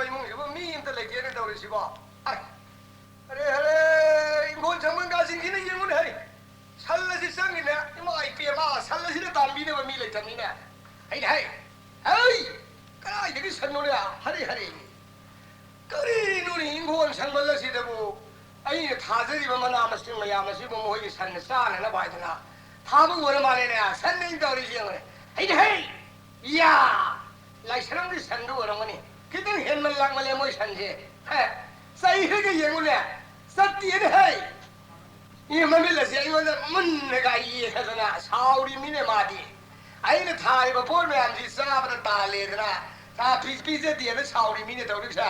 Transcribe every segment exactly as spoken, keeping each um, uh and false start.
ꯏꯃꯨꯡꯁꯤꯕꯨ ꯃꯤ ꯑꯝꯇ ꯂꯩꯇꯦꯅꯦ ꯇꯧꯔꯤꯁꯤꯕꯣ꯫ ꯑꯥꯏ, ꯑꯔꯦ, ꯑꯔꯦ, ꯏꯪꯈꯣꯜ ꯁꯪꯕꯟꯒꯥꯁꯤꯡꯁꯤꯅ ꯌꯦꯡꯉꯨꯅꯦ, ꯍꯩ, ꯁꯟ ꯑꯁꯤ ꯆꯪꯉꯤꯅꯦ꯫ ꯏꯃꯥ ꯏꯄꯦꯝꯃ, ꯁꯟ ꯑꯁꯤꯗ ꯇꯥꯟꯕꯤꯅꯕ ꯃꯤ ꯂꯩꯇꯕꯅꯤꯅꯦ꯫ ꯑꯩꯅ ꯍꯥꯏ, ꯍꯩ, ꯀꯗꯥꯏꯗꯒꯤ ꯁꯟꯅꯣꯅꯦ? ꯍꯔꯦ, ꯍꯔꯦ꯫ ꯀꯔꯤꯅꯣꯅꯦ, ꯏꯪꯈꯣꯜ ꯁꯪꯕꯜ ꯑꯁꯤꯗꯕꯨ ꯑꯩꯅ ꯊꯥꯖꯔꯤꯕ ꯃꯅꯥ ꯃꯁꯤꯡ ꯃꯌꯥꯝ ꯑꯁꯤꯕꯨ ꯃꯈꯣꯏꯒꯤ ꯁꯟꯅ ꯆꯥꯅꯅꯕ ꯍꯥꯏꯗꯅ ꯊꯥꯕ ꯑꯣꯏꯔ ꯃꯥꯜꯂꯦꯅꯦ꯫ ꯁꯟꯅ ꯑꯩꯅ ꯇꯧꯔꯤꯁꯤ ꯌꯦꯡꯉꯨꯅꯦ꯫ ꯑꯩꯅ ꯍꯩ! ꯌꯥ! ꯂꯥꯏꯁ꯭ꯔꯝꯒꯤ ꯁꯟꯗꯨ ꯑꯣꯏꯔꯝꯒꯅꯤ꯫ ꯈꯤꯇꯪ ꯍꯦꯟꯃꯟ ꯂꯥꯛꯃꯜꯂꯦ ꯃꯣꯏ ꯁꯟꯁꯦ꯫ ꯍꯦ! ꯆꯩꯈ꯭ꯔꯒ ꯌꯦꯡꯉꯨꯅꯦ꯫ ꯆꯠꯇꯦꯅꯦ ꯍꯩ! ꯏ ꯃꯃꯤꯠ ꯑꯁꯤ ꯑꯩꯉꯣꯟꯗ ꯃꯨꯟꯅꯒ ꯌꯦꯡꯗꯅ ꯁꯥꯎꯔꯤꯃꯤꯅꯦ ꯃꯥꯗꯤ꯫ ꯑꯩꯅ ꯊꯥꯔꯤꯕ ꯄꯣꯠ ꯃꯌꯥꯝꯁꯤ ꯆꯥꯕꯗ ꯇꯥꯍꯜꯂꯦꯗꯅ ꯆꯥ ꯄꯤ-, ꯄꯤꯖꯗꯦꯅ ꯁꯥꯎꯔꯤꯃꯤꯅꯦ ꯇꯧꯔꯤꯁꯦ꯫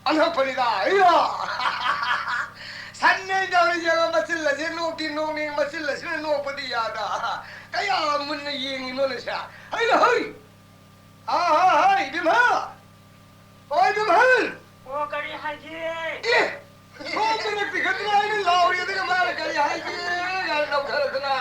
ꯑꯉꯛꯄꯅꯤꯗ, ꯑꯩꯌꯣ! ꯁꯟꯅꯦ ꯇꯧꯔꯤꯁꯦ, ꯃꯆꯤꯜ ꯑꯁꯤ ꯅꯣꯛꯇꯤ ꯅꯣꯛꯅꯤꯡ, ꯃꯆꯤꯜ ꯑꯁꯤꯅ ꯅꯣꯛꯄꯗꯤ ꯌꯥꯗ꯫ ꯀꯌꯥ ꯃꯨꯟꯅ ꯌꯦꯡꯉꯤꯅꯣꯅꯦ ꯁꯦ? ꯍꯩ ꯍꯩ! ꯑꯥ, ꯍꯥ, ꯍꯥ, ꯏꯕꯦꯝꯃ! ꯑꯣ, ꯏꯕꯦꯝꯃ! ꯑꯣ, ꯀꯔꯤ ꯍꯥꯏꯒꯦ? ꯑꯦ! ꯁꯣꯝꯗꯅ ꯄꯤꯈꯠꯇꯅ ꯑꯩꯅ ꯂꯥꯎꯔꯤ, ꯑꯗꯨꯒ ꯃꯥꯅ ꯀꯔꯤ ꯍꯥꯏꯒꯦ? ꯀꯥꯏꯅ ꯂꯥꯎꯊꯔꯛꯇꯅ꯫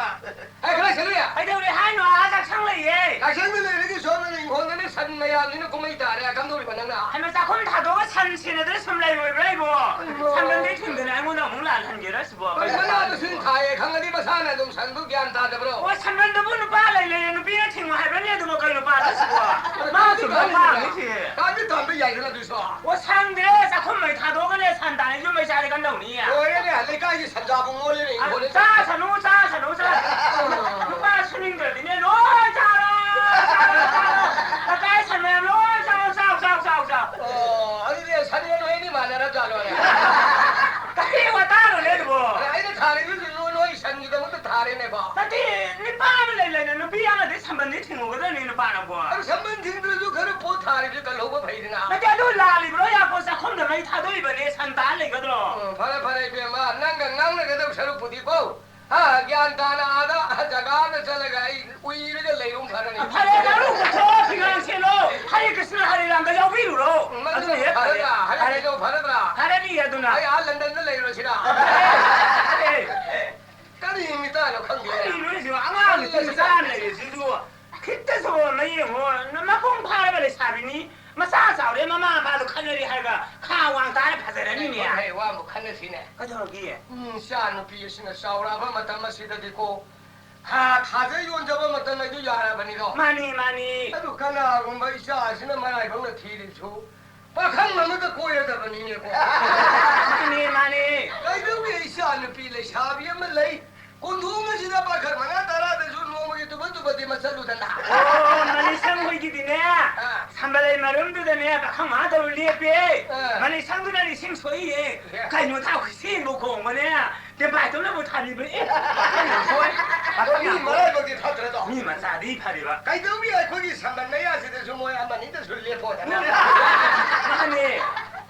ꯍꯥꯏ, ꯈꯔ ꯁꯦꯟꯅꯕ ꯌꯥ-, ꯀꯩꯗꯧꯔꯦ ꯍꯥꯏꯅꯣ? ꯑꯥ ꯆꯥꯛꯁꯪ ꯂꯩꯌꯦ꯫ ꯆꯥꯛꯁꯪꯗ ꯂꯩꯔꯗꯤ ꯁꯣꯝꯗꯅ ꯏꯪꯈꯣꯜꯗꯅ ꯁꯟ ꯃꯌꯥꯝꯁꯤꯅ ꯀꯨꯝꯍꯩ ꯇꯥꯔꯦ, ꯀꯝꯗꯧꯔꯤꯕ ꯅꯪꯅ? ꯍꯩꯃꯥ, ꯆꯥꯛꯈꯨꯝ ꯊꯥꯗꯣꯛꯑꯒ ꯁꯟ ꯁꯦꯟꯅꯗꯅ ꯁꯨꯝ ꯂꯩꯔꯣꯏꯕ꯭ꯔꯥ ꯑꯩꯕꯣ? ꯀꯩꯅꯣ? ꯁꯟꯗꯟꯗꯩ ꯊꯤꯡꯗꯅ ꯑꯩꯉꯣꯟꯗ ꯑꯃꯨꯛ ꯂꯥꯜꯍꯟꯒꯦꯔꯥ ꯁꯤꯕꯣ? ꯀꯩꯅꯣ? ꯃꯅꯥ ꯃꯁꯤꯡ ꯊꯥꯏꯌꯦ ꯈꯪꯉꯗꯤ ꯃꯁꯥꯅ ꯑꯗꯨꯝ ꯁꯟꯗꯨ ꯒ꯭ꯌꯥꯟ ꯇꯥꯗꯕ꯭ꯔꯣ? ꯑꯣ, ꯁꯟꯗꯟꯗꯕꯨ ꯅꯨꯄꯥ ꯂꯩ ꯂꯩꯌꯦ, ꯅꯨꯄꯤꯅ ꯊꯤꯡꯉꯣ ꯍꯥꯏꯕ꯭ꯔꯅꯦ ꯑꯗꯨꯕꯣ? ꯀꯩ ꯅꯨꯄꯥꯅꯣ ꯁꯤꯕꯣ? ꯃꯥ ꯇꯥꯟꯗꯤ ꯆꯨꯝꯕ ꯇꯥꯟꯕ ꯄꯥꯝꯃꯤ ꯌꯥꯏ-, ꯁꯤ꯫ ꯇꯥꯟꯗꯤ ꯇꯥꯟꯕ ꯌꯥꯏꯗꯅ ꯑꯗꯨꯁꯨ꯫ ꯑꯣ, ꯁꯪꯗꯦ, ꯆꯥꯛꯈꯨꯝ ꯃꯩ ꯊꯥꯗꯣꯛꯑꯒꯅꯦ ꯁꯟ ꯇꯥꯟꯅ ꯌꯨꯝ ꯃꯩ ꯆꯥꯔꯦ ꯀꯝꯗꯧꯅꯤ? ꯂꯣꯏꯔꯦꯅꯦ, ꯂꯩꯀꯥꯏꯒꯤ ꯁꯟꯖꯥꯕꯨ ꯃꯣꯜꯂꯦꯅꯦ, ꯑ, ꯏꯪꯈꯣꯜꯗ ꯆꯥꯁꯅꯨ, ꯆꯥꯁꯅꯨ, ꯆꯥꯁꯅꯨ꯫ ꯅꯨꯄꯥ ꯁꯨꯅꯤꯡꯗ꯭ꯔꯗꯤꯅꯦ ꯂꯣꯏ ꯆꯥꯔꯣ, ꯆꯥꯔꯣ, ꯆꯥꯔꯣ꯫ ꯂꯩꯀꯥꯏ ꯁꯟ ꯃꯌꯥꯝ ꯂꯣꯏ ꯆꯥꯔꯣ, ꯆꯥꯎ, ꯆꯥꯎ, ꯆꯥꯎ, ꯆꯥꯎ꯫ ꯑꯣ, ꯑꯗꯨꯗꯤ ꯁꯟ ꯌꯣꯟꯕ ꯑꯩꯗꯤ ꯃꯥꯟꯅꯔ ꯖꯥꯠꯂꯣꯅꯦ? ꯀꯔꯤ ꯋꯥꯇꯥꯅꯣꯅꯦ ꯑꯗꯨꯕꯣ? ꯑꯩꯅ ꯊꯥꯔꯤꯗꯨꯁꯨ ꯅꯣꯏ, ꯅꯣꯏ ꯁꯟꯒꯤꯗꯃꯛꯇ ꯊꯥꯔꯤꯅꯦꯕ꯫ ꯅꯠꯇꯦ, ꯅꯨꯄꯥ ꯑꯃ ꯂꯩ ꯂꯩꯅ ꯅꯨꯄꯤ ꯑꯃꯗꯤ ꯁꯝꯕꯟꯗꯤ ꯊꯤꯡꯉꯨꯒꯗꯕꯅꯤ ꯅꯨꯄꯥꯅꯕꯣ꯫ ꯑꯗꯨ ꯁꯝꯕꯟ ꯊꯤꯡꯗ꯭ꯔꯁꯨ ꯈꯔ ꯄꯣꯠ ꯊꯥꯔꯤꯁꯦ ꯀꯜꯍꯧꯕ ꯐꯩꯗꯅ꯫ ꯅꯠꯇꯦ, ꯑꯗꯨ ꯂꯥꯜꯂꯤꯕ꯭ꯔꯣ? ꯌꯥꯀꯣ ꯆꯥꯛꯈꯨꯝꯗ ꯃꯩ ꯊꯥꯗꯣꯛꯏꯕꯅꯦ, ꯁꯟ ꯇꯥ ꯂꯩꯒꯗ꯭ꯔꯣ? ꯎꯝ, ꯐꯔꯦ, ꯐꯔꯦ, ꯏꯕꯦꯝꯃ, ꯅꯪꯒ ꯉꯥꯡꯅꯒꯗꯧ ꯁꯔꯨꯛꯄꯨꯗꯤꯀꯣ, ꯍꯥ, ꯒ꯭ꯌꯥꯟ ꯇꯥꯅ ꯑꯥꯗ ꯖꯒꯥ ꯑꯃꯗ ꯆꯠꯂꯒ ꯑꯩ ꯎꯏꯔꯒ ꯂꯩꯔꯨꯝ ꯐꯔꯅꯤ꯫ ꯐꯔꯦ, ꯅꯪ ꯂꯨꯖꯊꯣꯛꯑꯣ, ꯐꯤꯔꯣꯜ ꯁꯦꯠꯂꯣ, ꯍꯔꯦ ꯀ꯭ꯔꯤꯁꯅ ꯍꯔꯦ ꯔꯥꯝꯗ ꯌꯥꯎꯕꯤꯔꯨꯔꯣ꯫ ꯎꯝ, ꯑꯗꯨꯅ ꯑꯗꯨꯅ ꯍꯦꯛ ꯐꯔꯦ꯫ ꯐꯔꯗ꯭ꯔꯥ? ꯍꯔꯦ ꯐꯔꯦ꯫ ꯀ꯭ꯔꯤꯁꯅ ꯐꯔꯗ꯭ꯔꯥ? ꯐꯔꯅꯤ ꯑꯗꯨꯅ꯫ ꯑꯩ ꯑꯥ ꯂꯟꯗꯟꯗ ꯂꯩꯔꯨꯔꯁꯤꯔꯥ? ꯐꯔꯦ꯫ ꯀꯔꯤ ꯃꯤꯇꯥꯅꯣ ꯈꯪꯗꯦ꯫ ꯀꯔꯤꯅꯣ ꯍꯥꯏꯁꯤꯕꯣ? ꯑꯉꯥꯡ ꯅꯨꯄꯤ ꯃꯆꯥ ꯑꯃ ꯂꯩꯔꯤꯁꯤꯁꯨ ꯈꯤꯇꯁꯨ ꯃꯌꯦꯡꯉꯣ, ꯃꯄꯨꯡ ꯐꯥꯔꯕ ꯂꯩꯁꯥꯕꯤ ꯁꯥꯕꯤꯅꯤ, ꯃꯆꯥ ꯆꯥꯎꯔꯦ, ꯃꯃꯥ ꯃꯄꯥꯗꯣ ꯈꯠꯅꯔꯤ ꯍꯥꯏꯔꯒ ꯈꯥ ꯋꯥꯡ ꯇꯥꯔ ꯐꯖꯔꯅꯤꯅꯦ꯫ ꯍꯣꯏ, ꯍꯣꯏ, ꯋꯥ ꯑꯃꯨꯛ ꯈꯟꯅꯁꯤꯅꯦ꯫ ꯀꯩꯗꯧꯔꯒꯦ? ꯎꯝ, ꯏꯆꯥ ꯅꯨꯄꯤ ꯑꯁꯤꯅ ꯆꯥꯎꯔꯛꯑꯕ ꯃꯇꯝ ꯑꯁꯤꯗꯗꯤꯀꯣ, ꯍꯥ, ꯊꯥꯖ ꯌꯣꯟꯖꯕ ꯃꯇꯝ ꯍꯥꯏꯗꯨ ꯌꯥꯔꯕꯅꯤꯗꯣ꯫ ꯃꯥꯅꯤ, ꯃꯥꯅꯤ꯫ ꯑꯗꯨ ꯀꯅꯥꯒꯨꯝꯕ ꯏꯆꯥ ꯑꯁꯤꯅ ꯃꯔꯥꯏꯕꯛꯅ ꯊꯤꯔꯤꯁꯨ ꯄꯥꯈꯪ ꯑꯃꯗ ꯀꯣꯏꯔꯗꯕꯅꯤꯅꯦꯀꯣ꯫ ꯃꯥꯅꯤ, ꯃꯥꯅꯤ꯫ ꯀꯩꯗꯧꯒꯦ, ꯏꯆꯥ ꯅꯨꯄꯤ ꯂꯩꯁꯥꯕꯤ ꯑꯃ ꯂꯩ, ꯀꯣꯟꯊꯣꯡ ꯑꯁꯤꯗ ꯄꯥꯈꯪ ꯃꯉꯥ ꯇꯔꯥꯗꯁꯨ ꯅꯣꯡꯃꯒꯤ ꯇꯨꯕ ꯇꯨꯕꯗꯤ ꯃꯆꯠꯂꯨꯗꯅ꯫ ꯑꯣ, ꯃꯅꯤꯁꯪ ꯍꯣꯏꯒꯤꯗꯤꯅꯦ, ꯑꯥ꯫ ꯁꯝꯕꯜ ꯂꯩ ꯃꯔꯨꯝꯗꯨꯗꯅꯦ ꯄꯥꯈꯪ ꯃꯉꯥ ꯇꯔꯨꯛ ꯂꯦꯞꯄꯦ꯫ ꯑꯥ꯫ ꯃꯅꯤꯁꯪꯗꯨꯅ ꯅꯤꯡꯁꯤꯡ ꯁꯣꯛꯏꯌꯦ꯫ ꯑꯦ꯫ ꯀꯩꯅꯣ ꯊꯥꯎ ꯈꯨꯠꯁꯦꯝꯕꯨ ꯈꯣꯡꯕꯅꯦ꯫ ꯇꯦꯝꯄꯥꯏ ꯇꯧꯅꯕ ꯊꯥꯕꯤꯕ꯫ ꯑꯦ, ꯄꯥꯈꯪ ꯌꯥꯝ ꯁꯣꯏ꯫ ꯄꯥꯈꯪ ꯃꯤ ꯌꯥꯝ ꯁꯣꯏ꯫ ꯃꯔꯥꯏꯕꯛꯇꯤ ꯐꯠꯇ꯭ꯔꯗꯣ꯫ ꯃꯤ ꯃꯆꯥꯗꯤ ꯐꯔꯤꯕ꯫ ꯀꯩꯗꯧꯒꯦ ꯑꯩꯈꯣꯏꯒꯤ ꯁꯝꯕꯜ ꯃꯌꯥꯁꯤꯗꯁꯨ ꯃꯣꯏ ꯑꯃꯅꯤꯗꯁꯨ ꯂꯦꯞꯄꯣꯗꯅ꯫ ꯃꯥꯅꯦ꯫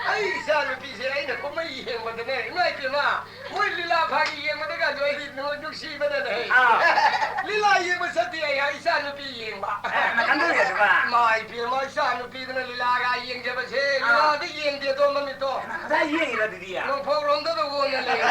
ꯑꯩ ꯏꯆꯥ ꯅꯨꯄꯤꯁꯦ ꯑꯩꯅ ꯀꯨꯝꯍꯩ ꯌꯦꯡꯕꯗꯅꯦ, ꯏꯃꯥ ꯏꯄꯦꯝꯃ, ꯃꯣꯏ ꯂꯤꯂꯥ ꯐꯥꯒꯤ ꯌꯦꯡꯕꯗꯒ ꯂꯣꯏ ꯅꯨꯡꯁꯤꯕꯗꯅꯦ꯫ ꯑꯥ꯫ ꯂꯤꯂꯥ ꯌꯦꯡꯕ ꯆꯠꯇꯦ ꯑꯩ, ꯏꯆꯥ ꯅꯨꯄꯤ ꯌꯦꯡꯕ꯫ ꯑꯦ, ꯃꯇꯝꯗꯨ ꯑꯣꯏꯔꯁꯨꯀꯣ꯫ ꯏꯃꯥ ꯏꯄꯦꯝꯃ, ꯏꯆꯥ ꯅꯨꯄꯤꯗꯨꯅ ꯂꯤꯂꯥꯒ ꯌꯦꯡꯖꯕꯁꯦ, ꯑꯥ꯫ ꯂꯤꯂꯥꯗ ꯌꯦꯡꯗꯦꯗꯣ ꯃꯃꯤꯠꯇꯣ꯫ ꯀꯗꯥꯏ ꯌꯦꯡꯉꯤꯕ ꯑꯗꯨꯗꯤ? ꯅꯣꯡꯐꯧꯔꯣꯝꯗ ꯑꯣꯟꯅ ꯂꯩ꯫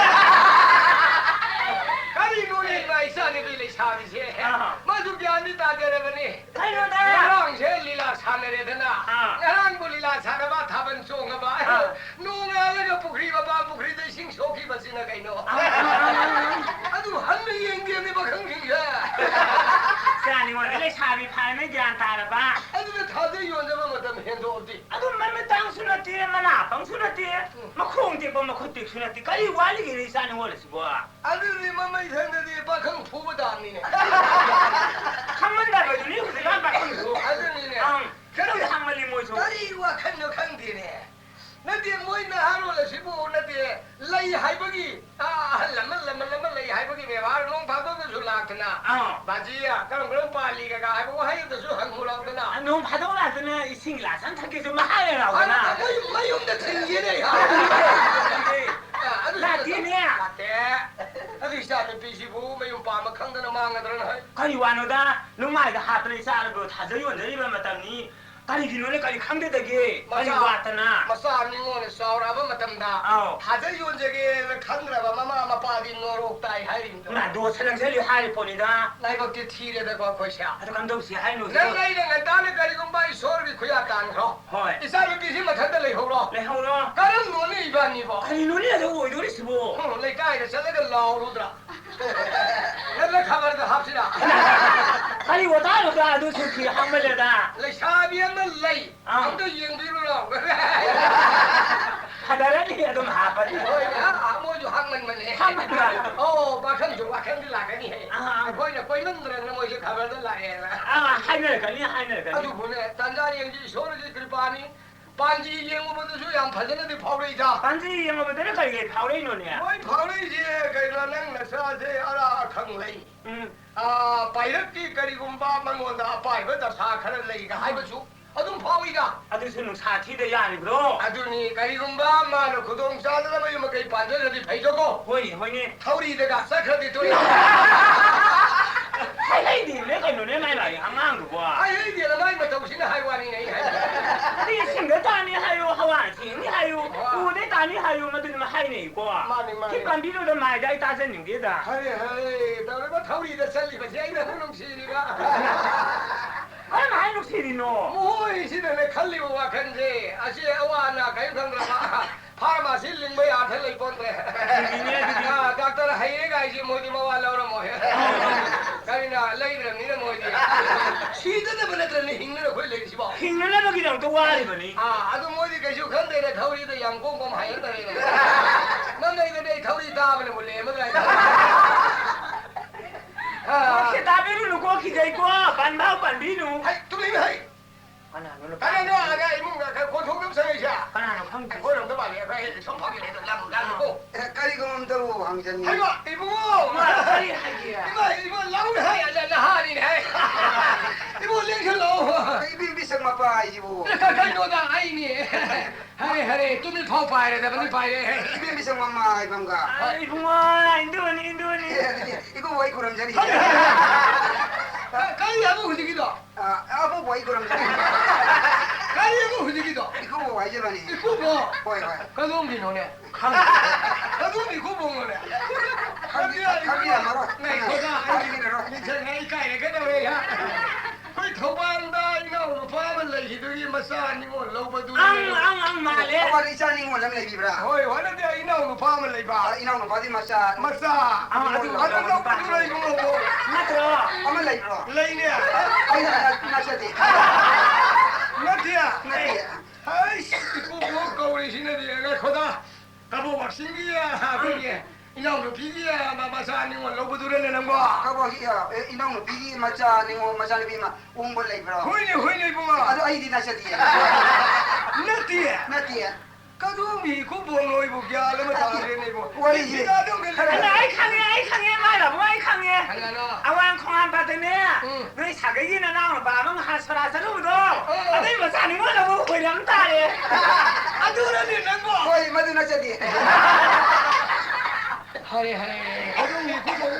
ꯀꯔꯤꯅꯣꯅꯦ ꯏꯃꯥ, ꯏꯆꯥ ꯅꯨꯄꯤ ꯂꯩꯁꯥꯕꯤꯁꯦ? ꯑꯥ꯫ ꯃꯥꯁꯨ ꯒ꯭ꯌꯥꯟꯗꯤ ꯇꯥꯖꯔꯕꯅꯤ꯫ ꯀꯩꯅꯣꯗ? ꯉꯔꯥꯡꯁꯦ ꯂꯤꯂꯥ ꯁꯥꯟꯅꯔꯦꯗꯅ꯫ ꯑꯥ꯫ ꯉꯔꯥꯡꯕꯨ ꯂꯤꯂꯥ ꯁꯥꯟꯅꯕ ꯊꯥꯕꯜ ꯆꯣꯡꯉꯕ꯫ ꯑꯥ꯫ ꯅꯣꯡꯉꯥꯜꯂꯒ ꯄꯨꯈ꯭ꯔꯤ ꯃꯄꯥꯟ ꯄꯨꯈ꯭ꯔꯤꯗ ꯏꯁꯤꯡ ꯁꯣꯛꯈꯤꯕꯁꯤꯅ ꯀꯩꯅꯣ? ꯑꯥ꯫ ꯑꯗꯨ ꯍꯟꯅ ꯌꯦꯡꯗꯦꯅꯦ ꯄꯥꯈꯪꯁꯤꯡꯁꯦ꯫ ꯆꯥꯅꯤꯉꯣꯟꯗ ꯂꯩꯁꯥꯕꯤ ꯐꯥꯔꯦꯅ ꯒ꯭ꯌꯥꯟ ꯇꯥꯔꯕ꯫ ꯑꯗꯨꯅ ꯊꯥꯖ ꯌꯣꯟꯖꯕ ꯃꯇꯝ ꯍꯦꯟꯗꯣꯛꯑꯕꯗꯤ꯫ ꯑꯗꯨ ꯃꯃꯤꯠ ꯇꯥꯡꯁꯨ ꯅꯠꯇꯦ, ꯃꯅꯥ ꯄꯪꯁꯨ ꯅꯠꯇꯦ, ꯎꯝ꯫ ꯃꯈꯣꯡ ꯇꯦꯛꯄ ꯃꯈꯨꯠ ꯇꯦꯛꯁꯨ ꯅꯠꯇꯦ, ꯀꯔꯤ ꯋꯥꯠꯂꯤꯒꯦꯅꯦ ꯏꯆꯥ ꯅꯤꯉꯣꯜ ꯑꯁꯤꯕꯣ? ꯑꯗꯨꯗꯤ ꯃꯃꯩ ꯊꯪꯗꯗꯤ ꯄꯥꯈꯪ ꯐꯨꯕ ꯇꯥꯕꯅꯤꯅꯦ꯫ ꯈꯪꯃꯟꯗꯕꯗꯨꯅꯤ ꯍꯧꯖꯤꯛꯀꯥꯟ ꯄꯥꯈꯪꯁꯨ꯫ ꯑꯗꯨꯅꯤꯅꯦ꯫ ꯑꯪ, ꯈꯔꯗꯤ ꯈꯪꯃꯜꯂꯤ ꯃꯣꯏꯁꯨ꯫ ꯀꯔꯤ ꯋꯥꯈꯜꯅꯣ ꯈꯪꯗꯦꯅꯦ꯫ ꯅꯠꯇꯦ, ꯃꯣꯏ ꯅꯍꯥꯔꯣꯜ ꯑꯁꯤꯕꯨ ꯅꯠꯇꯦ, ꯂꯩ ꯍꯥꯏꯕꯒꯤ, ꯑꯥ, ꯑꯍꯜ ꯂꯃꯟ, ꯂꯃꯟ ꯑꯃ ꯂꯩ ꯍꯥꯏꯕꯒꯤ ꯕꯦꯕꯥꯔ ꯅꯣꯡ ꯐꯥꯗꯣꯛꯇꯁꯨ ꯂꯥꯛꯇꯅ, ꯑꯥ꯫ "ꯕꯥꯖꯤ, ꯀꯔꯝ ꯀꯔꯝ ꯄꯥꯜꯂꯤꯒꯒ" ꯍꯥꯏꯕ ꯋꯥꯍꯩ ꯑꯗꯨꯁꯨ ꯍꯪꯉꯨ ꯂꯥꯛꯇꯅ꯫ ꯅꯣꯡ ꯐꯥꯗꯣꯛ ꯂꯥꯛꯇꯅ ꯏꯁꯤꯡ ꯒꯤꯂꯥꯁ ꯑꯃ ꯊꯛꯀꯦꯁꯨ ꯃꯍꯥꯛ ꯂꯩꯔꯥꯎꯗꯅ꯫ ꯑꯗꯨꯅ ꯃꯌꯨꯝ, ꯃꯌꯨꯝꯗ ꯊꯤꯡꯒꯦꯅꯦ꯫ ꯑꯥ, ꯑꯗꯨ ꯂꯥꯛꯇꯦꯅꯦ꯫ ꯂꯥꯛꯇꯦ꯫ ꯑꯗꯨ ꯏꯆꯥ ꯅꯨꯄꯤꯁꯤꯕꯨ ꯃꯌꯨꯝ ꯄꯥꯝꯕ ꯈꯪꯗꯅ ꯃꯥꯡꯒꯗ꯭ꯔꯅ ꯍꯥꯏ꯫ ꯀꯔꯤ ꯋꯥꯅꯣꯗ? ꯅꯨꯡꯃꯥꯏꯗ ꯍꯥꯠꯇꯅ ꯏꯆꯥ ꯑꯗꯨꯕꯨ ꯊꯥꯖ ꯌꯣꯟꯖꯔꯤꯕ ꯃꯇꯝꯅꯤ꯫ ꯀꯔꯤꯒꯤꯅꯣꯅꯦ? ꯀꯔꯤ ꯈꯪꯗꯗꯒꯦ? ꯀꯔꯤ ꯃꯆꯥ, ꯋꯥꯠꯇꯅ? ꯃꯆꯥ ꯅꯤꯉꯣꯜꯅ ꯆꯥꯎꯔꯛꯑꯕ ꯃꯇꯝꯗ ꯑꯥꯎ꯫ ꯊꯥꯖ ꯌꯣꯟꯖꯒꯦꯅ ꯈꯟꯗ꯭ꯔꯕ ꯃꯃꯥ ꯃꯄꯥꯗꯤ ꯅꯣꯔꯣꯛ ꯇꯥꯏ ꯍꯥꯏꯔꯤꯕꯅꯤ꯫ ꯏꯃꯥ, ꯗꯣꯁ ꯂꯪꯖꯜꯂꯤ ꯍꯥꯏꯔꯤ ꯄꯣꯠꯅꯤꯗ꯫ ꯂꯥꯏꯕꯛꯇꯤ ꯊꯤꯔꯦꯗꯀꯣ ꯑꯩꯈꯣꯏꯁꯦ꯫ ꯑꯗꯨ ꯀꯝꯗꯧꯁꯤ ꯍꯥꯏꯅꯣ ꯅꯪ ꯍꯧꯖꯤꯛ? ꯑꯩꯅ ꯉꯟꯇꯥꯅ ꯀꯔꯤꯒꯨꯝꯕ ꯏꯁꯣꯔꯒꯤ ꯈꯨꯌꯥ ꯇꯥꯟꯈ꯭ꯔꯣ꯫ ꯍꯣꯏ꯫ ꯏꯆꯥꯅꯨꯄꯤꯁꯤ ꯃꯊꯟꯇ ꯂꯩꯍꯧꯔꯣ꯫ ꯂꯩꯍꯧꯔꯣ꯫ ꯀꯔꯝꯅꯣꯅꯦ ꯏꯕꯥꯅꯤꯕꯣ? ꯀꯔꯤꯅꯣꯅꯦ ꯑꯗꯨ ꯑꯣꯏꯗꯣꯔꯤꯁꯤꯕꯣ? ꯍꯨꯝ, ꯂꯩꯀꯥꯏꯗ ꯆꯠꯂꯒ ꯂꯥꯎꯔꯨꯗ꯭ꯔꯥ? ꯅꯠꯇ꯭ꯔ ꯈꯕꯔꯗ ꯍꯥꯞꯁꯤꯔꯥ? ꯀꯔꯤ ꯋꯥꯇꯥꯅꯣꯗ ꯑꯗꯨꯁꯨ ꯐꯤ ꯍꯥꯞꯃꯜꯂꯦꯗ꯫ ꯂꯩꯁꯥꯕꯤ ꯑꯃ ꯂꯩ꯫ ꯑꯥ꯫ ꯑꯝꯇ ꯌꯦꯡꯕꯤꯔꯨꯔꯣ꯫ ꯐꯖꯔꯅꯤ ꯑꯗꯨꯝ ꯍꯥꯞꯄꯗꯤ꯫ ꯍꯣꯏꯅꯦ, ꯑꯥ, ꯃꯣꯏꯁꯨ ꯍꯥꯞꯃꯟꯕꯅꯦ꯫ ꯍꯥꯞꯃꯟꯕ꯫ ꯑꯣ, ꯄꯥꯈꯪꯁꯨ ꯋꯥꯈꯜꯗꯤ ꯂꯥꯛꯀꯅꯤꯍꯦ꯫ ꯑꯥ, ꯑꯥ꯫ ꯑꯩꯈꯣꯏꯅ ꯀꯣꯏꯃꯟꯗ꯭ꯔꯗꯅ ꯃꯣꯏꯁꯨ ꯈꯕꯔꯗ ꯂꯥꯛꯑꯦꯅ꯫ ꯑꯥ, ꯍꯥꯏꯅꯔꯛꯀꯅꯤ, ꯍꯥꯏꯅꯔꯛꯀꯅꯤ꯫ ꯑꯗꯨꯕꯨꯅꯦ, ꯇꯥꯟꯖꯥ ꯌꯦꯡꯁꯤ, ꯏꯁꯣꯔꯒꯤ ꯀ꯭ꯔꯤꯄꯥꯅꯤ꯫ ꯄꯥꯟꯖꯤ ꯌꯦꯡꯉꯨꯕꯗꯁꯨ ꯌꯥꯝ ꯐꯖꯅꯗꯤ ꯐꯥꯎꯔꯛꯏꯗ꯫ ꯄꯥꯟꯖꯤ ꯌꯦꯡꯉꯨꯕꯗꯅ ꯀꯔꯤ ꯀꯔꯤ ꯐꯥꯎꯔꯛꯏꯅꯣꯅꯦ? ꯃꯣꯏ ꯐꯥꯎꯔꯛꯏꯁꯦ ꯀꯩꯅꯣ, ꯅꯪ ꯅꯆꯥꯁꯦ ꯑꯔꯥ ꯑꯈꯪ ꯂꯩ꯫ ꯎꯝ꯫ ꯑꯥ, ꯄꯥꯏꯔꯛꯀꯤ ꯀꯔꯤꯒꯨꯝꯕ ꯃꯉꯣꯟꯗ ꯑꯄꯥꯏꯕ ꯗꯁꯥ ꯈꯔ ꯂꯩꯒ ꯍꯥꯏꯕꯁꯨ ꯑꯗꯨꯝ ꯐꯥꯎꯏꯗ꯫ ꯑꯗꯨꯁꯨ ꯅꯨꯡꯁꯥ ꯊꯤꯗ ꯌꯥꯔꯤꯕ꯭ꯔꯣ? ꯑꯗꯨꯅꯤ, ꯀꯔꯤꯒꯨꯝꯕ ꯃꯥꯅ ꯈꯨꯗꯣꯡ ꯆꯥꯗꯅꯕ ꯌꯨꯝ ꯃꯀꯩ ꯄꯥꯟꯖꯈ꯭ꯔꯗꯤ ꯐꯩꯗꯀꯣ꯫ ꯍꯣꯏꯅꯦ, ꯍꯣꯏꯅꯦ꯫ ꯊꯧꯔꯤꯗꯒ ꯆꯠꯈ꯭ꯔꯗꯤ ꯇꯣꯛꯑꯦ꯫ ꯍꯥꯏꯍꯩꯗꯦꯅꯦ ꯀꯩꯅꯣꯅꯦ ꯃꯥꯏ ꯂꯥꯛꯏ ꯑꯉꯥꯡꯗꯨꯕꯣ꯫ ꯍꯥꯏꯍꯩꯗꯦꯅ ꯃꯥꯏ ꯃꯇꯧꯁꯤꯅ ꯍꯥꯏ ꯋꯥꯅꯤꯅꯦ ꯑꯩ ꯍꯥꯏꯁꯦ꯫ ꯑꯗꯨꯗꯤ ꯏꯁꯤꯡꯗ ꯇꯥꯅꯤ ꯍꯥꯏꯌꯨ, ꯍꯋꯥ ꯊꯦꯡꯅꯤ ꯍꯥꯏꯌꯨ, ꯑꯥ꯫ ꯎꯗꯩ ꯇꯥꯅꯤ ꯍꯥꯏꯌꯨ, ꯃꯗꯨꯗꯤ ꯃꯥ ꯍꯥꯏꯅꯩꯀꯣ꯫ ꯃꯥꯅꯤ, ꯃꯥꯅꯤ꯫ ꯁꯤ ꯄꯥꯝꯕꯤꯗꯨꯗ ꯃꯥꯏꯗ ꯑꯩ ꯇꯥꯖꯅꯤꯡꯗꯦꯗ꯫ ꯍꯔꯦ, ꯍꯔꯦ, ꯇꯧꯔꯤꯕ ꯊꯧꯔꯤꯗ ꯆꯠꯂꯤꯕꯁꯦ ꯑꯩꯅ ꯑꯃꯨꯛ ꯅꯨꯡꯁꯤꯔꯤꯕ꯫ ꯀꯔꯝ ꯍꯥꯏ ꯅꯨꯡꯁꯤꯔꯤꯅꯣ? ꯃꯈꯣꯏꯁꯤꯅꯅꯦ ꯈꯜꯂꯤꯕ ꯋꯥꯈꯜꯁꯦ, ꯑꯁꯤ ꯑꯋꯥ ꯑꯅꯥ ꯀꯔꯤꯝ ꯈꯪꯗ꯭ꯔꯕ꯫ ꯐꯥꯔꯃꯥꯁꯤ ꯂꯤꯡꯕ ꯌꯥꯊ ꯂꯩ ꯄꯣꯟꯗ꯭ꯔꯦ꯫ ꯆꯨꯝꯃꯤꯅꯦ ꯑꯗꯨꯗꯤ꯫ ꯑꯥ, ꯗꯥꯛꯇꯔ ꯍꯩꯔꯦꯒ ꯍꯥꯏꯁꯦ ꯃꯣꯏꯗꯤ ꯃꯋꯥ ꯂꯧꯔꯝꯃꯣꯏ꯫ ꯀꯔꯤꯅ ꯂꯩꯗ꯭ꯔꯕꯅꯤꯅ ꯃꯣꯏꯗꯤ꯫ ꯁꯤꯗꯅꯕ ꯅꯠꯇ꯭ꯔꯅꯦ ꯍꯤꯡꯅꯅ ꯑꯩꯈꯣꯏ ꯂꯩꯔꯤꯁꯤꯕꯣ꯫ ꯍꯤꯡꯅꯅꯕꯒꯤꯗꯃꯛꯇ ꯋꯥꯔꯤꯕꯅꯤ꯫ ꯑꯥ, ꯑꯗꯨ ꯃꯣꯏꯗꯤ ꯀꯩꯁꯨ ꯈꯟꯗꯦꯅ ꯊꯧꯔꯤꯗ ꯌꯥꯝ ꯀꯣꯝ ꯀꯣꯝ ꯍꯥꯏꯅꯗꯔꯦꯅꯦ꯫ ꯅꯪ ꯂꯩꯗꯅꯦ ꯑꯩ ꯊꯧꯔꯤ ꯇꯥꯕꯅꯕꯨ ꯂꯦꯝꯃꯗ꯭ꯔꯥ ꯍꯥꯏꯅ꯫ ꯑꯥ꯫ ꯀꯣꯛꯁꯦ ꯇꯥꯕꯤꯔꯨꯅꯨꯀꯣ, ꯀꯤꯖꯩꯀꯣ, ꯄꯟꯐꯥꯎ ꯄꯟꯕꯤꯅꯨ꯫ ꯍꯩ, ꯇꯨꯃꯤꯟꯅ ꯍꯩ꯫ ꯀꯅꯥꯅꯣ ꯅꯨꯄꯥ? ꯀꯅꯥꯅꯣ ꯑꯥꯗ ꯏꯃꯨꯡꯗ ꯈꯔ ꯀꯣꯟꯊꯣꯛꯅꯕ ꯆꯪꯉꯛꯏꯁꯦ? ꯀꯅꯥꯅꯣ ꯈꯪꯗꯦ꯫ ꯑꯩꯈꯣꯏꯔꯣꯝꯗ ꯃꯥꯜꯂꯦ, ꯑꯩꯈꯣꯏ ꯁꯨꯝ ꯐꯝꯃꯤꯉꯩꯗ ꯂꯥꯡ-, ꯂꯥꯡꯉꯨꯀꯣ꯫ ꯑꯦ, ꯀꯔꯤꯒꯨꯝꯕ ꯑꯝꯇꯕꯨ ꯍꯪꯖꯅꯤꯡꯉꯤ꯫ ꯍꯩꯃꯥ, ꯏꯕꯨꯡꯉꯣ! ꯏꯃꯥ, ꯀꯔꯤ ꯍꯥꯏꯒꯦ? ꯏꯃꯥ, ꯏꯃꯥ, ꯂꯥꯎꯅ ꯍꯥꯏ, ꯑꯗ ꯅꯍꯥꯅꯤꯅꯦ ꯍꯥꯏ꯫ ꯏꯕꯨꯡꯉꯣ, ꯂꯦꯡꯁꯜꯂꯛꯑꯣ꯫ ꯏꯕꯤ ꯃꯤꯁꯛ ꯃꯄꯥ ꯍꯥꯏꯁꯤꯕꯨ꯫ ꯀ-, ꯀꯩꯅꯣꯗ ꯑꯩꯅꯦ꯫ ꯍꯔꯦ, ꯍꯔꯦ, ꯇꯨꯃꯤꯠ ꯐꯥꯎ ꯄꯥꯏꯔꯦꯗꯕꯅꯤ, ꯄꯥꯏꯔꯦ꯫ ꯏꯕꯤ ꯃꯤꯁꯛ ꯃꯃꯥ ꯍꯥꯏꯕ ꯑꯃꯒ꯫ ꯑ, ꯏꯕꯨꯡꯉꯣ, ꯏꯟꯗꯨꯅꯤ, ꯏꯟꯗꯨꯅꯤ꯫ ꯑꯦ, ꯑꯗꯨꯗꯤ ꯏꯀꯨꯕꯣꯛ ꯑꯩ ꯈꯨꯔꯨꯝꯖꯔꯤ꯫ ꯀ-, ꯀꯔꯤ ꯍꯥꯏꯕ ꯍꯧꯖꯤꯛꯀꯤꯗꯣ? ꯑ, ꯑꯕꯣꯛꯄꯨ ꯑꯩ ꯈꯨꯔꯨꯝꯖꯔꯤ꯫ ꯍꯥꯏꯖꯕꯅꯤ꯫ ꯏꯀꯨꯕꯣꯛ! ꯍꯣꯏ, ꯍꯣꯏ꯫ ꯀꯗꯣꯝꯒꯤꯅꯣꯅꯦ? ꯈꯪꯗꯦ꯫ ꯀꯗꯣꯝꯒꯤ ꯏꯀꯨꯕꯣꯛꯅꯣꯅꯦ? ꯈꯪꯕꯤ-, ꯈꯪꯕꯤꯔꯝꯃꯔꯣꯏ꯫ ꯉꯥꯏꯈꯣꯗ, ꯈꯪꯕꯤꯔꯔꯣꯏ꯫ ꯅꯤꯡꯁꯪꯉꯦ, ꯏꯀꯥꯏꯔꯒꯗꯧꯔꯦ꯫ ꯑꯩꯈꯣꯏ ꯊꯧꯕꯥꯜꯗ ꯏꯅꯥꯎ ꯅꯨꯄꯥ ꯑꯃ ꯂꯩꯈꯤꯗꯨꯒꯤ ꯃꯆꯥ ꯅꯤꯉꯣꯜ ꯂꯧꯕꯗꯨ꯫ ꯑꯪ, ꯑꯪ, ꯑꯪ, ꯃꯥꯜꯂꯦ꯫ ꯊꯧꯕꯥꯜꯗ ꯏꯆꯥ ꯅꯤꯉꯣꯜ ꯑꯃ ꯂꯩꯕꯤꯕ꯭ꯔꯥ? ꯍꯣꯏ, ꯍꯣꯏ, ꯅꯠꯇꯦ, ꯏꯅꯥꯎ ꯅꯨꯄꯥ ꯑꯃ ꯂꯩꯕ꯫ ꯑ, ꯏꯅꯥꯎ ꯅꯨꯄꯥꯗꯤ ꯃꯆꯥ ꯃꯆꯥ꯫ ꯑꯥ, ꯅꯤꯉꯣꯜ ꯑꯗꯨ ꯂꯧꯕ꯫ ꯑꯗꯨ ꯂꯧꯕꯗꯨꯔ ꯏꯕꯨꯡꯉꯣ? ꯅꯠꯇ꯭ꯔꯣ? ꯑꯃ ꯂꯩꯕ꯭ꯔꯣ? ꯂꯩꯅꯦ꯫ ꯑꯩꯅ ꯅ-, ꯅꯠꯆꯗꯦ꯫ ꯅꯠꯇꯦ꯫ ꯅꯠꯇꯦ꯫ ꯍꯩꯁ, ꯏꯀꯨꯕꯣꯛ ꯀꯧꯔꯤꯁꯤꯅꯗꯤ, ꯉꯥꯏꯈꯣꯗ꯫ ꯀꯕꯣꯛ ꯋꯥꯛꯆꯤꯡꯒꯤ, ꯑ, ꯑꯩꯈꯣꯏꯒꯤ ꯏꯅꯥꯎꯅꯨꯄꯤꯒꯤ, ꯑ, ꯃ-, ꯃꯆꯥ ꯅꯤꯉꯣꯜ ꯂꯧꯕꯗꯨꯔꯅꯦ ꯅꯪꯕꯣ? ꯀꯕꯣꯛꯀꯤ, ꯑ, ꯑꯦ, ꯏꯅꯥꯎꯅꯨꯄꯤꯒꯤ ꯃꯆꯥ ꯅꯤꯉꯣꯜ, ꯃꯆꯥꯅꯨꯄꯤ ꯑꯃ ꯎꯝꯕ ꯂꯩꯕ꯭ꯔꯣ? ꯍꯣꯏꯅꯦ, ꯍꯣꯏꯅꯦ, ꯏꯕꯨꯡꯉꯣ꯫ ꯑꯗꯨ ꯑꯩꯗꯤ ꯅꯠꯆꯗꯤꯌꯦ꯫ ꯅꯠꯇꯦ? ꯅꯠꯇꯦ꯫ ꯀꯗꯣꯝꯒꯤ ꯏꯀꯨꯕꯣꯛꯅꯣ ꯏꯕꯨ? ꯒ꯭ꯌꯥꯟ ꯑꯃ ꯇꯥꯗ꯭ꯔꯦꯅꯦ ꯏꯕꯨ꯫ ꯋꯥꯔꯤꯁꯦ꯫ ꯏꯟꯗꯤꯔꯥꯗꯣ ꯑꯃꯨꯛ ꯍꯦꯛ ꯑꯗ ꯑꯩ ꯈꯪꯉꯦ, ꯑꯩ ꯈꯪꯉꯦ, ꯃꯥꯏ ꯕꯥꯕꯨ ꯑꯩ ꯈꯪꯉꯦ꯫ ꯀꯅꯥꯅꯣ? ꯑꯋꯥꯡ ꯈꯣꯡꯉꯥꯝꯄꯥꯠꯇꯅꯦ꯫ ꯎꯝ꯫ ꯅꯣꯏ ꯁꯥꯒꯩꯒꯤ ꯅꯅꯥꯎ ꯅꯨꯄꯥ ꯑꯃ ꯉꯍꯥꯟ ꯁꯣꯔꯥ ꯆꯠꯂꯨꯕꯗꯣ, ꯑꯣ꯫ ꯑꯗꯨꯏ ꯃꯆꯥ ꯅꯤꯉꯣꯜ ꯑꯃ ꯑꯣꯏꯔꯝ ꯇꯥꯔꯦ꯫ ꯑꯗꯨꯔꯅꯦ ꯅꯪꯕꯣ? ꯍꯣꯏ, ꯃꯗꯨ ꯅꯠꯆꯗꯦ꯫ ꯍꯔꯦ, ꯍꯔꯦ꯫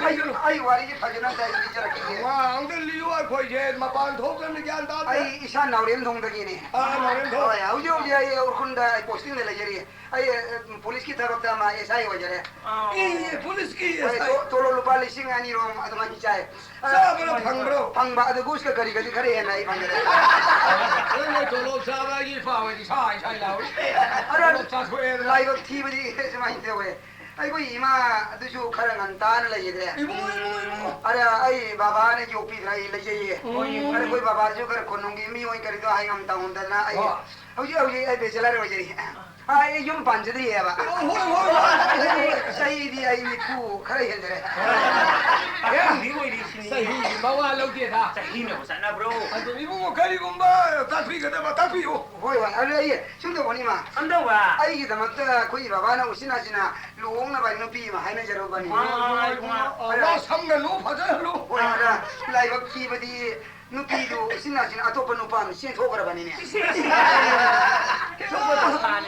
ꯑꯩ, ꯑꯩ ꯋꯥꯔꯤꯁꯦ ꯐꯖꯅ ꯑꯝꯇ ꯑꯩ ꯂꯤꯖꯔꯛꯈꯤꯒꯦ꯫ ꯋꯥ ꯑꯝꯇ ꯂꯤꯌꯨ, ꯑꯩꯈꯣꯏꯁꯦ ꯃꯄꯥꯟ ꯊꯣꯛꯇ꯭ꯔꯕꯅꯤ, ꯒ꯭ꯌꯥꯟ ꯇꯥꯗ꯭ꯔꯦ꯫ ꯑꯩ ꯏꯁꯥ ꯅꯥꯎꯔꯦꯝꯊꯣꯡꯗꯒꯤꯅꯦ꯫ ꯑꯥ, ꯅꯥꯎꯔꯦꯝꯊꯣꯡ꯫ ꯍꯣꯏ, ꯍꯧꯖꯤꯛ ꯍꯧꯖꯤꯛ ꯑꯩ ꯎꯈ꯭ꯔꯨꯜꯗ ꯑꯩ posting ꯗ ꯂꯩꯖꯔꯤ꯫ ꯑꯩ, ꯑ, ꯄꯨꯂꯤꯁꯀꯤ ꯊꯕꯛꯇ ꯑꯃ S I ꯑꯣꯏꯖꯔꯦ꯫ ꯑꯥ꯫ ꯑꯦ, ꯄꯨꯂꯤꯁꯀꯤ ꯍꯣꯏ, S I꯫ ꯇꯣ-, ꯇꯣꯂꯣꯞ ꯂꯨꯄꯥ ꯂꯤꯁꯤꯡ ꯑꯅꯤ ꯔꯣꯝ ꯑꯗꯨꯃꯥꯏꯅ ꯆꯥꯏ꯫ ꯆꯥꯕꯅ ꯐꯪꯕ꯭ꯔꯣ? ꯐꯪꯕ, ꯑꯗꯨ ꯒꯨꯁꯀ ꯀꯔꯤꯒꯗꯤ ꯈꯔ ꯍꯦꯟꯅ ꯑꯩ ꯐꯪꯖꯔꯦ꯫ ꯑꯗꯨ ꯅꯣꯏ ꯇꯣꯂꯣꯞ ꯆꯥꯕꯒꯤ ꯏꯄꯥ ꯍꯣꯏꯗꯤ ꯁꯥ ꯏꯁꯥ ꯂꯥꯎꯏ꯫ ꯑꯗ ꯇꯣꯂꯣꯞ ꯆꯥꯊꯣꯛꯑꯦ ꯑꯗꯨꯅ꯫ ꯂꯥꯏꯕꯛ ꯊꯤꯕꯗꯤ ꯁꯨꯃꯥꯏꯅ ꯇꯧꯋꯦ꯫ ꯑꯩꯈꯣꯏ ꯏꯃꯥ ꯑꯗꯨꯁꯨ ꯈꯔ ꯉꯟꯇꯥꯅ ꯂꯩꯈꯤꯗ꯭ꯔꯦ꯫ ꯏꯕꯨꯡꯉꯣ, ꯏꯕꯨꯡꯉꯣ, ꯏꯕꯨꯡꯉꯣ꯫ ꯑꯗ ꯑꯩ ꯕꯕꯥꯅ ꯌꯣꯛꯄꯤꯗꯅ ꯑꯩ ꯂꯩꯖꯩꯌꯦ꯫ ꯍꯣꯏ, ꯏꯕꯨꯡꯉꯣ꯫ ꯑꯗ ꯑꯩꯈꯣꯏ ꯕꯕꯥꯁꯨ ꯈꯔ ꯈꯨꯟꯅꯨꯡꯒꯤ ꯃꯤꯑꯣꯏ ꯀꯔꯤꯗꯣ ꯍꯥꯏ ꯉꯝ ꯇꯧꯉꯝꯗꯅ ꯑꯩ ꯍꯣꯏ꯫ ꯍꯧꯖꯤꯛ ꯍꯧꯖꯤꯛ ꯑꯩ bachelor ꯑꯣꯏꯖꯔꯤ꯫ ꯑ, ꯑꯩ ꯌꯨꯝ ꯄꯥꯟꯖꯗ꯭ꯔꯤꯑꯕ꯫ ꯑꯣ, ꯍꯣꯏ, ꯍꯣꯏ, ꯍꯣꯏ, ꯍꯣꯏ, ꯍꯣꯏ꯫ ꯆꯍꯤꯗꯤ ꯑꯩ ꯅꯤꯐꯨ ꯈꯔ ꯍꯦꯟꯖꯔꯦ꯫ ꯄꯥꯈꯪꯗꯤ ꯑꯣꯏꯔꯤꯁꯤꯅꯤ꯫ ꯆꯍꯤ ꯃꯋꯥ ꯂꯧꯗꯦꯗ꯫ ꯆꯍꯤꯅꯕꯨ ꯆꯠꯅꯕ꯭ꯔꯣ? ꯑꯗꯨ ꯏꯕꯨꯡꯉꯣ, ꯀꯔꯤꯒꯨꯝꯕ ꯇꯥꯛꯄꯤꯒꯗꯕ ꯇꯥꯛꯄꯤꯌꯨ꯫ ꯍꯣꯏ, ꯍꯣꯏ, ꯑꯗꯨ ꯑꯩ ꯁꯨꯝ ꯇꯧꯕꯅꯤ, ꯏꯃꯥ꯫ ꯀꯝꯗꯧꯕ? ꯑꯩꯒꯤꯗꯃꯛꯇ ꯑꯩꯈꯣꯏ ꯕꯕꯥꯅ ꯎꯆꯤꯟ ꯅꯥꯆꯤꯟꯅ ꯂꯨꯍꯣꯡꯅꯕ ꯅꯨꯄꯤ ꯑꯃ ꯍꯥꯏꯅꯖꯔꯨꯕꯅꯤ꯫ ꯍꯣꯏ, ꯍꯣꯏ, ꯍꯣꯏ, ꯍꯣꯏ꯫ ꯑꯗ ꯋꯥ ꯁꯝꯅ ꯂꯨ, ꯐꯖꯅ ꯂꯨ꯫ ꯍꯣꯏ, ꯑꯗ ꯂꯥꯏꯕꯛ ꯊꯤꯕꯗꯤ ꯅꯨꯄꯤꯗꯨ ꯎꯆꯤꯟ ꯅꯥꯆꯤꯟꯅ ꯑꯇꯣꯞꯄ ꯅꯨꯄꯥ ꯑꯃ ꯆꯦꯟꯊꯣꯛꯈ꯭ꯔꯕꯅꯤꯅꯦ꯫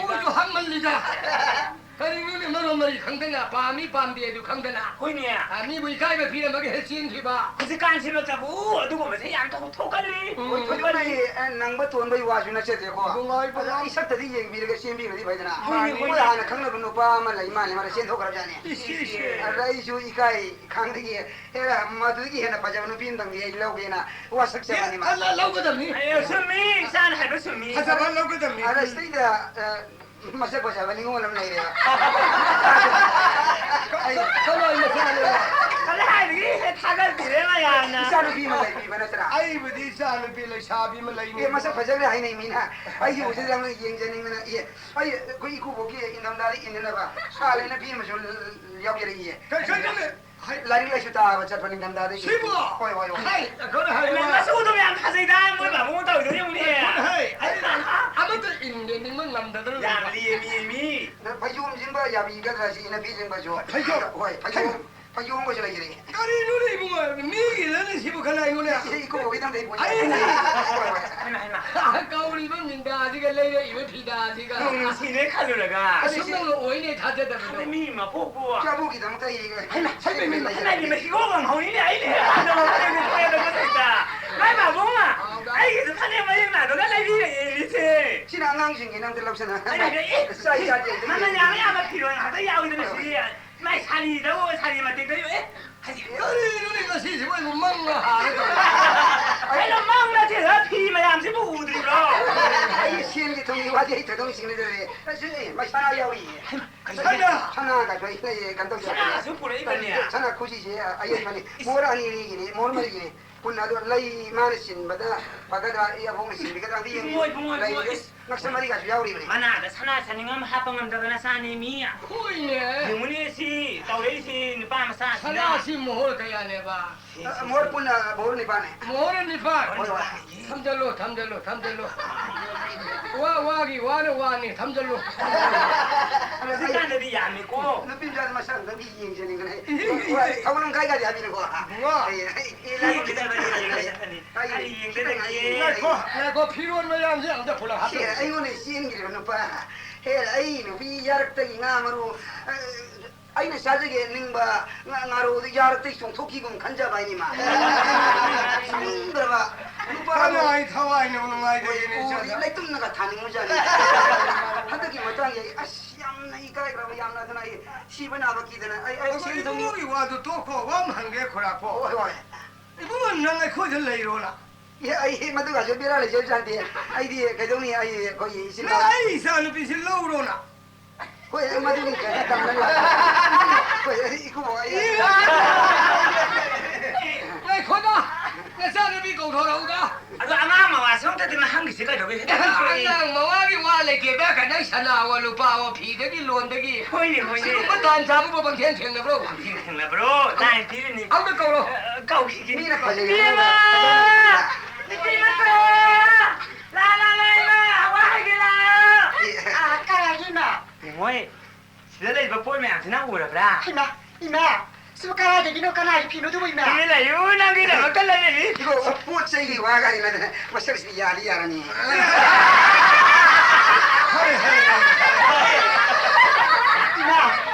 ꯃꯣꯏꯁꯨ ꯍꯪꯃꯜꯂꯤꯗ꯫ ꯀꯔꯤꯅꯣꯅꯦ ꯃꯔꯣꯟ ꯑꯩ ꯈꯪꯗꯅ, ꯄꯥꯝꯃꯤ ꯄꯥꯝꯗꯦ ꯑꯗꯨ ꯈꯪꯗꯅ꯫ ꯍꯣꯏꯅꯦ꯫ ꯑ, ꯃꯤꯕꯨ ꯏꯀꯥꯏꯕ ꯄꯤꯔꯝꯃꯒ ꯍꯦꯛ ꯆꯦꯟꯈꯤꯕ꯫ ꯍꯧꯖꯤꯛꯀꯥꯟꯁꯤꯃꯛꯇꯕꯨ ꯑꯗꯨꯒꯨꯝꯕꯁꯦ ꯌꯥꯝ ꯊꯣꯛ-, ꯊꯣꯛꯀꯜꯂꯤ꯫ ꯎꯝ꯫ ꯍꯣꯏ, ꯊꯣꯏꯗꯣꯛꯅ ꯍꯣꯏ꯫ ꯑꯩ, ꯑ, ꯅꯪꯕ ꯇꯣꯟꯕꯒꯤ ꯋꯥꯁꯨ ꯅꯠꯆꯗꯦꯀꯣ꯫ ꯏꯕꯨꯡꯉꯣ, ꯏꯕꯨꯡꯉꯣ꯫ ꯑꯗ ꯏꯁꯛꯇꯗꯤ ꯌꯦꯡꯕꯤꯔꯒ ꯆꯦꯟꯕꯤꯔꯗꯤ ꯐꯩꯗꯅ꯫ ꯍꯣꯏꯅꯦ, ꯃꯣꯏ ꯍꯣꯏꯅꯦ꯫ ꯍꯥꯟꯅ ꯈꯪꯅꯕ ꯅꯨꯄꯥ ꯑꯃ ꯂꯩ ꯃꯥꯜꯂꯦ, ꯃꯥꯅ ꯆꯦꯟꯊꯣꯛꯈ꯭ꯔꯕꯖꯥꯠꯅꯦ꯫ ꯏꯁ, ꯏꯁ, ꯏꯁ꯫ ꯑꯗ ꯑꯩꯁꯨ ꯏꯀꯥꯏ ꯈꯪꯗꯒꯤ, ꯑꯦ, ꯃꯗꯨꯗꯒꯤ ꯍꯦꯟꯅ ꯐꯖꯕ ꯅꯨꯄꯤ ꯑꯃꯇꯪꯗꯤ ꯑꯩ ꯂꯧꯒꯦꯅ ꯋꯥꯁꯛꯆꯕꯅꯤ, ꯃꯥ꯫ ꯑꯦ, ꯂ-, ꯂꯧꯒꯗꯕꯅꯤ꯫ ꯑꯦ, ꯆꯨꯝꯃꯤ, ꯏꯆꯥꯅ ꯍꯥꯏꯕ ꯆꯨꯝꯃꯤ꯫ ꯐꯖꯕ ꯂꯧꯒꯗꯕꯅꯤ꯫ ꯑꯗ ꯁꯤꯗꯩꯗ, ꯑ, ꯃꯁꯛ ꯐꯖꯕ ꯅꯤꯉꯣꯜ ꯑꯃ ꯂꯩꯔꯦꯕ꯫ ꯑꯩ ꯀꯃꯥꯏꯅ ꯃꯁꯛ ꯐꯖꯕ? ꯀꯗꯥꯏꯗꯒꯤ ꯍꯦꯛ ꯊꯥꯒꯠꯄꯤꯔꯦ ꯃꯌꯥꯝꯅ꯫ ꯏꯆꯥꯅꯨꯄꯤ ꯑꯃ ꯂꯩꯕꯤꯕ ꯅꯠꯇ꯭ꯔꯥ? ꯑꯩꯕꯨꯗꯤ ꯏꯆꯥꯅꯨꯄꯤ ꯂꯩꯁꯥꯕꯤ ꯑꯃ ꯂꯩꯅꯤ꯫ ꯑꯦ, ꯃꯁꯛ ꯐꯖꯈ꯭ꯔꯦ ꯍꯥꯏꯅꯩ ꯃꯤꯅ꯫ ꯑꯩꯒꯤ ꯎꯕꯁꯤꯗ ꯌꯥꯝꯅ ꯌꯦꯡꯖꯅꯤꯡꯗꯅ, ꯑꯦ, ꯑꯩ, ꯑꯩꯈꯣꯏ ꯏꯀꯨꯕꯣꯛꯀꯤ ꯏꯪꯊꯝꯊꯥꯗ ꯏꯟꯅꯅꯕ ꯁꯥꯜꯂꯦꯅ ꯐꯤ ꯑꯃꯁꯨ ꯌꯥꯎꯖꯔꯛꯏꯌꯦ꯫ ꯀꯩ, ꯀꯩ, ꯀꯩ? ꯍꯥꯏ, ꯂꯥꯏꯔꯤꯛ ꯂꯥꯏꯁꯨ ꯇꯥꯕ ꯆꯠꯄ ꯅꯤꯡꯊꯝꯊꯥꯗꯒꯤ꯫ ꯁꯤꯕꯣ? ꯍꯣꯏ, ꯍꯣꯏ, ꯍꯣꯏ꯫ ꯍꯥꯏ, ꯑꯩꯈꯣꯏꯅ ꯍꯥꯏꯕ ꯃꯆꯨꯗꯣ ꯌꯥꯝ ꯐꯖꯩꯗ, ꯃꯣꯏ ꯕꯥꯕꯨꯡ ꯇꯧꯔꯤꯗꯣ ꯌꯦꯡꯉꯨꯅꯦ꯫ ꯑꯩꯈꯣꯏꯅ ꯍꯥꯏ, ꯑꯩꯅ ꯑꯃꯠꯇ ꯏꯟꯒꯦ ꯅꯤꯡꯕ ꯉꯝꯗꯗꯅ ꯌꯥꯝ ꯂꯩꯕ꯫ ꯂꯦꯝꯃꯤ, ꯃꯤ꯫ ꯑꯗ ꯐꯩꯖꯣꯝꯁꯤꯡꯕ ꯌꯥꯕꯤꯒꯗ꯭ꯔꯥ ꯁꯤ ꯏꯅ ꯐꯤꯁꯤꯡꯕꯁꯨ? ꯐꯩꯖꯣꯝ? ꯍꯣꯏ, ꯐꯩꯖꯣꯝ꯫ ꯐꯩꯖꯣꯝ꯫ ꯐꯩꯖꯣꯝꯒꯁꯨ ꯂꯩꯖꯔꯦ꯫ ꯀꯔꯤꯅꯣꯅꯦ ꯏꯕꯨꯡꯉꯣ? ꯃꯤꯒꯤ ꯂꯩꯅ ꯁꯤꯕꯨ ꯈꯔ ꯑꯩꯉꯣꯟꯗ꯫ ꯁꯤ ꯏꯀꯣ ꯕꯣꯛꯀꯤ ꯊꯝꯗ ꯏꯕꯨꯡꯉꯣ꯫ ꯑꯩꯅꯦ꯫ ꯍꯣꯏ, ꯍꯣꯏ꯫ ꯍꯩꯃꯥ, ꯍꯩꯃꯥ꯫ ꯀꯧꯔꯤꯕ ꯃꯤꯟꯗꯥꯁꯤꯒ ꯂꯩꯔꯛꯏꯕ ꯐꯤꯗꯥꯁꯤꯒ꯫ ꯅꯨꯡꯁꯤꯅꯦ ꯈꯜꯂꯨꯔꯒ꯫ ꯑꯁꯨꯝꯅ ꯑꯣꯏꯅꯦ ꯊꯥꯖꯗꯕꯗꯣ꯫ ꯑꯗ ꯃꯤ ꯃꯄꯣꯛꯄꯨ꯫ ꯆꯥꯕꯨꯒꯤ ꯗꯃꯛꯇ ꯑꯩ ꯍꯩꯃꯥ, ꯍꯩꯃꯥ, ꯍꯩꯃꯥ, ꯍꯩꯃꯥ, ꯍꯤꯒꯣꯛ ꯂꯪꯍꯧꯔꯤꯅꯦ, ꯑꯩꯅꯦ꯫ ꯃꯥꯏ ꯃꯥꯕꯨꯡꯅ ꯑꯩꯒꯤꯁꯨ ꯐꯅꯦꯛ ꯃꯌꯦꯛ ꯅꯥꯏꯕꯒ ꯂꯩꯕꯤꯔꯛꯑꯦ, ꯏꯆꯦ꯫ ꯁꯤꯅ ꯑꯉꯥꯡꯁꯤꯡꯒꯤ ꯅꯪꯗ ꯂꯧꯁꯅ꯫ ꯑꯩꯅ ꯍꯥꯏꯕ, ꯑꯦ, ꯆꯥꯏ ꯆꯥꯗꯦ꯫ ꯃꯃꯜ ꯌꯥꯝ ꯌꯥꯝꯕ ꯐꯤꯔꯣꯜ ꯉꯥꯛꯇ ꯌꯥꯎꯏꯗꯅ ꯁꯤꯗꯤ꯫ ꯃꯥꯏ ꯁꯥꯔꯤꯗꯕꯨ, ꯁꯥꯔꯤ ꯃꯇꯦꯛꯇꯕꯨ, ꯑꯦ, ꯍꯥꯏꯗꯤ ꯀꯔꯤꯅꯣꯅꯦ ꯉꯁꯤꯁꯤꯕꯨ ꯑꯩꯕꯨ ꯃꯪꯂ ꯍꯥꯜꯂꯦ ꯇꯧꯔꯤꯁꯦ? ꯑꯩꯅ ꯃꯪ ꯅꯠꯇꯦꯗ, ꯐꯤ ꯃꯌꯥꯝꯁꯤꯕꯨ ꯎꯗ꯭ꯔꯤꯕ꯭ꯔꯣ? ꯑꯩ ꯁꯦꯟꯒꯤ ꯊꯨꯝꯒꯤ ꯋꯥꯗꯤ ꯑꯩ ꯊꯣꯏꯗꯣꯛ ꯅꯤꯡꯁꯤꯡꯅꯗ꯭ꯔꯦ꯫ ꯑꯁꯤ, ꯑꯦ, ꯃꯩ ꯁꯅꯥ ꯌꯥꯎꯔꯤꯌꯦ꯫ ꯁꯅꯥ? ꯁꯅꯥꯒꯁꯨ ꯑꯩ ꯂꯩꯌꯦ, ꯀꯩꯅꯣ ꯇꯧꯖꯔꯦ꯫ ꯁꯅꯥꯁꯨ ꯄꯨꯔꯛꯏꯕꯅꯦ? ꯁꯅꯥ ꯈꯨꯖꯤꯁꯦ ꯑꯌꯦꯠꯄꯅꯤ꯫ ꯃꯣꯍꯣꯔ ꯑꯅꯤ ꯑꯅꯤꯒꯤꯅꯤ, ꯃꯣꯍꯣꯔ ꯃꯔꯤꯒꯤꯅꯤ꯫ ꯄꯨꯟꯅ ꯑꯗꯣ ꯂꯩ ꯃꯥꯅ ꯆꯤꯟꯕꯗ ꯐꯒꯗ꯭ꯔꯥ, ꯑꯩ ꯑꯕꯣꯛꯅ ꯆꯤꯟꯕꯤꯒꯗ꯭ꯔꯥ ꯑꯝꯇ ꯌꯦꯡꯕꯤꯌꯨ꯫ ꯏꯕꯨꯡꯉꯣ, ꯏꯕꯨꯡꯉꯣ, ꯏꯕꯨꯡꯉꯣ, ꯂꯩꯗꯣ ꯏꯁ꯫ ꯉꯛꯁꯝ ꯃꯔꯤꯒꯁꯨ ꯌꯥꯎꯔꯤꯕꯅꯤ꯫ ꯃꯅꯥꯗ ꯁꯅꯥ ꯁꯥꯅꯤꯡ ꯑꯃ ꯍꯥꯞꯄ ꯉꯝꯗꯕ ꯅꯆꯥꯅꯦ ꯃꯤ꯫ ꯍꯣꯏꯅꯦ꯫ ꯌꯦꯡꯉꯨꯅꯦ ꯁꯤ ꯇꯧꯔꯛꯏꯁꯤ ꯅꯨꯄꯥ ꯃꯆꯥꯁꯤꯅ꯫ ꯁꯅꯥꯁꯤ ꯃꯣꯍꯣꯔ ꯀꯌꯥꯅꯦꯕ? ꯁꯤ, ꯁꯤ, ꯑ, ꯁꯤ꯫ ꯃꯣꯍꯣꯔ ꯄꯨꯟꯅ ꯃꯣꯍꯣꯔ ꯅꯤꯄꯥꯟꯅꯦ꯫ ꯃꯣꯍꯣꯔ ꯅꯤꯄꯥꯟ? ꯍꯣꯏ, ꯍꯣꯏ꯫ ꯊꯝꯖꯜꯂꯣ, ꯊꯝꯖꯜꯂꯣ, ꯊꯝꯖꯜꯂꯣ꯫ ꯋꯥ, ꯋꯥꯒꯤ ꯋꯥꯅ ꯋꯥꯅꯤ, ꯊꯝꯖꯜꯂꯣ꯫ ꯍꯧꯖꯤꯛꯀꯥꯟꯗꯗꯤ ꯌꯥꯝꯃꯤꯀꯣ꯫ ꯅꯨꯄꯤ ꯃꯆꯥꯗꯤ ꯃꯁꯛ ꯑꯝꯇꯪꯗꯤ ꯌꯦꯡꯖꯅꯤꯡꯕꯅꯦ꯫ ꯏ, ꯏ, ꯏ, ꯍꯣꯏ, ꯏ꯫ ꯊꯧꯒꯜ ꯂꯝꯈꯥꯏꯒꯗꯤ ꯍꯥꯏꯕꯤꯔꯦꯀꯣ꯫ ꯏꯕꯨꯡꯉꯣ꯫ ꯑꯩ, ꯑꯩ, ꯑꯦ, ꯂꯥꯏꯕꯛ ꯈꯤꯇꯪ ꯌꯦꯡꯒꯗꯕꯅꯤ, ꯐꯔꯦ꯫ ꯌꯦꯡꯒꯗꯕꯅꯤ꯫ ꯑꯩ ꯀꯔꯤ ꯈꯤꯇꯪ ꯌꯦꯡꯒꯗꯒꯦ? ꯉꯥꯏ-, ꯉꯥꯏꯈꯣ, ꯉꯥꯏꯈꯣ, ꯐꯤꯔꯣꯟ ꯃꯌꯥꯝꯁꯦ ꯑꯝꯇ ꯄꯨꯂꯞ ꯁꯤ ꯍꯥꯞꯆꯤꯜꯂꯁꯤ꯫ ꯑꯩꯉꯣꯟꯗ ꯆꯦꯟꯈ꯭ꯔꯤꯕ ꯅꯨꯄꯥ ꯑꯦ, ꯑꯩ ꯅꯨꯄꯤ ꯌꯥꯔꯛꯇꯒꯤ ꯉꯥ ꯃꯔꯨ, ꯑ, ꯑꯩꯅ ꯆꯥꯖꯒꯦ ꯅꯤꯡꯕ ꯉꯥ, ꯉꯥꯔꯧꯗꯨ ꯌꯥꯔꯛꯇꯒꯤ ꯆꯣꯡꯊꯣꯛꯈꯤꯒꯨꯝ ꯈꯟꯖꯕ ꯍꯥꯏꯅꯤ ꯃꯥ꯫ ꯁꯥꯎꯅꯤꯡꯗ꯭ꯔꯕ ꯅꯨꯄꯥ ꯑꯃ ꯊꯋꯥꯏ ꯊꯋꯥꯏꯅ ꯅꯨꯡꯉꯥꯏꯖꯒꯦꯅꯦ ꯎꯔꯗꯤ ꯏꯆꯥꯗ꯫ ꯂꯩꯇꯨꯝꯅꯒ ꯊꯥꯅꯤꯡꯉꯨꯖꯥꯠꯅꯤ꯫ ꯍꯟꯗꯛꯀꯤ ꯃꯇꯥꯡꯁꯦ ꯑꯩ ꯑꯁ ꯌꯥꯝꯅ ꯏꯀꯥꯏꯈ꯭ꯔꯕ, ꯌꯥꯝꯅ ꯑꯗꯨꯅ ꯑꯩ ꯁꯤꯕ ꯅꯥꯕ ꯀꯤꯗꯅ ꯑꯩ, ꯑꯩ ꯑꯩꯈꯣꯏ ꯁꯦꯟ ꯊꯨꯝ ꯏꯕꯨꯡꯒꯤ ꯋꯥꯗꯨ ꯇꯣꯛꯈꯣ, ꯋꯥ ꯑꯃ ꯍꯪꯒꯦ ꯈꯨꯔꯥꯛꯄꯣ꯫ ꯍꯣꯏ, ꯍꯣꯏ꯫ ꯏꯕꯨꯡꯉꯣ, ꯅꯪ ꯑꯩꯈꯣꯏꯗ ꯂꯩꯔꯣꯅ? ꯑꯦ, ꯑꯩ ꯃꯗꯨꯒꯁꯨ ꯕꯦꯔꯥ ꯂꯩꯖꯕꯖꯥꯠ ꯅꯠꯇꯦ꯫ ꯑꯩꯗꯤ ꯀꯩꯗꯧꯅꯤ, ꯑꯩ ꯑꯩꯈꯣꯏꯒꯤ ꯏꯆꯤꯟ ꯅꯪ ꯏꯅꯥꯎ ꯑꯩ ꯏꯆꯥ ꯅꯨꯄꯤꯁꯤ ꯂꯧꯔꯣꯅ? ꯍꯣꯏ, ꯑꯩ ꯃꯗꯨꯒꯤ ꯀꯩꯅꯣ ꯇꯝꯅꯕ꯫ ꯍꯣꯏ, ꯑꯩ ꯏꯀꯨꯕꯣꯛ, ꯑꯩ ꯉꯥꯏꯈꯣꯗ, ꯅꯆꯥꯅꯨꯄꯤ ꯀꯧꯊꯣꯔꯛꯎꯗ꯫ ꯑꯗꯣ ꯑꯉꯥꯡ ꯃꯋꯥꯁꯨ ꯑꯝꯇꯗꯤ ꯅꯍꯪꯒꯤꯁꯦ ꯀꯩꯗꯧꯒꯦ? ꯑꯉꯥꯡ ꯃꯋꯥꯒꯤ ꯋꯥ ꯂꯩꯇꯦꯗ, ꯀꯩꯅꯣ ꯁꯅꯥꯋꯣ ꯂꯨꯄꯥꯋꯣ ꯐꯤꯗꯒꯤ ꯂꯣꯟꯗꯒꯤ꯫ ꯍꯣꯏꯅꯦ, ꯍꯣꯏꯅꯦ꯫ ꯁꯤꯒꯨꯝꯕ ꯇꯥꯟ ꯆꯥꯕꯕꯨ ꯄꯪꯊꯦꯡ ꯊꯦꯡꯅꯕ꯭ꯔꯣ? ꯄꯪꯊꯦꯡ ꯊꯦꯡꯅꯕ꯭ꯔꯣ? ꯂꯥꯏꯟ ꯄꯤꯔꯤꯅꯤ꯫ ꯑꯝꯇ ꯀꯧꯔꯣ꯫ ꯑ, ꯀꯧꯈꯤꯒꯦ꯫ ꯃꯤꯅ ꯐꯖꯩ ꯏꯕꯦꯝꯃ! ꯍꯥꯏꯅꯕ꯫ ꯅꯨꯄꯤ ꯃꯆꯥ! ꯂꯥ, ꯂꯥ, ꯂꯥ, ꯏꯃꯥ! ꯍꯋꯥꯏꯒꯤ ꯂꯥ! ꯑꯦ꯫ ꯑ, ꯀꯥꯏ ꯍꯥꯏꯒꯦ, ꯏꯃꯥ? ꯃꯣꯏ ꯁꯤꯗ ꯂꯩꯕ ꯄꯣꯠ ꯃꯌꯥꯝꯁꯤ ꯅꯪ ꯎꯔꯕ꯭ꯔꯥ? ꯏꯃꯥ, ꯏꯃꯥ! ꯁꯤꯕꯨ ꯀꯗꯥꯏꯗꯒꯤꯅꯣ? ꯀꯅꯥꯒꯤ ꯐꯤꯅꯣ ꯑꯗꯨꯕꯨ, ꯏꯃꯥ? ꯁꯤꯗ ꯂꯩꯌꯨ, ꯅꯪꯒꯤꯗꯃꯛꯇ ꯂꯩꯔꯤꯅꯤ꯫ ꯏꯕꯣ, ꯄꯣꯠ ꯆꯩꯒꯤ ꯋꯥ ꯀꯥꯏꯅ ꯃꯁꯛꯁꯤꯗꯤ ꯌꯥꯗꯤ ꯌꯥꯔꯅꯤ꯫ ꯏꯃꯥ,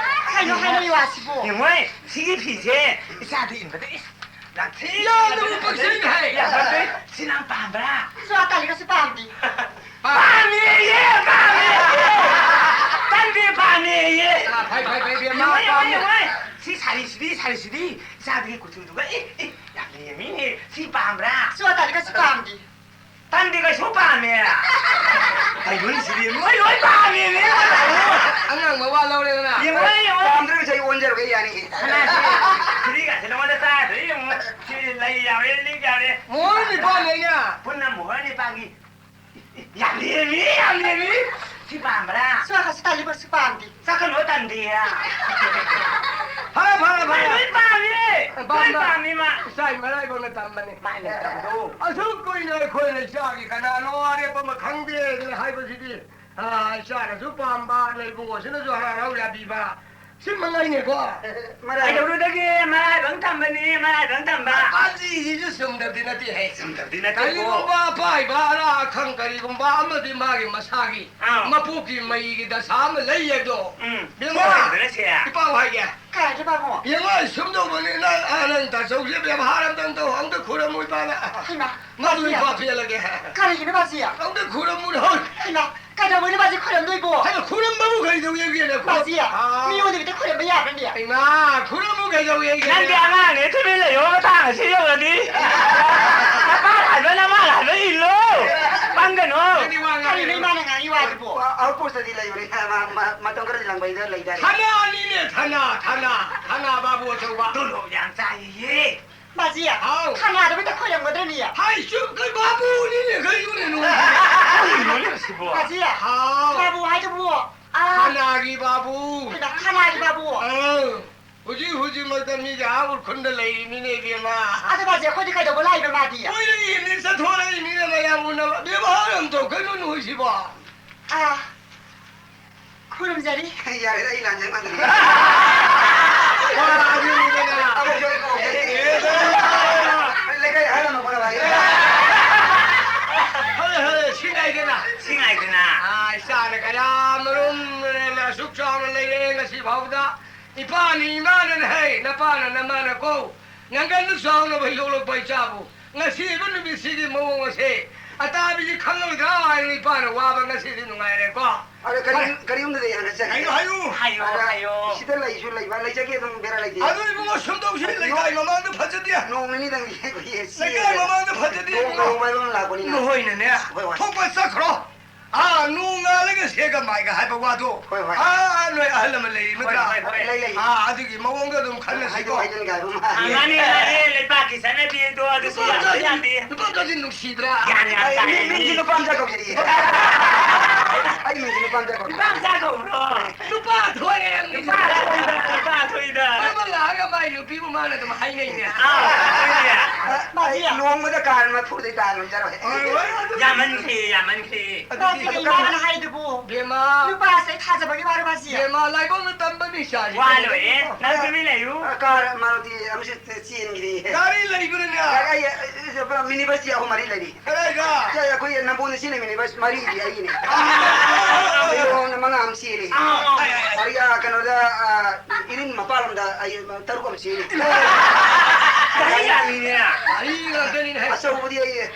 ꯀꯩꯅꯣ ꯍꯥꯏꯔꯛꯏ ꯋꯥꯁꯤꯕꯣ? ꯌꯦꯡꯉꯣꯏ, ꯁꯤꯒꯤ ꯐꯤꯁꯦ ꯏꯆꯥꯗ ꯏꯟꯕꯗ ꯏꯁ, ꯌꯥꯝ ꯊꯤ ꯌꯥꯝꯅ ꯄꯛꯆꯩ ꯍꯥꯏ꯫ ꯌꯥꯝ ꯄꯛꯆꯩ꯫ ꯁꯤ ꯅꯪ ꯄꯥꯝꯕ꯭ꯔꯥ? ꯁꯣ ꯇꯥꯂꯤꯒꯁꯨ ꯄꯥꯝꯗꯦ꯫ ꯄꯥꯝꯃꯦꯌꯦ, ꯄꯥꯝꯃꯦꯌꯦ꯫ ꯇꯟꯗꯦ ꯄꯥꯝꯃꯦꯌꯦ꯫ ꯑꯥ, ꯐꯩ, ꯐꯩ, ꯐꯩ, ꯏꯕꯦꯝꯃ, ꯌꯦꯡꯉꯣ, ꯌꯦꯡꯉꯣ, ꯄꯥꯝꯃꯦ꯫ ꯌꯦꯡꯉꯣ꯫ ꯁꯤ ꯁꯥꯔꯤꯁꯤꯗꯤ, ꯁꯥꯔꯤꯁꯤꯗꯤ ꯏꯆꯥꯗꯨꯒꯤ ꯀꯨꯆꯨꯗꯨꯒ, ꯑꯦ, ꯑꯦ, ꯌꯥꯝ ꯂꯦꯝꯃꯤꯅꯦ꯫ ꯁꯤ ꯄꯥꯝꯕ꯭ꯔꯥ? ꯁꯣ ꯇꯥꯂꯤꯒꯁꯨ ꯄꯥꯝꯗꯦ꯫ ꯇꯟꯗꯤ ꯀꯩꯁꯨ ꯄꯥꯝꯃꯦ꯫ ꯀꯩꯅꯣꯅꯦ ꯁꯤꯗꯤ? ꯂꯣꯏ, ꯂꯣꯏ ꯄꯥꯝꯃꯦꯃꯤ꯫ ꯑꯉꯥꯡ ꯃꯋꯥ ꯂꯧꯔꯦꯗꯅ꯫ ꯌꯦꯡꯉꯣ, ꯌꯦꯡꯉꯣ꯫ ꯄꯥꯝꯗ꯭ꯔꯒꯁꯨ ꯑꯩ ꯑꯣꯟꯖꯔꯒꯦ, ꯌꯥꯅꯤ꯫ ꯁꯅꯥꯁꯦ, ꯐꯤꯔꯤꯒꯁꯦ ꯅꯉꯣꯟꯗ ꯆꯥꯗ꯭ꯔꯦ, ꯌꯦꯡꯉꯣ꯫ ꯁꯤ ꯂꯩ ꯌꯥꯎꯔꯦ, ꯂꯤꯛ ꯌꯥꯎꯔꯦ꯫ ꯃꯣꯍꯣꯔ ꯅꯤꯄꯥꯟ ꯂꯩꯅ꯫ ꯄꯨꯟꯅ ꯃꯣꯍꯣꯔ ꯅꯤꯄꯥꯟꯒꯤ꯫ ꯌꯥꯝ ꯂꯦꯝꯃꯤ, ꯌꯥꯝ ꯂꯦꯝꯃꯤ꯫ ꯁꯤ ꯄꯥꯝꯕ꯭ꯔꯥ? ꯁꯣ ꯍꯧꯖꯤꯛ ꯇꯥꯂꯤꯕꯁꯨ ꯄꯥꯝꯗꯦ꯫ ꯆꯠꯀꯅꯨ, ꯇꯟꯗꯦ꯫ ꯐꯔꯦ, ꯐꯔꯦ, ꯐꯔꯦ꯫ ꯂꯣꯏ ꯄꯥꯝꯃꯤ꯫ ꯂꯣꯏ ꯄꯥꯝꯃꯤ ꯃꯥ꯫ ꯏꯆꯥ ꯃꯔꯥꯏꯕꯛꯅ ꯇꯝꯕꯅꯤ꯫ ꯃꯥꯏ ꯂꯩꯇꯕꯗꯣ꯫ ꯑꯁꯨꯛ ꯀꯨꯏꯅ ꯑꯩꯈꯣꯏꯅ ꯏꯆꯥꯒꯤ ꯀꯅꯥꯅꯣ ꯑꯔꯦꯞꯄ ꯑꯃ ꯈꯪꯗꯦ ꯍꯥꯏꯕꯁꯤꯗꯤ, ꯑꯥ, ꯏꯆꯥꯅꯁꯨ ꯄꯥꯝꯕ, ꯅꯣꯏ ꯏꯕꯨꯡꯉꯣꯁꯤꯅꯁꯨ ꯍꯔꯥꯎ ꯍꯔꯥꯎ ꯌꯥꯕꯤꯕ, ꯁꯤ ꯃꯉꯥꯏꯅꯦꯀꯣ꯫ ꯃꯔꯥꯏ- ꯀꯩꯗꯧꯔꯨꯗꯒꯦ? ꯃꯔꯥꯏꯕꯛ ꯇꯝꯕꯅꯤ, ꯃꯔꯥꯏꯕꯛ ꯇꯝꯕ꯫ ꯄꯥꯟꯖꯤꯁꯤꯁꯨ ꯆꯨꯝꯗꯕꯗꯤ ꯅꯠꯇꯦꯍꯦ꯫ ꯆꯨꯝꯗꯕꯗꯤ ꯅꯠꯇꯦꯀꯣ꯫ ꯀꯔꯤꯒꯨꯝꯕ ꯑꯄꯥꯏꯕ ꯑꯔꯥ ꯑꯈꯪ ꯀꯔꯤꯒꯨꯝꯕ ꯑꯃꯗꯤ ꯃꯥꯒꯤ ꯃꯁꯥꯒꯤ ꯑꯥꯎ꯫ ꯃꯄꯣꯛꯀꯤ ꯃꯩꯒꯤ ꯗꯁꯥ ꯑꯃ ꯂꯩ ꯑꯗꯣ꯫ ꯎꯝ꯫ ꯕꯦꯝꯃ, ꯁꯣꯏꯗꯅ ꯁꯦ꯫ ꯏꯄꯥꯎ ꯍꯥꯏꯒꯦ꯫ ꯀꯥꯏꯗ ꯄꯥꯕꯣ? ꯌꯦꯡꯉꯣ, ꯁꯨꯝ ꯇꯧꯕꯅꯤ, ꯅꯪ, ꯑ, ꯅꯪ ꯇꯥꯆꯧꯁꯦ ꯕꯦꯕꯥꯔ ꯑꯝꯇꯪ ꯇꯧ, ꯑꯝꯇ ꯈꯨꯔꯝꯃꯨ ꯏꯄꯥꯅ꯫ ꯍꯩꯃꯥ, ꯃꯗꯨ ꯕꯥꯖꯤ꯫ ꯏꯄꯥ ꯄꯦꯜꯂꯒꯦ꯫ ꯀꯔꯤꯒꯤꯅꯣ ꯕꯥꯖꯤ? ꯑꯝꯇ ꯈꯨꯔꯝꯃꯨ ꯍꯣꯏ꯫ ꯍꯩꯃꯥ, ꯀꯩꯗꯧꯕꯩꯅꯣ ꯕꯥꯖꯤ ꯈꯨꯔꯝꯗꯣꯏꯕꯣ? ꯍꯩꯃꯥ, ꯈꯨꯔꯝꯕꯕꯨ ꯀꯩꯗꯧ ꯌꯦꯡꯒꯦꯅ ꯈꯨꯔꯝ-, ꯕꯥꯖꯤ, ꯑꯥ꯫ ꯃꯤꯉꯣꯟꯗ ꯈꯛꯇ ꯈꯨꯔꯝꯕ ꯌꯥꯕ꯭ꯔꯅꯦ? ꯍꯩꯃꯥ, ꯈꯨꯔꯝꯃꯨ ꯀꯩꯗꯧ ꯌꯦꯡꯒꯦꯅ? ꯅꯪꯗꯤ ꯑꯉꯥꯡꯅꯦ, ꯇꯨꯃꯤꯟ ꯂꯩꯌꯣ, ꯃꯇꯥꯡ ꯑꯁꯤ ꯌꯧꯔꯗꯤ꯫ ꯅꯄꯥꯅ ꯍꯥꯏꯕ, ꯅꯃꯥꯅ ꯍꯥꯏꯕ ꯏꯜꯂꯣ꯫ ꯄꯪꯒꯅꯣ꯫ ꯅꯪꯗꯤ ꯋꯥ ꯉꯥꯡꯉꯦ꯫ ꯀꯔꯤꯅꯣ ꯏꯃꯥꯅ ꯉꯥꯡꯉꯤ ꯋꯥꯁꯤꯕꯣ? ꯑ-, outpost ꯇꯗꯤ ꯂꯩꯕꯅꯤ, ꯃ-, ꯃ-, ꯃꯇꯝ ꯈꯔꯗꯤ ꯂꯪꯕꯩꯗ ꯂꯩꯗꯥꯏꯅꯦ? ꯊꯅꯥꯅꯤꯅꯦ, ꯊꯅꯥ, ꯊꯅꯥ, ꯊꯅꯥ ꯕꯥꯕꯨ ꯑꯆꯧꯕ꯫ ꯇꯣꯂꯣꯞ ꯌꯥꯝ ꯆꯥꯏꯌꯦ꯫ ꯕꯥꯖꯤ, ꯍꯥꯎ꯫ ꯊꯅꯥꯗꯕꯨ ꯍꯦꯛꯇ ꯈꯣꯏꯔꯝꯒꯗ꯭ꯔꯅꯦ? ꯍꯥꯏ, ꯆꯨꯞ, ꯀꯩ ꯕꯥꯕꯨꯅꯤꯅꯦ, ꯀꯩꯅꯣꯅꯦ, ꯅꯣꯏ꯫ ꯀꯩꯅꯣꯅꯦ ꯁꯤꯕꯣ? ꯕꯥꯖꯤ, ꯍꯥꯎ꯫ ꯕꯥꯕꯨ ꯍꯥꯏꯗꯨꯕꯨ, ꯑꯥ꯫ ꯊꯅꯥꯒꯤ ꯕꯥꯕꯨ꯫ ꯍꯩꯃꯥ, ꯊꯅꯥꯒꯤ ꯕꯥꯕꯨ? ꯑꯥ꯫ ꯍꯧꯖꯤꯛ, ꯍꯧꯖꯤꯛꯃꯛꯇ ꯃꯤꯒꯤ ꯑꯥ ꯎꯔꯈꯨꯜꯗ ꯂꯩꯔꯤꯃꯤꯅꯦ, ꯏꯕꯦꯝꯃ꯫ ꯑꯗꯣ ꯕꯥꯖꯤ, ꯑꯩꯈꯣꯏꯗꯤ ꯀꯩꯗꯧꯕ ꯂꯥꯛꯏꯕ ꯃꯥꯗꯤ? ꯀꯣꯏꯔꯛꯏꯅꯦ, ꯆꯠꯊꯣꯔꯛꯏꯅꯤꯅꯦ, ꯃꯌꯥꯝ ꯎꯅꯕ꯫ ꯕꯦꯕꯥꯔ ꯑꯝ ꯇꯧ, ꯀꯩꯅꯣ ꯅꯣꯏꯁꯤꯕꯣ? ꯑꯥ꯫ ꯈꯨꯔꯨꯝꯖꯔꯤ꯫ ꯌꯥꯔꯦꯗ, ꯑꯩ ꯂꯥꯟꯖꯩ ꯃꯥꯟꯗꯅ꯫ ꯋꯥ ꯑꯗꯨꯅꯤꯗꯅ꯫ ꯑꯃꯨꯛ ꯌꯣꯛꯏ ꯀꯧꯒꯦ꯫ ꯑꯦ, ꯂꯩꯀꯥꯏ ꯑꯍꯜ ꯑꯃ ꯍꯣꯠꯅꯕ ꯍꯥꯏꯌꯦ꯫ ꯍꯣꯏ, ꯍꯣꯏ, ꯁꯤ ꯉꯥꯏꯗꯅ꯫ ꯁꯤ ꯉꯥꯏꯗꯅ꯫ ꯑꯥ, ꯏꯆꯥꯅ ꯀꯌꯥ ꯃꯔꯨꯝ ꯑꯁꯨꯛ ꯆꯥꯎꯅ ꯂꯩꯔꯦ ꯉꯁꯤ ꯐꯥꯎꯕꯗ꯫ ꯏꯄꯥꯅꯤ ꯏꯃꯥꯅꯅ ꯍꯥꯏ, ꯅꯄꯥꯅ ꯅꯃꯥꯅ ꯀꯧ꯫ ꯅꯪꯒꯟꯗꯨ ꯆꯥꯎꯅꯕ ꯌꯣꯛꯂꯛꯄ ꯏꯆꯥꯕꯨ꯫ ꯉꯁꯤꯕ ꯅꯨꯃꯤꯠꯁꯤꯒꯤ ꯃꯑꯣꯡ ꯑꯁꯦ ꯑꯇꯥꯕꯤꯁꯤ ꯈꯪꯂꯣꯏꯗ꯭ꯔꯥ ꯍꯥꯏꯅ ꯏꯄꯥꯅ ꯋꯥꯕ ꯉꯁꯤꯗꯤ ꯅꯨꯡꯉꯥꯏꯔꯦꯀꯣ꯫ ꯑꯗꯣ ꯀꯔꯤ-, ꯀꯔꯤꯒꯨꯝꯗ ꯂꯩ ꯍꯥꯏꯅ ꯆꯠꯈꯤ? ꯍꯥꯏꯌꯨ, ꯍꯥꯏꯌꯨ꯫ ꯍꯥꯏꯌꯨ, ꯑꯗ ꯍꯥꯏꯌꯨ꯫ ꯁꯤꯗ ꯂꯩꯁꯨ ꯂꯩꯕ, ꯂꯩꯖꯒꯦ ꯑꯗꯨꯝ ꯕꯦꯔꯥ ꯂꯩꯇꯦ꯫ ꯑꯗꯨ ꯏꯕꯨꯡꯉꯣ ꯁꯨꯝ ꯇꯧꯁꯤ, ꯂꯩꯀꯥꯏ ꯃꯃꯥꯡꯗ ꯐꯖꯗꯦ꯫ ꯅꯣꯡ ꯅꯤꯅꯤꯗꯪꯗꯤ ꯑꯩꯈꯣꯏꯒꯤ ꯁꯤ ꯂꯩꯀꯥꯏ ꯃꯃꯥꯡꯗ ꯐꯖꯗꯦ ꯅꯣꯡ ꯏꯕꯨꯡꯉꯣ꯫ ꯀꯧꯕ ꯍꯥꯏꯕ ꯑꯃ ꯂꯥꯛꯄꯅꯤꯅ꯫ ꯅꯈꯣꯏꯅꯅꯦ, ꯍꯣꯏ, ꯍꯣꯏ꯫ ꯊꯣꯛꯄ ꯆꯠꯈ꯭ꯔꯣ꯫ ꯑꯥ, ꯅꯣꯡ ꯉꯥꯜꯂꯒ ꯁꯦꯒ ꯃꯥꯏꯒ ꯍꯥꯏꯕ ꯋꯥꯗꯣ꯫ ꯍꯣꯏ, ꯍꯣꯏ꯫ ꯑꯥ, ꯅꯣꯏ ꯑꯍꯜ ꯑꯃ ꯂꯩꯔꯤ ꯍꯣꯏ, ꯅꯠꯇ꯭ꯔꯥ? ꯍꯣꯏ, ꯍꯣꯏ, ꯂꯩ, ꯂꯩ꯫ ꯑꯥ, ꯑꯗꯨꯒꯤ ꯃꯑꯣꯡꯗ ꯑꯗꯨꯝ ꯈꯟꯅꯁꯤꯀꯣ꯫ ꯍꯥꯏꯗꯣꯛ ꯍꯥꯏꯖꯤꯟꯒꯦ ꯍꯥꯏꯕ ꯑꯃ꯫ ꯑꯥ, ꯃꯥꯅꯦ, ꯃꯥꯅꯦ, ꯂꯩꯕꯥꯛꯀꯤ ꯆꯠꯅꯕꯤ ꯑꯗꯣ ꯑꯗꯨꯁꯨ ꯅꯨꯄꯥ ꯌꯥꯗ ꯃꯆꯥꯁꯤꯡ, ꯌꯥꯗꯦ꯫ ꯅꯨꯄꯥ ꯃꯆꯥꯁꯤꯡ ꯅꯨꯡꯁꯤꯗ꯭ꯔꯥ? ꯌꯥꯅꯤ, ꯌꯥꯅꯤ, ꯑꯩ ꯃꯤ-, ꯇꯥꯏ, ꯃꯤꯡꯁꯤ ꯃꯤ꯫ ꯅꯨꯄꯥ ꯃꯆꯥ ꯀꯧꯖꯔꯤꯌꯦ꯫ ꯑꯩ ꯃꯤꯡꯁꯤ ꯅꯨꯄꯥ ꯃꯆꯥ ꯀꯧꯖꯔꯤꯌꯦ꯫ ꯅꯨꯄꯥ ꯃꯆꯥ ꯀꯧꯕ꯭ꯔꯣ? ꯅꯨꯄꯥ ꯊꯣꯛꯑꯦ, ꯅꯨꯄꯥ ꯊꯣꯛꯏꯗ, ꯅꯨꯄꯥ ꯊꯣꯛꯏꯗ꯫ ꯑꯃ ꯂꯥꯛꯑꯒ ꯃꯥꯏ ꯅꯨꯄꯤꯕꯨ ꯃꯥꯅ ꯑꯗꯨꯝ ꯍꯥꯏꯅꯩꯅꯦ꯫ ꯑꯥ, ꯍꯣꯏꯅꯦ꯫ ꯑ, ꯃꯥꯁꯦ ꯑꯩ ꯂꯨꯍꯣꯡꯕꯗ ꯀꯥꯔ ꯃꯔꯐꯨꯗꯩ ꯇꯥꯅ ꯉꯝꯖꯔꯣꯏ꯫ ꯍꯣꯏ, ꯍꯣꯏ, ꯑꯗꯨ ꯌꯥꯝꯃꯟꯈ꯭ꯔꯦ, ꯌꯥꯃꯟꯈ꯭ꯔꯦ꯫ ꯑꯗꯨꯗꯤ ꯃꯥꯁꯦ ꯀꯩ ꯏꯃꯥꯅ ꯍꯥꯏꯗꯨꯕꯨ? ꯕꯦꯝꯃ꯫ ꯅꯨꯄꯥꯁꯦ ꯊꯥꯖꯕꯒꯤ ꯋꯥꯔꯣ ꯃꯥꯁꯤ? ꯏꯕꯦꯝꯃ, ꯂꯥꯏꯕꯛꯅ ꯇꯝꯕꯅꯤ ꯏꯆꯥꯁꯤ꯫ ꯋꯥ ꯂꯣꯏꯔꯦ꯫ ꯅꯪ ꯇꯨꯃꯤꯟ ꯂꯩꯌꯨ꯫ ꯑ, ꯀꯥꯔ ꯃꯥꯔꯨꯇꯤ ꯑꯃꯁꯨ ꯆꯦꯟꯈ꯭ꯔꯦ꯫ ꯒꯥꯔꯤ ꯂꯩꯕ꯭ꯔꯅꯦ? ꯑꯩ, ꯑꯩ, ꯑꯩ, ꯃꯤꯅꯤ ꯕꯁꯇꯤ ꯑꯍꯨꯝ ꯃꯔꯤ ꯂꯩꯔꯤ꯫ ꯀꯗꯥꯏꯗ? ꯁꯦ, ꯑꯩꯈꯣꯏ ꯅꯝꯕꯣꯜꯗ ꯆꯦꯜꯂꯤ ꯃꯤꯅꯤ ꯕꯁ ꯃꯔꯤꯗꯤ ꯑꯩꯒꯤꯅꯦ꯫ ꯑꯥ꯫ ꯃꯌꯣꯝꯗ ꯃꯉꯥ ꯑꯃ ꯆꯦꯜꯂꯤ꯫ ꯑꯥ, ꯑꯥ, ꯑꯥ, ꯑꯥ꯫ ꯑꯗꯒꯤ, ꯑꯥ, ꯀꯩꯅꯣꯗ, ꯑꯥ, ꯏꯔꯤꯡ ꯃꯄꯥꯜꯂꯣꯝꯗ ꯑꯩ ꯇꯔꯨꯛ ꯑꯃ ꯆꯦꯜꯂꯤ꯫ ꯒꯥꯔꯤ ꯌꯥꯝꯃꯤꯅꯦ꯫ ꯒꯥꯔꯤ ꯉꯥꯛꯇꯅꯤꯅꯦ꯫ ꯑꯆꯧꯕꯗꯤ ꯑꯩ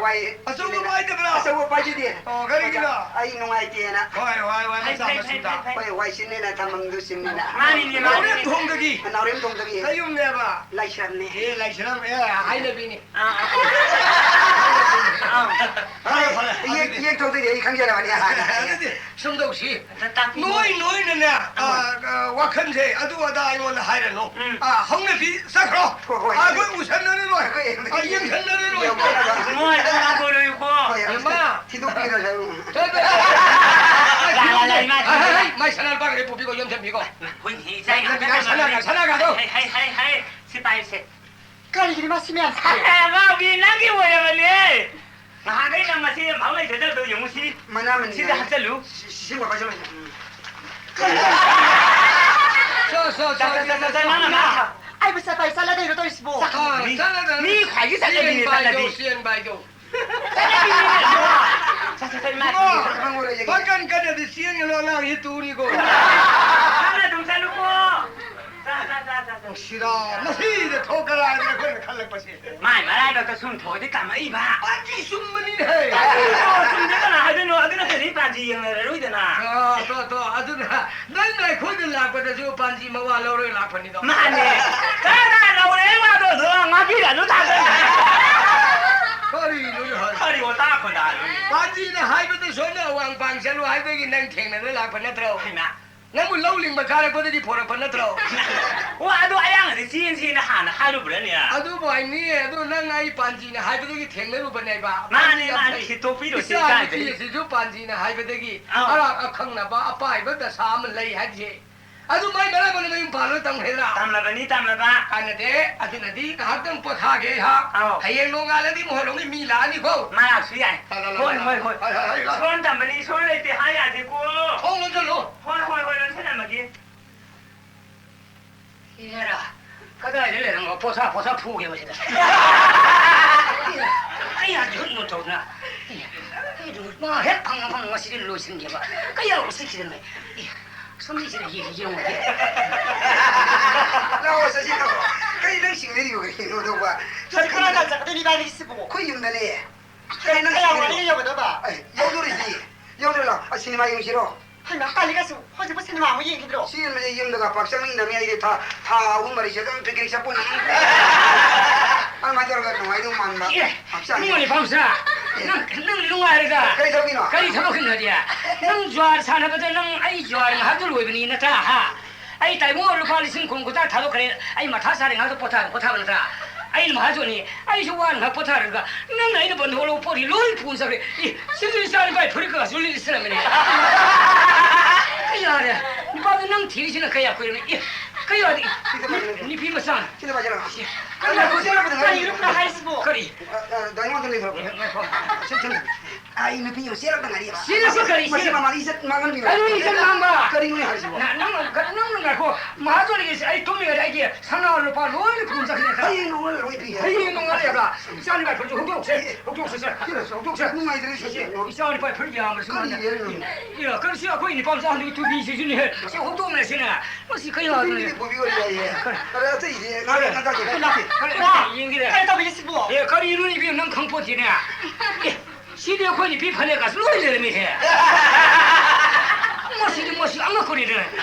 ꯋꯥꯏ꯫ ꯑꯆꯧꯕ ꯄꯥꯏꯗꯕ꯭ꯔꯥ? ꯑꯆꯧꯕ ꯄꯥꯏꯖꯗꯦ꯫ ꯑꯣ, ꯀꯔꯤꯒꯤꯅꯣ? ꯑꯩ ꯅꯨꯡꯉꯥꯏꯇꯦꯅ꯫ ꯍꯣꯏ, ꯍꯣꯏ, ꯍꯣꯏ, ꯐꯩ, ꯃꯆꯥ ꯐꯩ, ꯐꯩ, ꯃꯁꯨꯗ꯫ ꯐꯩ, ꯐꯩ꯫ ꯍꯣꯏ, ꯋꯥꯏ ꯆꯤꯟꯅꯦꯅ ꯊꯝꯐꯝꯗꯨ ꯆꯤꯟꯅꯦꯅ꯫ ꯃꯥꯅꯤꯅꯦ, ꯃꯥꯅꯤꯅꯦ꯫ ꯅꯥꯎꯔꯦꯝꯊꯣꯡꯗꯒꯤ꯫ ꯅꯥꯎꯔꯦꯝꯊꯣꯡꯗꯒꯤ꯫ ꯅꯌꯨꯝꯅꯦꯕ? ꯂꯥꯏꯁ꯭ꯔꯝꯅꯦ꯫ ꯑꯦ, ꯂꯥꯏꯁ꯭ꯔꯝ, ꯑꯦ, ꯍꯥꯏꯅꯕꯤꯅꯤ꯫ ꯑꯥ, ꯑꯥ, ꯑꯥ꯫ ꯑꯥ꯫ ꯐꯔꯦ, ꯐꯔꯦ, ꯌꯦꯛ-, ꯑꯗꯨꯗꯤ꯫ ꯌꯦꯛꯊꯣꯛꯇꯣꯏꯗꯤ ꯑꯩ ꯈꯪꯖꯔꯕꯅꯤ ꯍꯥꯟꯅ꯫ ꯑꯗꯨꯗꯤ ꯁꯨꯝ ꯇꯧꯁꯤ꯫ ꯑꯝꯇ ꯇꯥꯛꯄꯤꯌꯨ꯫ ꯅꯣꯏ, ꯅꯣꯏꯅꯅꯦ, ꯑꯥ, ꯑꯥ꯫ ꯑꯥ, ꯋꯥꯈꯜꯁꯦ ꯑꯗꯨ ꯑꯗꯥ ꯑꯩꯉꯣꯟꯗ ꯍꯥꯏꯔꯅꯨ꯫ ꯎꯝ꯫ ꯑꯥ, ꯍꯧꯅꯕꯤ ꯆꯠꯈ꯭ꯔꯣ꯫ ꯍꯣꯏ, ꯍꯣꯏ꯫ ꯑꯥ, ꯑꯩꯈꯣꯏ ꯎꯁꯟꯅꯔꯔꯣꯏ꯫ ꯑꯩꯈꯣꯏ ꯑꯥ, ꯌꯦꯡꯁꯟꯅꯔꯔꯣꯏ꯫ ꯌꯦꯡꯁꯟꯅꯔꯔꯣꯏ꯫ ꯏꯕꯨꯡꯉꯣ, ꯑꯗꯨ ꯉꯥꯡꯒꯣꯏꯔꯣꯏꯀꯣ꯫ ꯍꯣꯏ, ꯍꯣꯏ꯫ ꯏꯃꯥ꯫ ꯊꯤꯗꯣꯛꯄꯤꯔꯣ, ꯁꯥꯔ꯫ ꯂꯥ, ꯂꯥ, ꯂꯥ, ꯏꯃꯥ, ꯍꯩ, ꯍꯩ, ꯏꯃꯥ꯫ ꯍꯩ, ꯃꯥꯏ ꯁꯅꯥ ꯂꯨꯄꯥꯒꯗꯤ ꯄꯨꯕꯤꯈꯣ, ꯌꯣꯝꯁꯤꯟꯕꯤꯈꯣ꯫ ꯍꯣꯏꯅꯦ, ꯏꯆꯥ ꯌꯥꯝ ꯅꯪ ꯀꯟꯅ ꯁꯅꯥ, ꯁꯅꯥ ꯀꯥꯗꯣ꯫ ꯍꯩ, ꯍꯩ, ꯍꯩ, ꯍꯩ, ꯁꯤ ꯄꯥꯏꯌꯨꯁꯦ꯫ ꯀꯔꯤꯒꯤꯅꯣ ꯃꯥ ꯁꯤ ꯃꯌꯥꯝꯁꯦ? ꯑꯉꯥꯎꯕꯤ, ꯅꯪꯒꯤ ꯑꯣꯏꯔꯕꯅꯦ꯫ ꯅꯍꯥꯟꯈꯩ ꯅꯪ ꯃꯁꯤ ꯑꯝꯐꯥꯎ ꯂꯩꯖꯗꯕꯗꯣ ꯌꯦꯡꯉꯨ ꯁꯤ꯫ ꯃꯅꯥ ꯃꯅꯤ ꯁꯤꯗ ꯌꯥꯏ꯫ ꯍꯥꯞꯆꯜꯂꯨ꯫ ꯁꯤ, ꯁꯤ, ꯁꯤ ꯃꯄꯥ ꯆꯠꯂꯣ꯫ ꯁꯣ, ꯁꯣ, ꯁꯣ, ꯆꯠ, ꯆꯠ, ꯆꯠ, ꯆꯠ, ꯅꯪ ꯑꯃ꯫ ꯑꯩꯕꯨ ꯆꯠꯄ ꯍꯥꯏ ꯆꯠꯂꯗꯣꯏꯔꯣ ꯇꯧꯔꯤꯁꯤꯕꯣ? ꯑꯥ, ꯆꯠꯂꯗꯣꯏꯅꯤ꯫ ꯆꯠꯂꯗꯣꯏꯅꯤ꯫ ꯃꯤ ꯈ꯭ꯋꯥꯏꯒꯤ ꯆꯠꯂꯗꯤꯅꯦ ꯆꯦꯟꯕ ꯍꯥꯏꯗꯣ, ꯆꯠꯂꯗꯤ꯫ ꯆꯦꯟꯕ ꯍꯥꯏꯗꯣ꯫ ꯆꯠ, ꯆꯠ, ꯆꯠ, ꯏꯃꯥ, ꯏꯕꯨꯡꯉꯣ, ꯆꯠ, ꯆꯠ, ꯆꯠ꯫ ꯄꯥꯡꯒꯜ ꯀꯟꯅꯗꯤ ꯆꯦꯟꯒꯅꯨ, ꯑꯉꯥꯡꯁꯤ ꯇꯨꯅꯤꯀꯣ꯫ ꯅꯪꯅ ꯑꯗꯨꯝ ꯆꯠꯂꯨꯀꯣ꯫ ꯆꯠ, ꯆꯠ, ꯆꯠ, ꯆꯠ, ꯆꯠ꯫ ꯁꯤꯔꯥ, ꯃꯁꯤꯗ ꯊꯣꯛꯀꯔꯥ ꯍꯥꯏꯅ ꯑꯩꯈꯣꯏꯅ ꯈꯜꯂꯛꯄꯁꯦ꯫ ꯃꯥꯏ ꯃꯔꯥꯏꯕꯛꯇ ꯁꯨꯝ ꯊꯣꯛꯑꯗꯤ ꯀꯝꯃꯛꯏꯕ꯫ ꯄꯥꯟꯖꯤ ꯆꯨꯝꯕꯅꯤꯅꯦꯍꯦ꯫ ꯄꯥꯟꯖꯤꯗꯣ ꯆꯨꯝꯗꯦ ꯀꯅꯥ ꯍꯥꯏꯗꯣꯏꯅꯣ? ꯑꯗꯨ ꯅꯠꯇ꯭ꯔꯗꯤ ꯄꯥꯟꯖꯤ ꯌꯦꯡꯅꯔꯔꯣꯏꯗꯅ꯫ ꯑꯣ, ꯇꯣ, ꯇꯣ, ꯑꯗꯨꯅ ꯅꯪꯅ ꯑꯩꯈꯣꯏꯗ ꯂꯥꯛꯄꯗꯁꯨ ꯄꯥꯟꯖꯤ ꯃꯋꯥ ꯂꯧꯔꯒ ꯂꯥꯛꯄꯅꯤꯗꯣ꯫ ꯃꯥꯅꯦ꯫ ꯀꯅꯥ ꯂꯧꯔꯦ ꯋꯥꯗꯣ? ꯑꯗꯣ ꯉꯥꯛꯄꯤꯔꯅꯨ ꯇꯥꯗꯣꯏꯅꯦ꯫ ꯀꯔꯤꯅꯣꯅꯦ ꯍꯥꯏ? ꯀꯔꯤ ꯋꯥꯇꯥ ꯈꯣꯟꯗꯥꯅꯣꯅꯦ? ꯄꯥꯟꯖꯤꯅ ꯍꯥꯏꯕꯗ ꯁꯣꯝꯗ ꯑꯋꯥꯡ ꯄꯥꯡ ꯆꯠꯂꯨ ꯍꯥꯏꯕꯒꯤ ꯅꯪ ꯊꯦꯡꯅꯗ ꯂꯥꯛꯄ ꯅꯠꯇ꯭ꯔꯣ? ꯍꯩꯃꯥ꯫ ꯅꯪꯕꯨ ꯂꯧ ꯂꯤꯡꯕ ꯀꯥꯔꯛꯄꯗꯗꯤ ꯄꯣꯔꯛꯄ ꯅꯠꯇ꯭ꯔꯣ? ꯑꯣ, ꯑꯗꯨ ꯑꯌꯥꯡꯗꯤ ꯆꯦꯟꯁꯦꯅ ꯍꯥꯟꯅ ꯍꯥꯏꯔꯨꯕ꯭ꯔꯅꯦ? ꯑꯗꯨꯕꯨ ꯍꯥꯏꯅꯤ, ꯑꯗꯨ ꯅꯪ ꯑꯩ ꯄꯥꯟꯖꯤꯅ ꯍꯥꯏꯕꯗꯒꯤ ꯊꯦꯡꯅꯔꯨꯕꯅꯦꯕ꯫ ꯃꯥꯅꯦ, ꯄꯥꯟꯖꯤ ꯌꯥꯝ ꯃꯥꯅꯦ, ꯐꯩ꯫ ꯍꯦꯟꯇꯣꯛꯄꯤꯔꯣꯁꯦ, ꯏꯆꯥ ꯀꯥꯏꯗꯒꯤ? ꯅꯨꯄꯤ ꯑꯁꯤꯁꯨ ꯄꯥꯟꯖꯤꯅ ꯍꯥꯏꯕꯗꯒꯤ ꯑꯧ꯫ ꯑꯔꯥꯛ ꯑꯈꯪꯅꯕ ꯑꯄꯥꯏꯕ ꯗꯁꯥ ꯑꯃ ꯂꯩ ꯍꯥꯏꯕꯁꯦ꯫ ꯑꯗꯨ ꯃꯥꯏ ꯃꯔꯥꯏꯕꯛꯅ ꯃꯌꯨꯝ ꯄꯥꯜꯂꯒ ꯇꯝꯈ꯭ꯔꯦꯗꯅ꯫ ꯇꯝꯂꯕꯅꯤ, ꯇꯝꯂꯕ꯫ ꯀꯥꯟꯅꯗꯦ, ꯑꯗꯨꯅꯗꯤ ꯉꯥꯏꯍꯥꯛꯇꯪ ꯄꯣꯊꯥꯒꯦ ꯑꯩꯍꯥꯛ꯫ ꯑꯧ꯫ ꯍꯌꯦꯡ ꯅꯣꯡꯉꯥꯜꯂꯗꯤ ꯃꯣꯏꯔꯣꯝꯒꯤ ꯃꯤ ꯂꯥꯛꯑꯅꯤꯀꯣ꯫ ꯃꯥ ꯂꯥꯛꯁꯨ ꯌꯥꯏ꯫ ꯂꯥꯛ, ꯂꯥꯛ, ꯍꯣꯏ, ꯂꯥꯛ, ꯍꯣꯏ, ꯂꯥꯛ꯫ ꯍꯣꯏ, ꯍꯣꯏ, ꯍꯣꯏ, ꯂꯥꯛ꯫ ꯏꯁꯣꯔꯅ ꯇꯝꯕꯅꯤ, ꯏꯁꯣꯔ ꯂꯩꯇꯦ ꯍꯥꯏ ꯌꯥꯗꯦꯀꯣ꯫ ꯊꯣꯡ ꯂꯣꯟꯁꯤꯜꯂꯨ꯫ ꯏꯅꯦꯔꯥ, ꯀꯗꯥꯏꯗ ꯂꯩꯔꯝꯃꯣ? ꯄꯣꯊꯥ, ꯄꯣꯊꯥ ꯐꯨꯒꯦꯕ ꯁꯤꯗ꯫ ꯑꯩ ꯍꯧꯖꯤꯛ ꯍꯨꯠ ꯃꯨꯠ ꯇꯧꯗꯅ꯫ ꯑꯩ ꯃꯥ ꯍꯦꯛ ꯐꯪꯉ ꯐꯪꯉ ꯉꯁꯤꯗꯤ ꯂꯣꯏꯁꯤꯟꯒꯦꯕ꯫ ꯀꯩ ꯌꯥꯎ ꯎꯁꯤꯠꯈꯤꯗꯅ꯫ ꯑꯦ, ꯁꯣꯝꯗ ꯁꯤꯗ ꯌꯦꯡ-, ꯌꯦꯡꯉꯨꯒꯦ꯫ ꯂꯥꯛꯑꯣ, ꯆꯠꯁꯤ ꯂꯥꯛꯑꯣ꯫ ꯀꯩ ꯅꯪ ꯁꯤꯡꯅꯔꯤꯕꯣ ꯀꯩꯅꯣ ꯇꯧꯕ? ꯆꯠꯁꯤ ꯀꯗꯥꯏ ꯀꯗꯥꯏ ꯆꯠꯀꯗꯣꯏꯅꯣ ꯏꯕꯥꯅꯤꯁꯤꯕꯨ? ꯑꯩꯈꯣꯏ ꯌꯨꯝꯗꯅꯦ꯫ ꯀꯩ ꯅꯪ ꯀꯌꯥ ꯁꯤꯡꯅꯔꯤꯕꯣ? ꯋꯥꯠꯂꯤꯒꯦ ꯌꯧꯒꯗꯕ? ꯑꯦ, ꯌꯧꯗꯣꯔꯤꯁꯤ꯫ ꯌꯧꯗ꯭ꯔꯦ, ꯂꯥꯛꯑꯣ꯫ ꯑ, ꯁꯤꯅꯦꯃꯥ ꯌꯦꯡꯁꯤꯔꯣ? ꯍꯩꯃꯥ, ꯀꯥꯂꯤꯒꯁꯨ ꯍꯧꯖꯤꯛꯄꯨ ꯁꯤꯅꯦꯃꯥ ꯑꯃꯨꯛ ꯌꯦꯡꯈꯤꯗ꯭ꯔꯣ? ꯁꯤ ꯌꯨꯝꯗ, ꯌꯨꯝꯗꯒ ꯄꯥꯛ ꯆꯪꯅꯤꯡꯗꯕꯅꯤ꯫ ꯑꯩꯗꯤ ꯊꯥ, ꯊꯥ ꯑꯍꯨꯝ ꯃꯔꯤꯁꯦ ꯑꯗꯨꯝ picnic ꯆꯠꯄ ꯑꯣꯏꯅ ꯑꯗꯨꯝ ꯑꯗꯨꯃꯥꯏꯅ ꯇꯧꯔꯒ ꯅꯨꯡꯉꯥꯏꯗꯧ ꯃꯥꯟꯕ꯫ ꯑꯦ, ꯍꯛꯆꯥꯡꯁꯦ ꯏꯕꯨꯡꯉꯣ ꯂꯩꯐꯝꯁꯦ, ꯅꯪ, ꯅꯪ ꯅꯨꯡꯉꯥꯏꯔꯦꯗ꯫ ꯀꯔꯤ ꯇꯧꯕꯤꯅꯣ? ꯀꯔꯤ ꯊꯕꯛ ꯈꯟꯅꯗꯦ? ꯅꯪ ꯖ꯭ꯋꯥꯔ ꯁꯥꯟꯅꯕꯗ ꯅꯪ ꯑꯩ ꯖ꯭ꯋꯥꯔ ꯉꯥꯏꯍꯥꯛꯇ ꯂꯣꯏꯕꯅꯤ ꯅꯠꯇ꯭ꯔꯥ, ꯍꯥ? ꯑꯩ ꯇꯥꯏꯕꯪ ꯂꯨꯄꯥ ꯂꯤꯁꯤꯡ ꯀꯨꯟ ꯀꯨꯟꯊ꯭ꯔꯥ ꯊꯥꯗꯣꯛꯈ꯭ꯔꯦ꯫ ꯑꯩ ꯃꯊꯥ ꯁꯥꯔꯦ, ꯉꯥꯏꯍꯥꯛꯇ ꯄꯣꯊꯥ-, ꯄꯣꯊꯥꯕ ꯅꯠꯇ꯭ꯔꯥ? ꯑꯩꯅ ꯃꯍꯥꯖꯣꯟꯅꯤ, ꯑꯩꯁꯨ ꯋꯥꯅ ꯉꯥꯏꯍꯥꯛ ꯄꯣꯊꯥꯔꯒ ꯅꯪꯅ ꯑꯩꯅ ꯕꯟꯙꯣꯛ ꯂꯧꯕ ꯄꯣꯠꯁꯤ ꯂꯣꯏ ꯄꯨꯅ ꯆꯠꯈ꯭ꯔꯦ꯫ ꯏ, ꯁꯤꯁꯨ ꯏꯆꯥ ꯅꯨꯄꯥꯒꯤ ꯐꯨꯔꯤꯠ ꯀꯩꯀꯥꯁꯨ ꯂꯤꯠꯁꯤꯜꯂꯝꯃꯤꯅꯦ꯫ ꯀꯌꯥꯔꯦ? ꯅꯨꯄꯥꯗꯣ ꯅꯪ ꯊꯤꯔꯤꯁꯤꯅ ꯀꯌꯥ ꯀꯨꯏꯔꯝꯃꯤ? ꯏ, ꯀꯌꯥꯗꯤ? ꯅꯨꯄꯤ ꯃꯆꯥ꯫ ꯁꯤꯗ ꯄꯥꯏꯁꯤꯜꯂꯣ꯫ ꯀꯔꯤ? ꯀꯔꯤꯅꯣ ꯈꯨꯠ ꯍꯥꯏꯁꯤꯕꯣ? ꯀꯔꯤ? ꯑ, ꯑ, ꯗꯥꯏꯃꯣꯟꯗ ꯂꯩꯈ꯭ꯔꯣ꯫ ꯉꯥꯏꯈꯣ꯫ ꯁꯤ, ꯁꯤ꯫ ꯑꯩ ꯅꯨꯄꯤ ꯑꯃ ꯆꯦꯜꯂꯛꯇ ꯉꯥꯏꯔꯤ꯫ ꯆꯦꯜꯂꯛꯄ ꯀꯔꯤ? ꯃꯁꯤ ꯃꯃꯥꯅ ꯏꯖꯠ ꯃꯥꯡꯍꯟꯕꯤꯔꯣ꯫ ꯀꯔꯤ ꯏꯖꯠ ꯃꯥꯡꯕ? ꯀꯔꯤꯅꯣ ꯍꯥꯏꯁꯤꯕꯣ? ꯅ-, ꯅꯪ, ꯅꯪ ꯉꯥꯏꯈꯣ꯫ ꯃꯍꯥꯖꯣꯟꯒꯤꯁꯦ ꯑꯩ ꯇꯨꯝꯃꯤꯉꯩꯗ ꯑꯩꯒꯤ ꯁꯅꯥ ꯂꯨꯄꯥ ꯂꯣꯏꯅ ꯄꯨꯔ ꯆꯠꯈꯤꯅꯦ꯫ ꯍꯌꯦꯡ ꯅꯣꯡꯃ ꯂꯣꯏ ꯄꯤꯒꯦ꯫ ꯍꯌꯦꯡ ꯅꯣꯡꯉꯥꯜꯂꯒ ꯏꯆꯥ ꯅꯨꯄꯥ ꯐꯨꯔꯤꯠꯁꯦ ꯍꯧꯗꯣꯛꯁꯦ, ꯍꯧꯗꯣꯛꯁꯦ꯫ ꯁꯤꯔꯁꯨ ꯍꯧꯗꯣꯛꯁꯦ꯫ ꯅꯨꯡꯉꯥꯏꯇ꯭ꯔꯦ ꯁꯤꯁꯦ꯫ ꯏꯆꯥ ꯅꯨꯄꯥ ꯐꯨꯔꯤꯠ ꯌꯥꯝꯕꯁꯨ ꯀꯔꯤ ꯃꯥꯅ꯫ ꯌꯦꯡꯉꯤꯅꯣ? ꯏ-, ꯏ-, ꯀꯔꯤ ꯁꯤ ꯑꯩꯈꯣꯏ ꯅꯨꯄꯥ ꯃꯆꯥ ꯍꯟꯗꯛ ꯇꯨꯕꯤꯁꯤꯁꯨꯅꯦ꯫ ꯁꯤ ꯍꯧꯗꯣꯛꯅꯁꯤꯅꯦ꯫ ꯃꯁꯤ ꯀꯩ ꯌꯥꯗꯣꯏꯅꯣ? ꯅꯨꯄꯤꯗꯤ ꯄꯨꯕꯤ ꯑꯣꯏ ꯌꯥꯏꯌꯦ꯫ ꯀꯔꯤ? ꯑꯗ ꯑꯇꯩꯗꯤ ꯉꯥꯏꯍꯥꯛ ꯉꯥꯏꯍꯥꯛ ꯀꯔꯤ? ꯀꯔꯤ ꯌꯦꯡꯒꯦ? ꯀꯔꯤ ꯇꯧꯕꯤꯒꯦ ꯁꯤꯕꯣ? ꯑꯦ, ꯀꯔꯤꯅꯣ ꯏꯕꯦꯝ, ꯅꯪ ꯈꯪꯄꯣꯠꯇꯦꯅꯦ꯫ ꯑꯦ, ꯁꯤꯗꯤ ꯑꯩꯈꯣꯏ ꯅꯨꯄꯤ ꯐꯅꯦꯛꯀꯁꯨ ꯂꯣꯏ ꯂꯩꯔꯝꯃꯤꯍꯦ꯫ ꯃꯁꯤꯗꯤ, ꯃꯁꯤ ꯑꯉꯛꯄꯅꯤꯗ꯫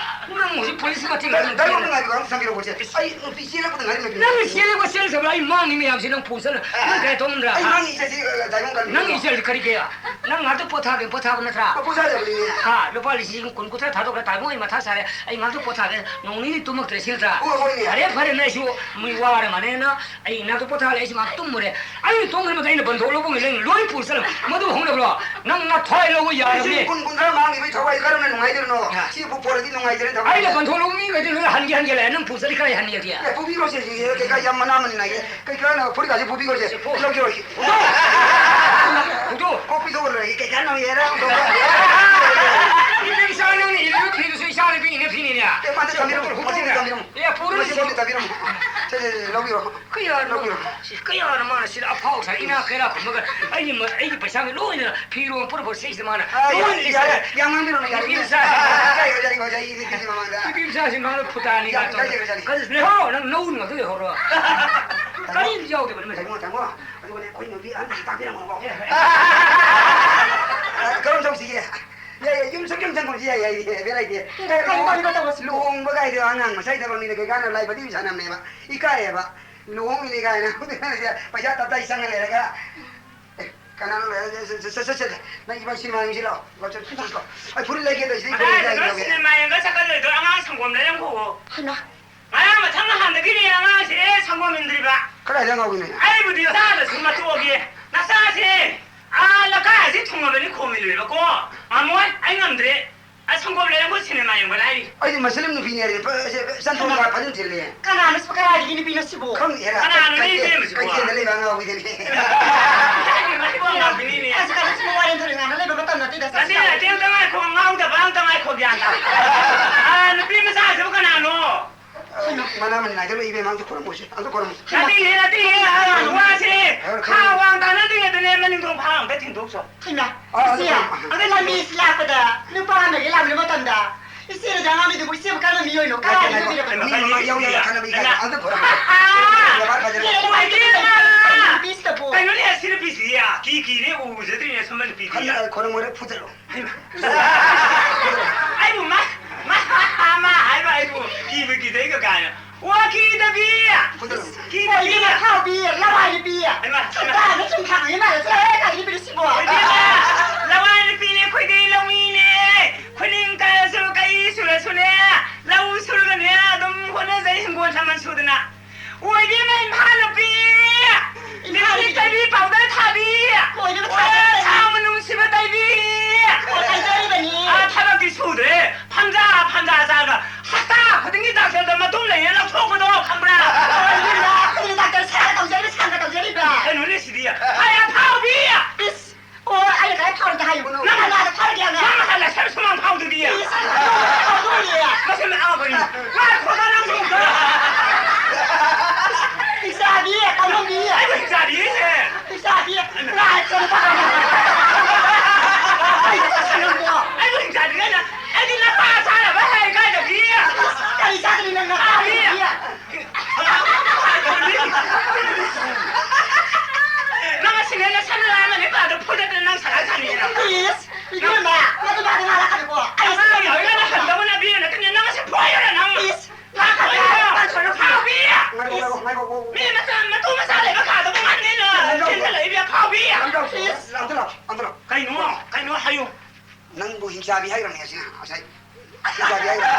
ꯅꯪ ꯍꯧꯖꯤꯛ ꯄꯨꯂꯤꯁ ꯃꯇꯦꯡ ꯗꯥ-, ꯗꯥ ꯌꯣꯟꯕ ꯉꯥꯏꯕ ꯑꯃ ꯆꯪꯕꯤꯔꯛꯑꯣ, ꯁꯦ꯫ ꯑꯩ ꯅꯨꯄꯤ ꯆꯦꯜꯂꯛꯄꯗ ꯉꯥꯏꯔꯤ, ꯅꯨꯄꯤ꯫ ꯅꯪꯅ ꯆꯦꯜꯂꯛꯄ ꯆꯦꯜꯂꯛꯇꯕ ꯑꯩ ꯃꯥꯡꯅꯤ ꯃꯌꯥꯝꯁꯦ ꯅꯪ ꯄꯨꯁꯜꯂ꯫ ꯅꯪ ꯀꯌꯥ ꯇꯧꯉꯝꯗ꯭ꯔꯥ? ꯑꯩ ꯍꯥ? ꯃꯥꯡꯉꯤ ꯏꯆꯦꯁꯤ, ꯑ, ꯗꯥ ꯌꯣꯟꯕ ꯅꯪ ꯀꯔꯤ? ꯏꯆꯦꯁꯤ ꯀꯔꯤ ꯀꯌꯥ? ꯅꯪ ꯉꯥꯛꯇ ꯄꯣꯊꯥꯒꯦ, ꯄꯣꯊꯥꯕ ꯅꯠꯇ꯭ꯔꯥ? ꯑ, ꯄꯣꯊꯥꯖꯕꯅꯤꯅꯦ꯫ ꯍꯥ, ꯂꯨꯄꯥ ꯂꯤꯁꯤꯡ ꯀꯨꯟ ꯀꯨꯟꯊ꯭ꯔꯥ ꯊꯥꯗꯣꯛꯈ꯭ꯔꯦ, ꯇꯥꯃꯣ ꯑꯩ ꯃꯊꯥ ꯁꯥꯔꯦ꯫ ꯑꯩ ꯉꯥꯛꯇ ꯄꯣꯊꯥꯒꯦ, ꯅꯣꯡ ꯅꯤꯅꯤ ꯇꯨꯝꯃꯛꯇ꯭ꯔꯦ ꯁꯤ ꯅꯠꯇ꯭ꯔꯥ? ꯍꯣꯏ, ꯍꯣꯏꯅꯦ꯫ ꯐꯔꯦ, ꯐꯔꯦ, ꯅꯪꯁꯨ ꯃꯤ ꯋꯥꯔ ꯃꯥꯜꯂꯦꯅ꯫ ꯑꯩ ꯏꯅꯥꯛꯇ ꯄꯣꯊꯥꯔꯦ, ꯑꯩꯁꯨ ꯉꯥꯏꯍꯥꯛ ꯇꯨꯝꯃꯨꯔꯦ꯫ ꯑꯩꯅ ꯇꯣꯡꯈ꯭ꯔ ꯃꯇꯨꯡꯗ ꯑꯩꯅ ꯕꯟꯗꯣꯛ ꯂꯧꯕ ꯉꯩ ꯂꯩ, ꯂꯣꯏ ꯄꯨꯔ ꯆꯠꯂꯝ꯫ ꯃꯗꯨ ꯍꯧꯅꯕ꯭ꯔꯣ? ꯅꯪ ꯅꯊ꯭ꯋꯥꯏ ꯂꯧꯕ ꯌꯥꯔꯕꯅꯦ꯫ ꯂꯤꯁꯤꯡ ꯀꯨꯟ ꯀꯨꯟꯊ꯭ꯔꯥ ꯃꯥꯡꯈꯤꯕꯒꯤ ꯊꯋꯥꯏ ꯀꯔꯝꯅ ꯅꯨꯡꯉꯥꯏꯗꯣꯏꯅꯣ? ꯑ꯫ ꯁꯤꯕꯨ ꯄꯣꯔꯗꯤ ꯅꯨꯡꯉꯥꯏꯖꯔꯦ ꯊꯋꯥꯏ꯫ ꯑꯩꯅ ꯕꯟꯗꯣꯛ ꯂꯧꯕ ꯃꯤꯈꯩꯗꯤ ꯂꯣꯏ ꯍꯟꯒꯦ, ꯍꯟꯒꯦ ꯂꯩ꯫ ꯅꯪ ꯄꯨꯔ ꯆꯠꯂꯤ ꯀꯔꯥꯏ ꯍꯟꯒꯦ? ꯑꯦ, ꯄꯨꯕꯤꯔꯣꯁꯦ, ꯁꯤ ꯀꯩꯀꯥ ꯌꯥꯝ ꯃꯅꯥ ꯃꯅꯤꯟ ꯅꯥꯏꯌꯦ꯫ ꯀꯩ ꯀꯥꯟꯅ ꯐꯨꯔꯤꯠꯀꯥꯁꯦ ꯄꯨꯕꯤꯈ꯭ꯔꯣꯁꯦ꯫ ꯁꯦ, ꯄꯨ-, ꯂꯧꯖꯔꯣꯏ꯫ ꯄꯨꯊꯣꯛ꯫ ꯀꯣꯛ ꯄꯤꯊꯣꯛꯑ ꯂꯣꯏꯔꯦ꯫ ꯀꯩ ꯀꯥꯟꯅꯕ ꯌꯥꯔꯦ? ꯏꯆꯥ ꯅꯪꯅ ꯏꯜꯂꯤꯕ ꯐꯤꯗꯨꯁꯨ ꯏꯆꯥ ꯅꯨꯄꯤ ꯏꯟꯅ ꯐꯤꯅꯤꯅꯦ꯫ ꯑꯦ, ꯃꯥꯗꯤ ꯊꯝꯕꯤꯔꯝꯃꯣ꯫ ꯃꯁꯤꯗꯤ ꯊꯝꯕꯤꯔꯝꯃꯣ꯫ ꯑꯦ, ꯃꯁꯤ ꯄꯣꯠꯁꯤ ꯇꯥꯕꯤꯔꯝꯃꯣ꯫ ꯁꯦ, ꯁꯦ, ꯁꯦ, ꯂꯧꯕꯤꯔꯣ꯫ ꯀꯌꯥꯅꯣ? ꯂꯧꯕꯤꯔꯣ꯫ ꯁꯤ ꯀꯌꯥꯅꯣ ꯃꯥꯅ ꯁꯤꯗ ꯑꯐꯥꯎ ꯁꯥꯔꯤ ꯏꯅꯥꯛ ꯀꯩꯔꯥꯛ ꯈꯨꯝꯃꯒ ꯑꯩꯒꯤ ꯃ-, ꯑꯩꯒꯤ ꯄꯩꯁꯥꯒ ꯂꯣꯏꯅ ꯐꯤꯔꯣꯜ ꯄꯨꯔꯛꯄ ꯁꯤꯁꯤꯗ ꯃꯥꯅ ꯑꯥ, ꯂꯣꯏꯅ ꯌꯥꯔꯦ, ꯂꯤꯁꯤꯜꯂꯦ꯫ ꯌꯥꯔꯦ, ꯌꯥꯝ ꯉꯥꯡꯕꯤꯔꯨꯅꯨ, ꯌꯥꯔꯦ꯫ ꯅꯨꯄꯤ ꯃꯆꯥꯁꯤ ꯌꯥꯔꯦ, ꯌꯥꯔꯦ, ꯌꯥꯔꯦ, ꯌꯥꯔꯦ, ꯌꯥꯔꯦ, ꯌꯥꯔꯦ, ꯃꯃꯥꯡꯗ꯫ ꯅꯨꯄꯤ ꯃꯆꯥꯁꯤ ꯃꯥꯅ ꯐꯨꯇꯥꯅꯤ ꯌꯥꯝ ꯀꯥꯏ ꯇꯧꯔꯦ꯫ ꯌꯥꯔꯦ, ꯌꯥꯔꯦ꯫ ꯀꯔꯤ ꯂꯩꯍꯧꯔꯣ, ꯅꯪ ꯅꯧ ꯉꯥꯛꯇ ꯂꯩꯍꯧꯔꯣ꯫ ꯀꯔꯤꯝ ꯌꯥꯎꯗꯦꯕ ꯅꯪ꯫ ꯊꯦꯡꯉꯣ, ꯊꯦꯡꯉꯣ꯫ ꯑꯗꯨꯒꯅꯦ ꯑꯩꯈꯣꯏ ꯅꯨꯄꯤ ꯑꯍꯟꯁꯤ ꯇꯥꯛꯄꯤꯔꯝꯃꯣ꯫ ꯑꯦ, ꯑꯦ꯫ ꯑ, ꯀꯔꯝ ꯇꯧꯁꯤꯒꯦ? ꯌꯥꯏ, ꯌꯥꯏ, ꯌꯨꯝ ꯁꯨꯝ ꯌꯨꯝ ꯆꯪꯉꯨꯁꯤ, ꯌꯥꯏ, ꯌꯥꯏ, ꯌꯥꯏ, ꯕꯦꯔꯥ ꯂꯩꯇꯦ꯫ ꯀꯔꯤ ꯇꯧꯔꯤꯕ ꯇꯧꯔꯁꯤ? ꯂꯨꯍꯣꯡꯕ ꯀꯥꯏꯗꯣ ꯑꯉꯥꯡ ꯃꯁꯥꯏ ꯊꯕꯛꯅꯤꯅ ꯀꯩ ꯀꯥꯟꯅ ꯂꯥꯏꯕꯗꯤ ꯁꯥꯟꯅꯕꯅꯦꯕ꯫ ꯏꯀꯥꯏꯌꯦꯕ꯫ ꯂꯨꯍꯣꯡꯉꯤꯅꯤ ꯀꯥꯏꯅ꯫ ꯄꯩꯁꯥ ꯇꯞꯇꯥꯏ ꯆꯪꯉ ꯂꯩꯔꯒ꯫ ꯑꯦ, ꯀꯅꯥꯅꯣ ꯂꯩꯔ-, ꯆꯠ-, ꯆꯠ-, ꯆꯠ-, ꯆꯠ-, ꯅꯪ ꯏꯕꯥꯅꯤ ꯁꯤꯅꯦꯃꯥ ꯌꯦꯡꯁꯤ ꯂꯥꯛꯑꯣ꯫ ꯂꯥꯛꯑꯣ, ꯆꯠ-, ꯆꯠ-, ꯆꯠ-, ꯂꯥꯛꯑꯣ꯫ ꯑꯩ ꯐꯨꯔꯤꯠ ꯂꯩꯒꯦ ꯇꯧꯔꯤꯁꯤꯗꯤ, ꯐꯨꯔꯤꯠ ꯀꯗꯥꯏꯗꯅꯣ ꯂꯩꯒꯦ꯫ ꯁꯤꯅꯦꯃꯥ ꯌꯦꯡꯕ ꯆꯠꯀꯗꯣꯏꯗꯣ? ꯑꯉꯥꯡ ꯁꯪꯒꯣꯝ ꯂꯩꯔꯝꯈꯣ꯫ ꯍꯩꯃꯥ꯫ ꯉꯔꯥꯡ ꯃꯊꯪ ꯅꯍꯥꯟꯗꯒꯤꯅꯦ ꯑꯉꯥꯡꯁꯦ ꯁꯪꯒꯣꯝ ꯏꯟꯗ꯭ꯔꯤꯕ꯫ ꯀꯗꯥꯏꯗ ꯉꯥꯎꯏꯅꯣ? ꯑꯩꯕꯨꯗꯤ ꯆꯥꯗ꯭ꯔꯁꯨ ꯃꯇꯣꯛꯑꯒꯦ꯫ ꯅꯆꯥꯁꯦ ꯑꯥ ꯂꯩꯀꯥꯏ ꯑꯁꯤ ꯊꯨꯡꯉꯕꯅꯤ ꯈꯣꯝꯃꯤꯜꯂꯨꯏꯕꯀꯣ꯫ ꯉꯝꯃꯣꯏ, ꯑꯩ ꯉꯝꯗ꯭ꯔꯦ꯫ ꯑꯁ, ꯁꯪꯒꯣꯝ ꯂꯩꯔꯝꯈꯣ, ꯁꯤꯅꯦꯃꯥ ꯌꯦꯡꯕ ꯂꯥꯏꯔꯤ꯫ ꯑꯩꯗꯤ ꯃꯁꯂꯤꯝ ꯅꯨꯄꯤꯅꯦ ꯍꯥꯏꯔꯦ꯫ ꯄ-, ꯁꯦ, ꯁꯟꯊꯣꯛ ꯍꯩꯃꯥ꯫ ꯐꯥꯖꯤꯟ ꯊꯤꯜꯂꯦ꯫ ꯀꯅꯥꯅꯣ ꯁꯤꯕꯨ? ꯀꯗꯥꯏꯗꯒꯤ ꯅꯨꯄꯤꯅꯣ ꯁꯤꯕꯨ? ꯈꯪꯗꯦ, ꯍꯦꯔꯥ꯫ ꯀꯅꯥꯅꯣ ꯀꯩ-, ꯅꯪ ꯏꯕꯦꯝꯃꯁꯤꯕꯨ? ꯀꯩꯊꯦꯜꯗ ꯂꯩꯕ ꯑꯉꯥꯎꯕꯤꯗꯨꯅꯦ꯫ ꯀꯗꯥꯏꯗꯒꯤ ꯃꯁꯤꯕꯨ ꯑꯉꯥꯎꯕꯤꯅꯤꯅꯦ? ꯑꯁ, ꯀꯩꯅꯣ ꯁꯤꯕꯨ ꯋꯥꯔꯦꯝ ꯊꯧꯔꯦꯝ ꯉꯥꯡꯅ ꯂꯩꯕ ꯃꯇꯝ ꯅꯠꯇꯦꯗ꯫ ꯅꯠꯇꯦ, ꯅꯠꯇꯦ, ꯑꯝꯇ ꯉꯥꯏꯈꯣ, ꯉꯥꯎꯗꯕ ꯑꯝꯇ ꯉꯥꯏꯈꯣ, ꯒ꯭ꯌꯥꯟ ꯇꯥ꯫ ꯑꯥ, ꯅꯨꯄꯤ ꯃꯆꯥꯁꯤꯕꯨ ꯀꯅꯥꯅꯣ? ꯃꯅꯥ ꯃꯅꯤꯟ ꯅꯥꯏꯗ ꯂꯣꯏ ꯏꯕꯦꯝꯃ, ꯑꯝꯇ ꯈꯨꯔꯨꯝꯃꯨꯁꯦ, ꯑꯝꯇ ꯈꯨꯔꯨꯝꯃꯨꯁꯦ꯫ ꯅꯠꯇꯦꯍꯦ, ꯅꯠꯇꯦꯍꯦ, ꯑ, ꯋꯥꯁꯦ ꯈꯥ ꯋꯥꯡ ꯇꯥꯅꯗ꯭ꯔꯤꯉꯩꯗꯅꯦ, ꯃꯅꯤꯡ ꯊꯣꯡ ꯐꯥ ꯑꯝꯇ ꯊꯤꯟꯗꯣꯛꯁꯣ꯫ ꯍꯩꯃꯥ, ꯑ, ꯑꯗꯨ ꯏꯆꯦ, ꯈꯨꯔꯨꯝꯃꯨ꯫ ꯑꯗ ꯂꯝꯕꯤꯁꯤ ꯂꯥꯛꯄꯗ ꯅꯨꯄꯥ ꯑꯃꯒꯤ ꯂꯥꯛꯂꯕ ꯃꯇꯝꯗ, ꯏꯆꯦꯅ ꯍꯪꯉꯝꯃꯤꯗꯨꯕꯨ ꯏꯆꯦꯕꯨ ꯀꯔꯝꯕ ꯃꯤꯑꯣꯏꯅꯣ? ꯀꯗꯥꯏꯗ ꯂꯩꯕꯤꯔꯕꯅꯣ? ꯃꯤ ꯃꯃꯥ ꯌꯥꯎ ꯌꯥꯎꯅ ꯈꯠꯅꯕ ꯏꯀꯥꯏ꯫ ꯑꯝꯇ ꯈꯨꯔꯨꯝꯃꯨ꯫ ꯏꯕꯦꯝꯃ! ꯅꯨꯄꯤꯁꯤꯗꯕꯨ꯫ ꯀꯩꯅꯣꯅꯦ, ꯁꯤ ꯅꯨꯄꯤꯁꯤꯗꯤ, ꯀꯤ ꯀꯤꯔꯦ, ꯎꯖꯗ꯭ꯔꯤꯅꯦ, ꯁꯨꯝꯕ ꯅꯨꯄꯤꯗꯤ꯫ ꯈꯠꯅ ꯈꯣꯠꯅ ꯃꯣꯏꯗ ꯐꯨꯗꯠꯂꯣ꯫ ꯍꯩꯃꯥ! ꯑꯩꯕꯨ ꯃꯥ, ꯃꯥ, ꯃꯥ ꯍꯥꯏꯕ ꯑꯩꯕꯨ ꯀꯤꯕꯨ ꯀꯤꯖꯩꯒ ꯀꯥꯏꯅ꯫ ꯑꯣ, ꯀꯤꯗꯕꯤ! ꯀꯤꯗꯕꯤ! ꯀꯣꯏꯗꯕ ꯊꯥꯎꯕꯤ, ꯂꯋꯥꯏ ꯅꯨꯄꯤ! ꯍꯩꯃꯥ, ꯍꯩꯃꯥ꯫ ꯁꯛꯇꯥꯁꯦ ꯁꯨꯝ ꯊꯥꯡꯉꯤ ꯃꯥꯜꯂꯦ꯫ ꯆꯠꯂꯣꯍꯦ, ꯀꯥꯏꯗꯒꯤ ꯅꯨꯄꯤꯅꯣ ꯁꯤꯕꯣ? ꯏꯕꯦꯝꯃ, ꯂꯋꯥꯏ ꯅꯨꯄꯤꯅꯦ, ꯑꯩꯈꯣꯏꯗꯤ ꯂꯧꯃꯤꯅꯦ꯫ ꯈꯨꯅꯤꯡ ꯀꯥꯏꯔꯁꯨ, ꯀꯩ ꯁꯨꯔꯁꯨꯅꯦ, ꯂꯧ ꯁꯨꯔꯒꯅꯦ, ꯑꯗꯨꯝ ꯍꯣꯠꯅꯖꯩ, ꯍꯤꯡꯒꯣꯜ ꯁꯝꯕꯜ ꯁꯨꯗꯅ꯫ ꯑꯣꯏꯕꯤꯃ ꯏꯝꯐꯥꯜ ꯅꯨꯄꯤ! ꯏꯝꯐꯥꯜ ꯂꯤꯞꯁꯇꯤꯛ ꯅꯨꯄꯤ! ꯇꯩꯕꯤ, ꯄꯥꯎꯗꯔ ꯊꯥꯕꯤ! ꯀꯣꯏꯅꯕ ꯑꯣ, ꯊꯥꯖꯔꯤꯕꯅꯤ꯫ ꯁꯥ ꯃꯅꯨꯡ ꯁꯤꯕ ꯇꯩꯕꯤ! ꯑꯣ, ꯇꯩꯖꯔꯤꯕꯅꯤ꯫ ꯑꯥ, ꯊꯕꯛꯇꯤ ꯁꯨꯗ꯭ꯔꯦ꯫ ꯐꯝꯖꯥ, ꯐꯝꯖꯥ ꯆꯥꯔꯒ ꯍꯞꯇꯥ ꯈꯨꯗꯤꯡꯒꯤ ꯗꯥꯛꯇꯔꯗ ꯃꯇꯨꯝ ꯂꯩꯅ ꯂꯧꯊꯣꯛꯄꯗꯣ ꯈꯪꯕ꯭ꯔꯥ? ꯑꯣ, ꯏꯕꯦꯝꯃ, ꯑꯩꯈꯣꯏꯗꯤ ꯗꯥꯛꯇꯔ ꯁꯥꯔꯒ ꯇꯧꯖꯔꯤꯕ, ꯁꯥꯔꯒ ꯇꯧꯖꯔꯤꯕ꯫ ꯀꯩꯅꯣꯅꯦ ꯁꯤꯗꯤ? ꯍꯥꯏ, ꯑꯐꯥꯎꯕꯤ! ꯏꯁ! ꯑꯣ, ꯑꯩꯅ ꯀꯗꯥꯏ ꯐꯥꯎꯔꯒꯦ ꯍꯥꯏꯌꯨ? ꯅꯪ ꯅꯪ ꯀꯅꯥꯗ ꯐꯥꯎꯔꯒꯦ ꯍꯥꯏꯕ? ꯅꯪ ꯉꯁꯥꯏ ꯂꯥꯏꯁꯪ ꯁꯨꯃꯥꯡ ꯐꯥꯎꯗꯨꯗꯤ? ꯏꯁ, ꯑꯩ ꯐꯥꯎꯗꯣꯔꯤꯌꯦ꯫ ꯃꯁꯤ ꯃꯌꯥꯝ ꯑꯩꯈꯣꯏꯅꯤ꯫ ꯉꯥꯏꯈꯣꯗ ꯅꯪꯁꯨ ꯑꯝꯇ꯫ ꯑꯩꯗꯤ ꯅꯄꯥ ꯆꯥꯅꯕ ꯍꯥꯏ ꯀꯥꯏꯗꯒꯤ? ꯀꯔꯤ ꯆꯥꯗꯣꯏꯅꯣ ꯅꯪ ꯅꯄꯥ? ꯅꯪ ꯑꯁꯤꯅꯦ ꯅꯁꯝ ꯂꯥꯝꯃꯅꯤ ꯄꯥꯗꯣ ꯐꯨꯗꯠꯇꯅ ꯅꯪ ꯁꯂꯥꯛ ꯁꯥꯅꯤꯅ꯫ ꯏꯁ! ꯏꯕꯦꯝꯃ, ꯃꯗꯨ ꯃꯥꯗꯤ ꯉꯥꯏꯔꯛꯀꯅꯤꯀꯣ꯫ ꯑꯩ ꯑꯉꯥꯡ ꯌꯥꯎꯔꯒ ꯅꯍꯟꯗꯧꯕ ꯅꯕꯤꯅ ꯅꯠꯇꯦꯅꯦ, ꯅꯪ ꯑꯁꯤ ꯐꯣꯏꯔꯣꯔ ꯅꯪ? ꯏꯁ! ꯂꯥꯛꯀꯅꯤ! ꯐꯣꯏꯔꯣꯔ? ꯐꯥꯎꯕꯤ! ꯉꯥꯏꯈꯣ, ꯉꯥꯏꯈꯣ, ꯉꯥꯏꯈꯣ, ꯉꯥꯏꯈꯣ꯫ ꯃꯤ ꯃꯆꯥ, ꯃꯇꯨ ꯃꯆꯥ ꯂꯩꯕ ꯀꯥꯗꯕꯨ ꯉꯥꯡꯅꯤꯅ ꯉꯥꯏꯈꯣ꯫ ꯆꯦꯟꯁꯤꯜꯂꯛꯏꯕ ꯐꯥꯎꯕꯤ! ꯉꯥꯏꯈꯣ, ꯏꯁ! ꯂꯥꯛꯑꯣ, ꯂꯥꯛꯑꯣ, ꯂꯥꯛꯑꯣ꯫ ꯀꯩꯅꯣ? ꯀꯩꯅꯣ ꯍꯥꯏꯌꯨ꯫ ꯅꯪꯕꯨ ꯍꯤꯡꯆꯥꯕꯤ ꯍꯥꯏꯈ꯭ꯔꯕꯅꯦ ꯉꯁꯤ, ꯉꯁꯥꯏ꯫ ꯍꯤꯡꯆꯥꯕꯤ ꯍꯥꯏꯈ꯭ꯔꯕꯅꯦ꯫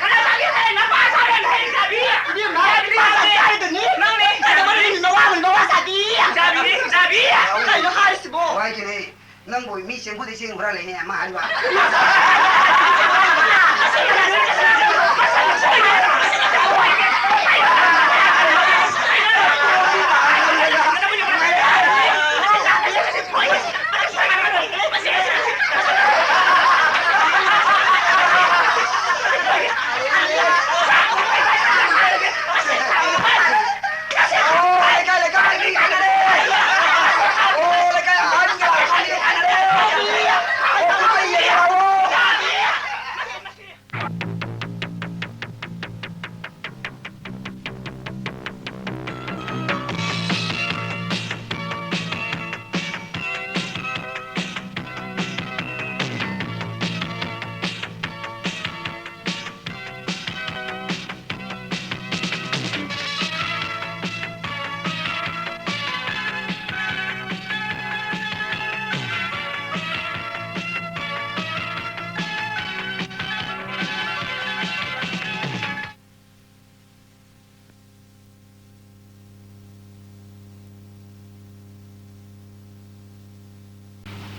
ꯀꯅꯥ ꯆꯥꯕꯤ ꯍꯥꯏ? ꯅꯄꯥ ꯆꯥꯕꯤ ꯍꯥꯏ, ꯍꯤꯡꯆꯥꯕꯤ! ꯏꯕꯦꯝꯃ, ꯆꯥꯕꯤ ꯅꯄꯥ ꯆꯥꯕꯤ! ꯆꯥꯔꯤꯗꯨꯅꯤ꯫ ꯅꯪꯅꯦ ꯍꯤꯡꯆꯥꯕꯤ! ꯅꯋꯥ ꯅꯋꯥ ꯆꯥꯕꯤ! ꯍꯤꯡꯆꯥꯕꯤꯅꯦ, ꯍꯤꯡꯆꯥꯕꯤ! ꯀꯩꯅꯣ ꯍꯥꯏꯔꯤꯁꯤꯕꯣ? ꯋꯥꯏ ꯀꯦꯅꯦ꯫ ꯅꯪꯕꯨ ꯃꯤ ꯆꯦꯡꯕꯨꯗꯩ ꯆꯦꯡ ꯍꯨꯔꯥꯜꯂꯛꯏꯅꯦ, ꯑꯃ ꯍꯥꯏꯕ꯫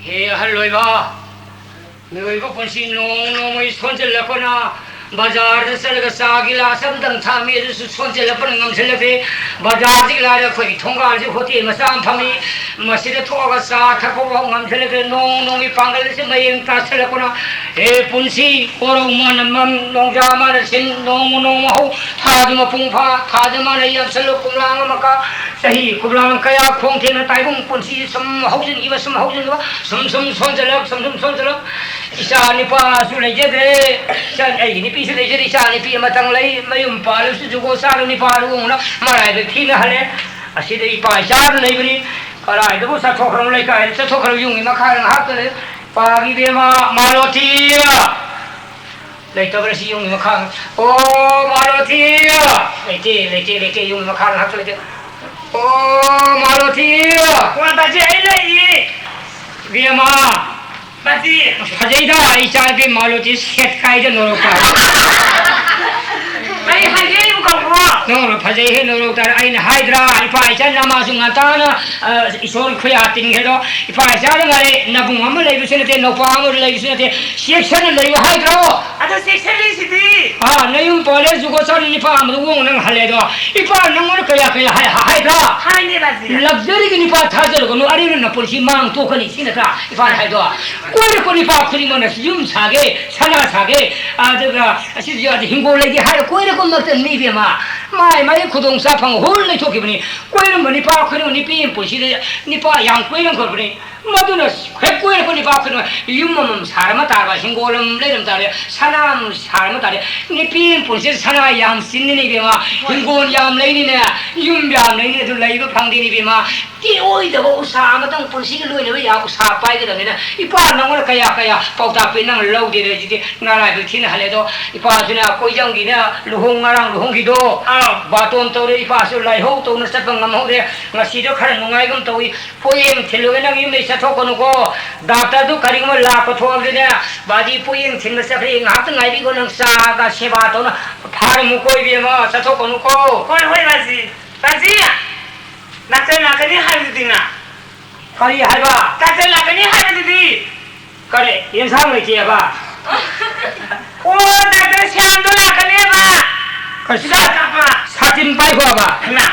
ꯍꯦ ꯑꯍꯜ ꯑꯣꯏꯕ, ꯃꯤꯑꯣꯏꯕ ꯄꯨꯟꯁꯤ ꯅꯣꯡ ꯅꯣꯡꯃꯒꯤ ꯁꯣꯟꯖꯜꯂꯛꯄꯅ, ꯕꯖꯥꯔꯗ ꯆꯠꯂꯒ ꯆꯥ ꯒꯤꯂꯥꯁ ꯑꯃꯇꯪ ꯊꯛꯑꯝꯃꯤ, ꯑꯗꯨꯁꯨ ꯁꯣꯟꯖꯜꯂꯛꯄꯅ ꯉꯝꯁꯤꯜꯂꯛꯇꯦ꯫ ꯕꯖꯥꯔꯗꯒꯤ ꯂꯥꯏꯔ ꯑꯩꯈꯣꯏꯒꯤ ꯊꯣꯡꯒꯥꯜꯁꯤ ꯍꯣꯇꯦꯜ ꯃꯆꯥ ꯑꯃ ꯐꯝꯃꯤ, ꯃꯁꯤꯗ ꯊꯣꯛꯑꯒ ꯆꯥ ꯊꯛꯄ ꯐꯥꯎ ꯉꯝꯁꯤꯜꯂꯛꯇꯦ꯫ ꯅꯣꯡ ꯅꯣꯡꯃꯒꯤ ꯄꯥꯡꯒꯜ ꯑꯁꯤ ꯃꯌꯦꯡ ꯇꯥꯁꯤꯜꯂꯛꯄꯅ, ꯍꯦ ꯄꯨꯟꯁꯤ, ꯀꯣꯔꯧ ꯃꯥꯅ ꯃꯝ, ꯅꯣꯡꯖꯥ ꯃꯥꯅ ꯁꯤꯟ, ꯅꯣꯡꯃ ꯅꯣꯡꯃ ꯍꯧ, ꯊꯥꯒꯤ ꯃꯄꯨꯡ ꯐꯥ, ꯊꯥꯗ ꯃꯥꯅ ꯌꯥꯟꯁꯜꯂꯨ, ꯀꯨꯝꯂꯥꯡ ꯑꯃꯀ, ꯆꯍꯤ ꯀꯨꯝꯂꯥꯡ ꯀꯌꯥ ꯈꯣꯡꯊꯦꯡꯅ ꯇꯥꯏꯕꯪ ꯄꯨꯟꯁꯤ ꯁꯨꯝ ꯍꯧꯖꯤꯟꯈꯤꯕ, ꯁꯨꯝ ꯍꯧꯖꯤꯟꯈꯤꯕ, ꯁꯨꯝ ꯁꯨꯝ ꯁꯣꯟꯖꯜꯂꯛ, ꯁꯨꯝ ꯁꯨꯝ ꯁꯣꯟꯖꯜꯂꯛ꯫ ꯏꯆꯥ ꯅꯨꯄꯥꯁꯨ ꯂꯩꯖꯗ꯭ꯔꯦ꯫ ꯏꯆꯥ, ꯑꯩꯒꯤ ꯅꯨꯄꯤꯁꯨ ꯂꯩꯖꯗꯦ꯫ ꯏꯆꯥ ꯅꯨꯄꯤ ꯑꯃꯇꯪ ꯂꯩ꯫ ꯃꯌꯨꯝ ꯄꯥꯜꯂꯁꯨ ꯖꯨꯒꯣꯠ ꯆꯥꯗꯕ ꯅꯨꯄꯥꯗꯨ ꯎꯅ ꯃꯔꯥꯏꯕꯛ ꯊꯤꯅ ꯍꯜꯂꯦ꯫ ꯑꯁꯤꯗ ꯏꯄꯥ ꯏꯆꯥꯗꯨ ꯂꯩꯕꯅꯤ꯫ ꯀꯗꯥꯏꯗꯕꯨ ꯆꯠꯊꯣꯛꯈ꯭ꯔꯕ, ꯂꯩꯀꯥꯏꯗ ꯆꯠꯊꯣꯛꯈ꯭ꯔꯕ, ꯌꯨꯝꯒꯤ ꯃꯈꯥꯗ ꯉꯥꯏꯍꯥꯛꯇ ꯂꯩ꯫ ꯄꯥꯒꯤ ꯏꯕꯦꯝꯃ, ꯃꯥꯂꯣꯇꯤ! ꯂꯩꯇꯕ꯭ꯔꯥ ꯁꯤ ꯌꯨꯝꯒꯤ ꯃꯈꯥꯗ? ꯑꯣ, ꯃꯥꯂꯣꯇꯤ! ꯂꯩꯇꯦ, ꯂꯩꯇꯦ, ꯂꯩꯇꯦ, ꯌꯨꯝꯒꯤ ꯃꯈꯥꯗ ꯉꯥꯏꯍꯥꯛꯇ ꯂꯩꯇꯦ꯫ ꯑꯣ, ꯃꯥꯂꯣꯇꯤ! ꯀꯣꯟ ꯕꯥꯖꯤ, ꯑꯩ ꯂꯩꯌꯦ꯫ ꯏꯕꯦꯝꯃ! ꯕꯥꯖꯤ! ꯐꯖꯩꯗ, ꯏꯆꯥꯅꯨꯄꯤ ꯃꯥꯂꯣꯇꯤ ꯁꯦꯠ ꯀꯥꯏꯗ ꯅꯣꯔꯣꯛ ꯇꯥꯔꯦ꯫ ꯀꯔꯤ ꯍꯥꯏꯒꯦ ꯑꯩꯕꯨ ꯀꯧꯕ꯭ꯔꯣ? ꯅꯣꯔꯣꯛ ꯐꯖꯩꯍꯦ, ꯅꯣꯔꯣꯛ ꯇꯥꯔꯦ꯫ ꯑꯩꯅ ꯍꯥꯏꯗ꯭ꯔꯥ, ꯏꯄꯥ ꯏꯆꯟ ꯅꯃꯥꯁꯨ ꯉꯟꯇꯥꯅ, ꯑ, ꯏꯁꯣꯔ ꯈꯨꯌꯥ ꯇꯤꯟꯈ꯭ꯔꯦꯗꯣ꯫ ꯏꯄꯥ ꯏꯆꯥꯗ ꯉꯥꯏꯔꯦ, ꯅꯕꯨꯡ ꯑꯃ ꯂꯩꯕꯁꯨ ꯅꯠꯇꯦ, ꯅꯧꯄꯥ ꯑꯃ ꯂꯩꯕꯁꯨ ꯅꯠꯇꯦ, ꯆꯦꯛꯁꯟꯅ ꯂꯩꯌꯨ ꯍꯥꯏꯗ꯭ꯔꯣ? ꯑꯗꯣ ꯆꯦꯛꯁꯜꯂꯤꯁꯤꯗꯤ꯫ ꯑꯥ, ꯅꯌꯨꯝ ꯄꯥꯜꯂꯦ, ꯖꯨꯒꯣꯠ ꯆꯥꯅ ꯅꯤꯄꯥ ꯑꯃꯗ ꯑꯣꯡ ꯅꯪ ꯍꯜꯂꯦꯗꯣ꯫ ꯏꯄꯥ ꯅꯪꯉꯣꯟꯗ ꯀꯌꯥ ꯀꯌꯥ ꯍꯥꯏ-, ꯍꯥꯏꯗ꯭ꯔꯥ? ꯍꯥꯏꯅꯦ ꯕꯥꯖꯤ꯫ ꯂꯛꯖꯔꯤꯒꯤ ꯅꯤꯄꯥ ꯊꯥꯖꯔꯨꯒꯅꯨ, ꯑꯔꯦꯝꯕ ꯅꯄꯨꯟꯁꯤ ꯃꯥꯡ ꯇꯣꯛꯀꯅꯤ, ꯁꯤ ꯅꯠꯇ꯭ꯔꯥ ꯏꯄꯥꯅ ꯍꯥꯏꯗꯣ? ꯀꯣꯏꯔꯛꯄ ꯅꯤꯄꯥ ꯈꯨꯗꯤꯡꯃꯛꯅ ꯌꯨꯝ ꯁꯥꯒꯦ, ꯁꯅꯥ ꯁꯥꯒꯦ, ꯑꯗꯨꯒ ꯑꯁꯤꯗ ꯍꯤꯡꯒꯣꯜ ꯂꯩꯒꯦ ꯍꯥꯏꯔ ꯀꯣꯏꯔꯛꯄ ꯃꯛꯇꯅꯤ ꯏꯕꯦꯝꯃ꯫ ꯃꯥꯏ ꯃꯥꯏ ꯈꯨꯗꯣꯡ ꯆꯥꯐꯝ ꯍꯨꯜ ꯂꯩꯊꯣꯛꯈꯤꯕꯅꯤ꯫ ꯀꯣꯏꯔꯝꯕ ꯅꯤꯄꯥ ꯈꯨꯗꯤꯡꯃꯛ ꯅꯨꯄꯤ ꯑꯃ ꯄꯨꯟꯁꯤꯗ ꯅꯤꯄꯥ ꯌꯥꯝ ꯀꯣꯏꯔꯝꯈ꯭ꯔꯕꯅꯤ꯫ ꯃꯗꯨꯅ ꯍꯦꯛ ꯀꯣꯏꯔꯛꯄ ꯅꯤꯄꯥ ꯈꯨꯗꯤꯡꯃꯛ ꯌꯨꯝ ꯑꯃꯃꯝ ꯁꯥꯔꯝꯃ ꯇꯥꯔꯕ, ꯍꯤꯡꯒꯣꯜ ꯑꯃꯃꯝ ꯂꯩꯔꯝ ꯇꯥꯔꯦ, ꯁꯅꯥ ꯑꯃꯃꯝ ꯁꯥꯔꯝꯃ ꯇꯥꯔꯦ꯫ ꯅꯨꯄꯤ ꯑꯃ ꯄꯨꯟꯁꯤꯗ ꯁꯅꯥ ꯌꯥꯝ ꯆꯤꯟꯅꯤꯅꯦ ꯏꯕꯦꯝꯃ, ꯍꯤꯡꯒꯣꯜ ꯌꯥꯝ ꯂꯩꯅꯤꯅꯦ, ꯌꯨꯝ ꯌꯥꯝ ꯂꯩꯅꯤ, ꯑꯗꯨ ꯂꯩꯕ ꯐꯪꯗꯦꯅꯦ ꯏꯕꯦꯝꯃ꯫ ꯇꯦꯛꯑꯣꯏꯗꯕ ꯎꯁꯥ ꯑꯃꯇꯪ ꯄꯨꯟꯁꯤꯒꯤ ꯂꯣꯏꯅꯕ ꯌꯥꯕ ꯎꯁꯥ ꯄꯥꯏꯒꯗꯕꯅꯤꯅ, ꯏꯄꯥ ꯅꯪꯉꯣꯟꯗ ꯀꯌꯥ ꯀꯌꯥ ꯄꯥꯎꯇꯥꯛ ꯄꯤ, ꯅꯪ ꯂꯧꯗꯦꯅꯦ꯫ ꯍꯧꯖꯤꯛꯇꯤ ꯅꯔꯥꯏꯕꯛ ꯊꯤꯅ ꯍꯜꯂꯦ꯫ ꯑꯗꯣ ꯏꯄꯥꯁꯨꯅꯦ, ꯀꯣꯏꯖꯝꯒꯤꯅꯦ, ꯂꯨꯍꯣꯡ, ꯉꯔꯥꯡ ꯂꯨꯍꯣꯡꯈꯤꯗꯣ, ꯑꯥꯎ꯫ ꯕꯥꯇꯣꯟ ꯇꯧꯔꯦ, ꯏꯄꯥꯁꯨ ꯂꯥꯏꯍꯧ ꯇꯧꯅ ꯆꯠꯄ ꯉꯝꯍꯧꯗꯦ꯫ ꯉꯁꯤꯗꯣ ꯈꯔ ꯅꯨꯡꯉꯥꯏꯒꯨꯝ ꯇꯧꯏ꯫ ꯄꯣꯌꯦꯡ ꯊꯤꯜꯂꯨꯒꯦ, ꯅꯪ ꯌꯨꯝꯗꯩ ꯆꯠꯊꯣꯛꯀꯅꯨꯀꯣ꯫ ꯗꯥꯛꯇꯔꯗꯨ ꯀꯔꯤꯒꯨꯝꯕ ꯂꯥꯛꯄ ꯊꯣꯛꯑꯕꯗꯤꯅꯦ, ꯕꯥꯖꯤ ꯄꯣꯌꯦꯡ ꯊꯤꯟꯕ ꯆꯠꯈ꯭ꯔꯦ, ꯉꯥꯏꯍꯥꯛꯇ ꯉꯥꯏꯕꯤꯈꯣ, ꯅꯪ ꯆꯥꯒ ꯁꯦꯕꯥ ꯇꯧꯅ ꯐꯥꯔꯝꯃꯨꯀꯣ ꯏꯕꯦꯝꯃ, ꯆꯠꯊꯣꯛꯀꯅꯨꯀꯣ꯫ ꯍꯣꯏ, ꯍꯣꯏ, ꯕꯥꯖꯤ꯫ ꯕꯥꯖꯤ! ꯗꯥꯛꯇꯔ ꯂꯥꯛꯀꯅꯤ ꯍꯥꯏꯕꯗꯨꯗꯤ ꯅꯪ? ꯀꯔꯤ ꯍꯥꯏꯕ? ꯗꯥꯛꯇꯔ ꯂꯥꯛꯀꯅꯤ ꯍꯥꯏꯕꯗꯨꯗꯤ? ꯀꯔꯤ? ꯌꯦꯟꯁꯥꯡ ꯂꯩꯇꯦꯕ? ꯑꯣ, ꯗꯥꯛꯇꯔ ꯁ꯭ꯌꯥꯝꯗꯣ ꯂꯥꯛꯀꯅꯦꯕ꯫ ꯀꯔꯤ? ꯍꯤꯗꯥꯛ ꯀꯥꯞꯄ꯫ ꯁꯥꯇꯤꯟ ꯄꯥꯏꯈꯣꯕ? ꯍꯩꯃꯥ!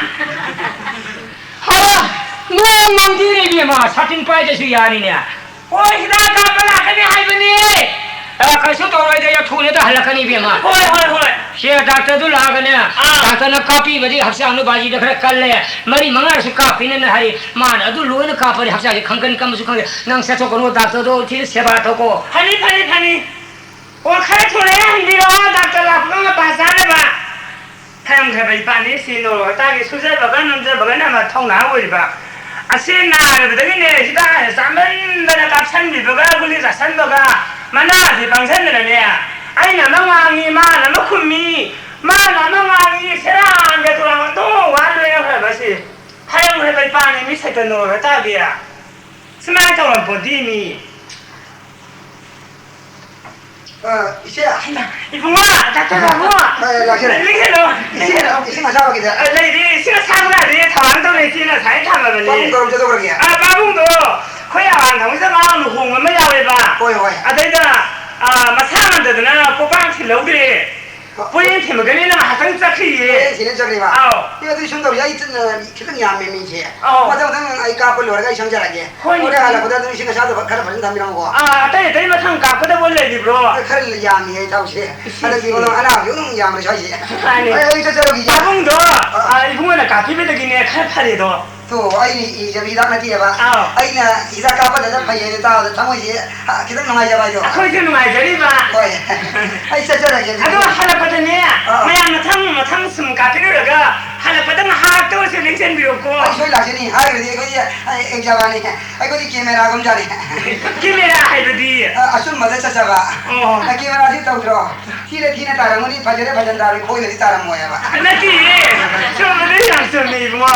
ꯍꯥ! ꯅꯣꯡ ꯃꯪꯗꯤꯔꯦ ꯏꯕꯦꯝꯃ, ꯁꯥꯇꯤꯟ ꯄꯥꯏꯗ꯭ꯔꯁꯨ ꯌꯥꯅꯤꯅꯦ꯫ ꯍꯣꯏ, ꯍꯤꯗꯥꯛ ꯀꯥꯞꯄ ꯂꯥꯛꯀꯅꯤ ꯍꯥꯏꯕꯅꯦ꯫ ꯑ, ꯀꯩꯁꯨ ꯇꯧꯔꯣꯏꯗ, ꯌꯥꯝ ꯊꯨꯅꯗ ꯍꯜꯂꯛꯀꯅꯤ ꯏꯕꯦꯝꯃ꯫ ꯍꯣꯏ, ꯍꯣꯏ, ꯍꯣꯏ꯫ ꯁꯦ, ꯗꯥꯛꯇꯔꯗꯨ ꯂꯥꯛꯑꯒꯅꯦ, ꯑꯥ꯫ ꯗꯥꯛꯇꯔꯅ ꯀꯥꯞꯄꯤꯕꯗꯤ ꯍꯛꯆꯥꯡꯗꯣ ꯕꯥꯖꯤꯗ ꯈꯔ ꯀꯜꯂꯦ, ꯃꯔꯤ ꯃꯉꯥꯔꯛꯁꯨ ꯀꯥꯞꯄꯤꯅꯦꯅ ꯍꯥꯏ꯫ ꯃꯥꯅ ꯑꯗꯨ ꯂꯣꯏꯅ ꯀꯥꯞꯄꯗꯤ ꯍꯛꯆꯥꯡꯁꯦ ꯈꯪꯒꯅꯤ, ꯀꯟꯕꯁꯨ ꯈꯪꯗꯦ꯫ ꯅꯪ ꯆꯠꯊꯣꯛꯀꯅꯨ, ꯗꯥꯛꯇꯔꯗꯣ ꯊꯤꯅ ꯁꯦꯕꯥ ꯇꯧꯀꯣ꯫ ꯐꯅꯤ, ꯐꯅꯤ, ꯐꯅꯤ꯫ ꯑꯣ, ꯈꯔ ꯊꯨꯅ ꯍꯟꯕꯤꯔꯛꯑꯣ, ꯗꯥꯛꯇꯔ ꯂꯥꯛꯄꯒ ꯃꯄꯥ ꯆꯥꯅꯕ꯫ ꯈꯔꯝꯈ꯭ꯔꯕ ꯏꯄꯥꯅꯤ ꯁꯤ ꯅꯣꯔꯣꯛ ꯍꯇꯥꯒꯤ ꯁꯨꯖꯕꯒ ꯅꯣꯝꯖꯕꯒꯅ ꯑꯃ ꯊꯧꯅꯥ ꯑꯣꯏꯔꯤꯕ꯫ ꯑꯁꯤ ꯅꯥꯔꯕꯗꯒꯤꯅꯦ ꯍꯤꯗꯥꯛ ꯍꯥꯟꯅ ꯆꯥꯃꯟꯗꯅ ꯀꯥꯞꯁꯟꯕꯤꯕꯒ ꯒꯨꯂꯤ ꯆꯥꯁꯟꯕꯒ ꯃꯅꯥꯁꯤ ꯄꯪꯁꯟꯗꯅꯅꯦ, ꯑꯩꯅ ꯑꯃ ꯉꯥꯡꯉꯤ, ꯃꯥꯅ ꯑꯃ ꯈꯨꯝꯃꯤ, ꯃꯥꯅ ꯑꯃ ꯉꯥꯡꯉꯤ, ꯁꯦꯔꯥꯟꯒ ꯇꯨꯔꯥꯟꯒ ꯑꯗꯨꯝ ꯋꯥ ꯂꯣꯏꯅꯈ꯭ꯔꯕ ꯁꯤ꯫ ꯍꯌꯦꯡꯈ꯭ꯔꯕ ꯏꯄꯥꯅꯤ ꯃꯤ ꯁꯩꯇ ꯅꯣꯔꯣꯛ ꯍꯇꯥꯒꯤ꯫ ꯁꯨꯃꯥꯏꯅ ꯇꯧꯔꯝꯄꯣꯠꯇꯤ ꯃꯤ꯫ ꯑ, ꯏꯆꯦ꯫ ꯍꯩꯃꯥ, ꯏꯕꯨꯡꯉꯣ, ꯗꯥꯛꯇꯔ ꯕꯥꯕꯨ꯫ ꯑ, ꯂꯥꯛꯆꯔꯦ꯫ ꯂꯩꯁꯤꯜꯂꯣ, ꯏꯆꯦ, ꯂꯩꯁꯤꯜꯂꯣ꯫ ꯏꯁꯤꯡ ꯑꯁꯥꯕꯒꯤꯗ꯫ ꯑ, ꯂꯩꯔꯤ, ꯏꯁꯤꯡ ꯑꯁꯥꯕꯒꯗꯤ ꯊꯧꯔꯥꯡ ꯇꯧꯔꯦ, ꯏꯆꯦꯅ ꯉꯁꯥꯏ ꯊꯝꯃꯕꯅꯤ꯫ ꯄꯥꯕꯨꯡ ꯀꯔꯝ ꯆꯠꯊꯣꯛꯈ꯭ꯔꯒꯦ? ꯑ, ꯄꯥꯕꯨꯡꯗꯣ ꯑꯩꯈꯣꯏ ꯑꯋꯥꯡ ꯊꯪꯕꯗ ꯉꯔꯥꯡ ꯂꯨꯍꯣꯡꯕ ꯑꯃ ꯌꯥꯎꯋꯦꯕ꯫ ꯍꯣꯏ, ꯍꯣꯏ꯫ ꯑꯗꯩꯗ, ꯑ, ꯃꯁꯥ ꯉꯝꯗꯗꯅ ꯄꯣꯄꯥꯡ ꯊꯤꯜꯍꯧꯗ꯭ꯔꯦ꯫ ꯄꯣꯌꯦꯡ ꯊꯤꯟꯕꯒꯅꯦꯅ ꯉꯥꯏꯍꯥꯛꯇꯪ ꯆꯠꯈ꯭ꯔꯤꯌꯦ꯫ ꯄꯣꯌꯦꯡ ꯊꯤꯟꯕ ꯆꯠꯈ꯭ꯔꯤꯕ? ꯑꯧ꯫ ꯑꯦ, ꯑꯗꯨꯗꯤ ꯁꯨꯝ ꯇꯧꯁꯤ, ꯑꯩ ꯆꯠꯅ-, ꯈꯤꯇꯪ ꯌꯥꯝꯃꯦ ꯃꯤꯁꯦ꯫ ꯑꯧ꯫ ꯃꯊꯪ, ꯃꯊꯪ ꯑꯩ ꯀꯥꯞꯄ ꯂꯣꯏꯔꯒ ꯑꯩ ꯁꯪꯖꯔꯛꯑꯒꯦ꯫ ꯍꯣꯏꯅꯦ꯫ ꯍꯣꯔꯦꯟ ꯍꯜꯂꯛꯄꯗ ꯑꯗꯨꯝ ꯏꯁꯤꯡ ꯑꯁꯥꯗꯕ ꯈꯔ ꯐꯖꯅ ꯊꯝꯕꯤꯔꯝꯃꯨꯀꯣ꯫ ꯑꯥ, ꯑꯇꯩ ꯑꯇꯩ ꯃꯊꯪ ꯀꯥꯞꯀꯗꯕ ꯂꯩꯔꯤꯕ꯭ꯔꯣ? ꯑꯦ, ꯈꯔ ꯌꯥꯝꯃꯤ ꯑꯩ ꯊꯕꯛꯁꯦ꯫ ꯏꯁ, ꯍꯟꯗꯛꯇꯤ ꯏꯁ꯫ ꯑꯅꯥꯕꯁꯨ ꯑꯗꯨꯝ ꯌꯥꯝꯕꯅꯦ ꯁ꯭ꯋꯥꯏꯁꯦ꯫ ꯃꯥꯅꯦ꯫ ꯑꯩ, ꯑꯩ ꯆꯠꯆꯔꯨꯈꯤꯒꯦ꯫ ꯄꯥꯕꯨꯡꯗꯣ, ꯑꯥ꯫ ꯑꯥ, ꯏꯕꯨꯡꯉꯣꯅ ꯀꯥꯞꯄꯤꯕꯗꯒꯤꯅꯦ ꯈꯔ ꯐꯔꯦꯗꯣ꯫ ꯇꯣ, ꯑꯩꯅ ꯏꯖꯕ ꯍꯤꯗꯥꯛ ꯅꯠꯇꯦꯕ꯫ ꯑꯥꯎ꯫ ꯑꯩꯅ ꯍꯤꯗꯥꯛ ꯀꯥꯞꯄꯗ ꯐꯩꯌꯦꯅ ꯇꯥꯕꯗ ꯊꯃꯣꯏꯁꯦ, ꯑ, ꯈꯤꯇꯪ ꯅꯨꯡꯉꯥꯏꯖꯕ ꯍꯥꯏꯗꯣ꯫ ꯑꯩꯈꯣꯏꯁꯨ ꯅꯨꯡꯉꯥꯏꯖꯔꯤꯕ꯫ ꯍꯣꯏ꯫ ꯑꯩ ꯆꯠꯆꯔꯒꯦ ꯑꯗꯨꯗꯤ꯫ ꯑꯗꯣ ꯍꯜꯂꯛꯄꯗꯅꯦ, ꯑꯥ꯫ ꯃꯌꯥꯝ ꯃꯊꯪ ꯃꯊꯪ ꯁꯨꯝ ꯀꯥꯞꯄꯤꯔꯨꯔꯒ ꯍꯜꯂꯛꯄꯗ ꯉꯥꯏꯍꯥꯛꯇ ꯑꯣꯏꯔꯁꯨ ꯂꯦꯡꯁꯤꯟꯕꯤꯔꯛꯎꯀꯣ꯫ ꯑꯩ ꯁꯣꯏ ꯂꯥꯛꯆꯅꯤ꯫ ꯍꯥꯏꯔꯨꯔꯗꯤ ꯑꯩꯈꯣꯏꯗꯤ, ꯑ, ꯑꯦꯛꯖꯥꯕꯥꯅꯤ꯫ ꯑꯩꯈꯣꯏꯗꯤ ꯀꯦꯃꯦꯔꯥꯒꯨꯝꯖꯥꯠꯅꯤ꯫ ꯀꯦꯃꯦꯔꯥ ꯍꯥꯏꯕꯗꯤ? ꯑ, ꯑꯆꯨꯝꯕꯗ ꯆꯠꯆꯕ꯫ ꯑꯣ꯫ ꯑ, ꯀꯦꯃꯦꯔꯥꯗꯤ ꯇꯧꯗ꯭ꯔꯣ? ꯊꯤꯔ ꯊꯤꯅ ꯇꯥꯔꯝꯒꯅꯤ, ꯐꯖꯔꯦ ꯐꯖꯅ ꯇꯥꯔꯝꯒꯅꯤ, ꯈꯣꯏꯅꯗꯤ ꯇꯥꯔꯝꯃꯣꯏ ꯍꯥꯏꯕ꯫ ꯅꯠꯇꯤꯌꯦ, ꯆꯨꯝꯕꯗꯤ ꯌꯥꯝ ꯆꯨꯝꯃꯤ ꯏꯕꯨꯡꯉꯣ꯫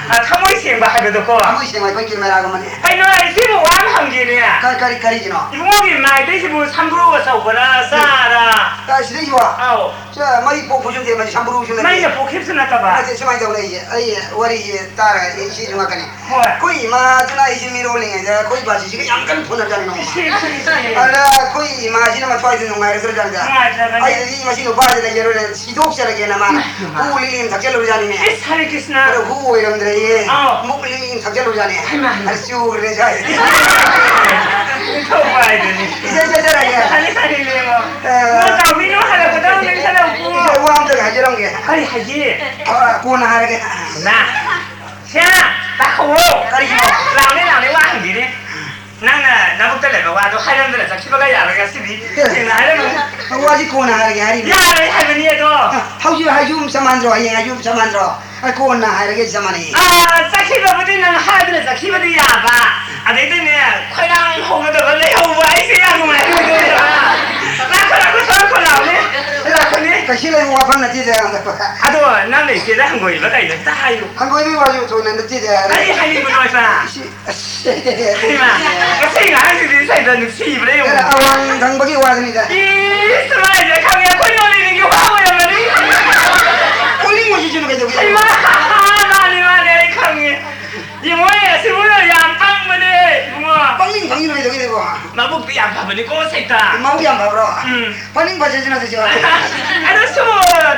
ꯑ, ꯊꯃꯣꯏ ꯁꯦꯡꯕ ꯍꯥꯏꯕꯗꯣꯀꯣ꯫ ꯊꯃꯣꯏ ꯁꯦꯡꯕ ꯑꯩꯈꯣꯏ ꯀꯦꯃꯦꯔꯥꯒꯨꯝꯕꯅꯤ꯫ ꯀꯩꯅꯣ, ꯏꯆꯦꯕꯨ ꯋꯥ ꯑꯃ ꯍꯪꯒꯦꯅꯦ꯫ ꯀ-, ꯀꯔꯤ, ꯀꯔꯤꯒꯤꯅꯣ? ꯏꯕꯨꯡꯉꯣꯒꯤ ꯃꯥꯏꯗꯩꯁꯤꯕꯨ ꯁꯝꯕ꯭ꯔꯨ ꯑꯆꯧꯕꯔꯥ, ꯆꯥꯔꯥ? ꯑ, ꯁꯤꯗꯩꯁꯤꯕꯣ? ꯑꯧ꯫ ꯁ-, ꯃꯩ ꯄꯣꯛꯄꯁꯨ ꯅꯠꯇꯦ, ꯃꯁꯤ ꯁꯝꯕ꯭ꯔꯨꯁꯨ ꯅꯠꯇꯦ꯫ ꯃꯩꯅ ꯄꯣꯛꯈꯤꯕꯁꯨ ꯅꯠꯇꯕ? ꯅꯠꯇꯦ, ꯁꯨꯃꯥꯏꯅ ꯇꯧꯅ ꯑꯩꯁꯦ, ꯑꯩ ꯋꯥꯔꯤꯁꯦ ꯇꯥꯔꯒ ꯑꯩ ꯁꯤꯁꯨ ꯉꯛꯀꯅꯤ꯫ ꯍꯣꯏ꯫ ꯑꯩꯈꯣꯏ ꯏꯃꯥꯗꯨꯅ ꯑꯩꯁꯦ ꯃꯤꯔꯣꯜꯂꯤꯉꯩꯗ ꯑꯩꯈꯣꯏ ꯕꯥꯖꯤꯁꯤꯒ ꯌꯥꯝ ꯀꯟꯅ ꯐꯨꯅꯕꯖꯥꯠꯅꯤ ꯅꯣꯡꯃ꯫ ꯏꯁ, ꯏꯁ, ꯏꯁ꯫ ꯑꯗ ꯑꯩꯈꯣꯏ ꯏꯃꯥꯁꯤꯅ ꯃꯊ꯭ꯋꯥꯏꯗ ꯅꯨꯡꯉꯥꯏꯔꯛꯇ꯭ꯔꯕꯖꯥꯠꯅꯤꯗ꯫ ꯅꯨꯡꯉꯥꯏꯇ꯭ꯔꯕꯅꯤ꯫ ꯑꯩꯅꯗꯤ ꯃꯁꯤ ꯅꯨꯄꯥꯁꯦ ꯂꯩꯖꯔꯣꯏꯅ ꯁꯤꯗꯣꯛꯆꯔꯒꯦꯅ ꯃꯥꯅ ꯏꯃꯥ꯫ ꯍꯨ ꯂꯤꯛꯂꯤ ꯑꯃ ꯊꯛꯆꯜꯂꯨꯕꯖꯥꯠꯅꯤꯅꯦ꯫ ꯏꯁ, ꯍꯔꯦ ꯀ꯭ꯔꯤꯁꯅ꯫ ꯑꯗꯣ ꯍꯨ ꯑꯣꯏꯔꯝꯗ꯭ꯔꯦꯌꯦ꯫ ꯑꯥꯎ꯫ ꯃꯨꯛ ꯂꯤꯛꯂꯤ ꯑꯃ ꯊꯛꯆꯜꯂꯨꯕꯖꯥꯠꯅꯤ꯫ ꯍꯩꯃꯥ꯫ ꯑꯗ ꯆꯨꯈ꯭ꯔꯦ ꯁ꯭ꯋꯥꯏꯗ꯫ ꯏꯊꯧ ꯄꯥꯏꯗꯨꯅꯤ꯫ ꯏꯆꯟ ꯆꯠꯆꯔꯒꯦ꯫ ꯐꯅꯤ, ꯐꯅꯤ, ꯂꯦꯡꯉꯣ꯫ ꯑ꯫ ꯃꯥ ꯆꯥꯎꯕꯤꯅꯨ, ꯍꯜꯂꯛꯄꯗ ꯑꯃꯨꯛ ꯅꯤꯡꯁꯤꯡꯂꯛꯎꯀꯣ꯫ ꯏꯆꯦ, ꯀꯔꯤ ꯍꯥꯏꯒꯦ? ꯑ, ꯀꯣꯟꯅ ꯍꯥꯏꯔꯒꯦ꯫ ꯅ, ꯁꯦ, ꯇꯥꯈꯣ꯫ ꯀꯔꯤꯒꯤꯅꯣ? ꯂꯥꯎꯅꯦ, ꯂꯥꯎꯅꯦ, ꯋꯥ ꯍꯪꯒꯦꯅꯦ꯫ ꯅꯪꯅ ꯅꯕꯨꯛꯇ ꯂꯩꯕ ꯋꯥꯗꯣ ꯍꯥꯏꯔꯝꯗꯅ ꯆꯠꯈꯤꯕꯒ ꯌꯥꯔꯣꯏ ꯉꯁꯤꯗꯤ꯫ ꯁꯦꯡꯅ ꯍꯥꯏꯔꯝꯃꯨ꯫ ꯋꯥꯁꯤ ꯀꯣꯟꯅ ꯍꯥꯏꯔꯒꯦ ꯍꯥꯏꯔꯤꯅꯦ꯫ ꯌꯥꯔꯣꯏ ꯍꯥꯏꯕꯅꯤ ꯑꯗꯣ꯫ ꯑ, ꯍꯧꯖꯤꯛ ꯍꯥꯏꯁꯨ ꯆꯞ ꯃꯥꯟꯅꯗ꯭ꯔꯣ? ꯍꯌꯦꯡ ꯍꯥꯏꯁꯨ ꯆꯞ ꯃꯥꯟꯅꯗ꯭ꯔꯣ? ꯑ, ꯀꯣꯟꯅ ꯍꯥꯏꯔꯒꯦ ꯆꯞ ꯃꯥꯟꯅꯩ꯫ ꯑ, ꯆꯠꯈꯤꯕꯕꯨꯗꯤ ꯅꯪ ꯍꯥꯏꯗꯅ ꯆꯠꯈꯤꯕꯗꯤ ꯌꯥꯕ꯫ ꯑꯗꯩꯗꯅꯦ, ꯈꯣꯏꯔꯥꯡ ꯍꯧꯒꯗꯕ ꯂꯩꯍꯧꯕ ꯑꯩꯁꯦ ꯌꯥꯝ ꯅꯨꯡꯉꯥꯏꯔꯣꯏꯗꯣꯏꯅꯦꯕ꯫ ꯂꯥꯛꯈꯣ, ꯂꯥꯛꯈꯣ, ꯁꯣꯝ ꯈꯣ ꯂꯥꯎꯅꯦ꯫ ꯂꯥꯛꯈꯣꯅꯦ꯫ ꯀꯩꯁꯨ ꯂꯩꯕ ꯋꯥꯐꯝ ꯅꯠꯇꯦꯗ꯫ ꯑꯗꯣ ꯅꯪ ꯂꯩꯇꯦꯗ ꯍꯪꯒꯣꯏꯕ ꯀꯩꯅꯣ? ꯍꯦꯛꯇ ꯍꯥꯏꯌꯨ꯫ ꯍꯪꯒꯣꯏꯕꯒꯤ ꯋꯥꯁꯨ ꯊꯣꯏꯅ ꯅꯠꯇꯦꯗ꯫ ꯀꯔꯤ ꯍꯥꯏꯅꯤꯡꯕꯅꯣ ꯍꯥꯏꯕ? ꯏꯁꯤ-, ꯑꯁ-, ꯍꯩꯃꯥ, ꯉꯁꯤ ꯑꯉꯥꯡꯁꯤꯗꯤ ꯁꯩꯗ ꯅꯨꯡꯁꯤꯕ꯭ꯔꯥ ꯌꯦꯡꯉꯨ꯫ ꯑꯦ, ꯑꯋꯥꯡ ꯊꯪꯕꯒꯤ ꯋꯥꯗꯨꯅꯤꯗ꯫ ꯏꯁ, ꯃꯥꯏꯁꯦ ꯈꯪꯉꯦ, ꯑꯩꯈꯣꯏ ꯅꯣꯂꯤꯅꯤꯒꯤ ꯋꯥ ꯑꯣꯏꯔꯝꯃꯅꯤ꯫ ꯀꯣꯏꯅꯤꯡꯉꯣꯏꯁꯤꯁꯨ ꯀꯩꯗꯧꯒꯦ? ꯍꯩꯃꯥ, ꯃꯥꯅꯤ, ꯃꯥꯅꯤ, ꯑꯩ ꯈꯪꯉꯦ꯫ ꯌꯦꯡꯉꯣ, ꯑꯁꯤꯕꯨ ꯌꯥꯝ ꯄꯪꯕꯅꯦ, ꯏꯕꯨꯡꯉꯣ꯫ ꯄꯪꯅꯤꯡ ꯄꯪꯅꯤꯡ ꯂꯩꯗꯧꯒꯤꯅꯦꯕꯣ꯫ ꯃꯕꯨꯛꯇꯤ ꯌꯥꯝ ꯐꯕꯅꯤꯀꯣ, ꯁꯩꯇ꯫ ꯃꯕꯨꯛ ꯌꯥꯝ ꯐꯕ꯭ꯔꯣ? ꯎꯝ꯫ ꯄꯪꯅꯤꯡ ꯐꯖꯩꯁꯤꯅ ꯑꯗꯨꯁꯨ꯫ ꯑꯗꯨ ꯁꯨ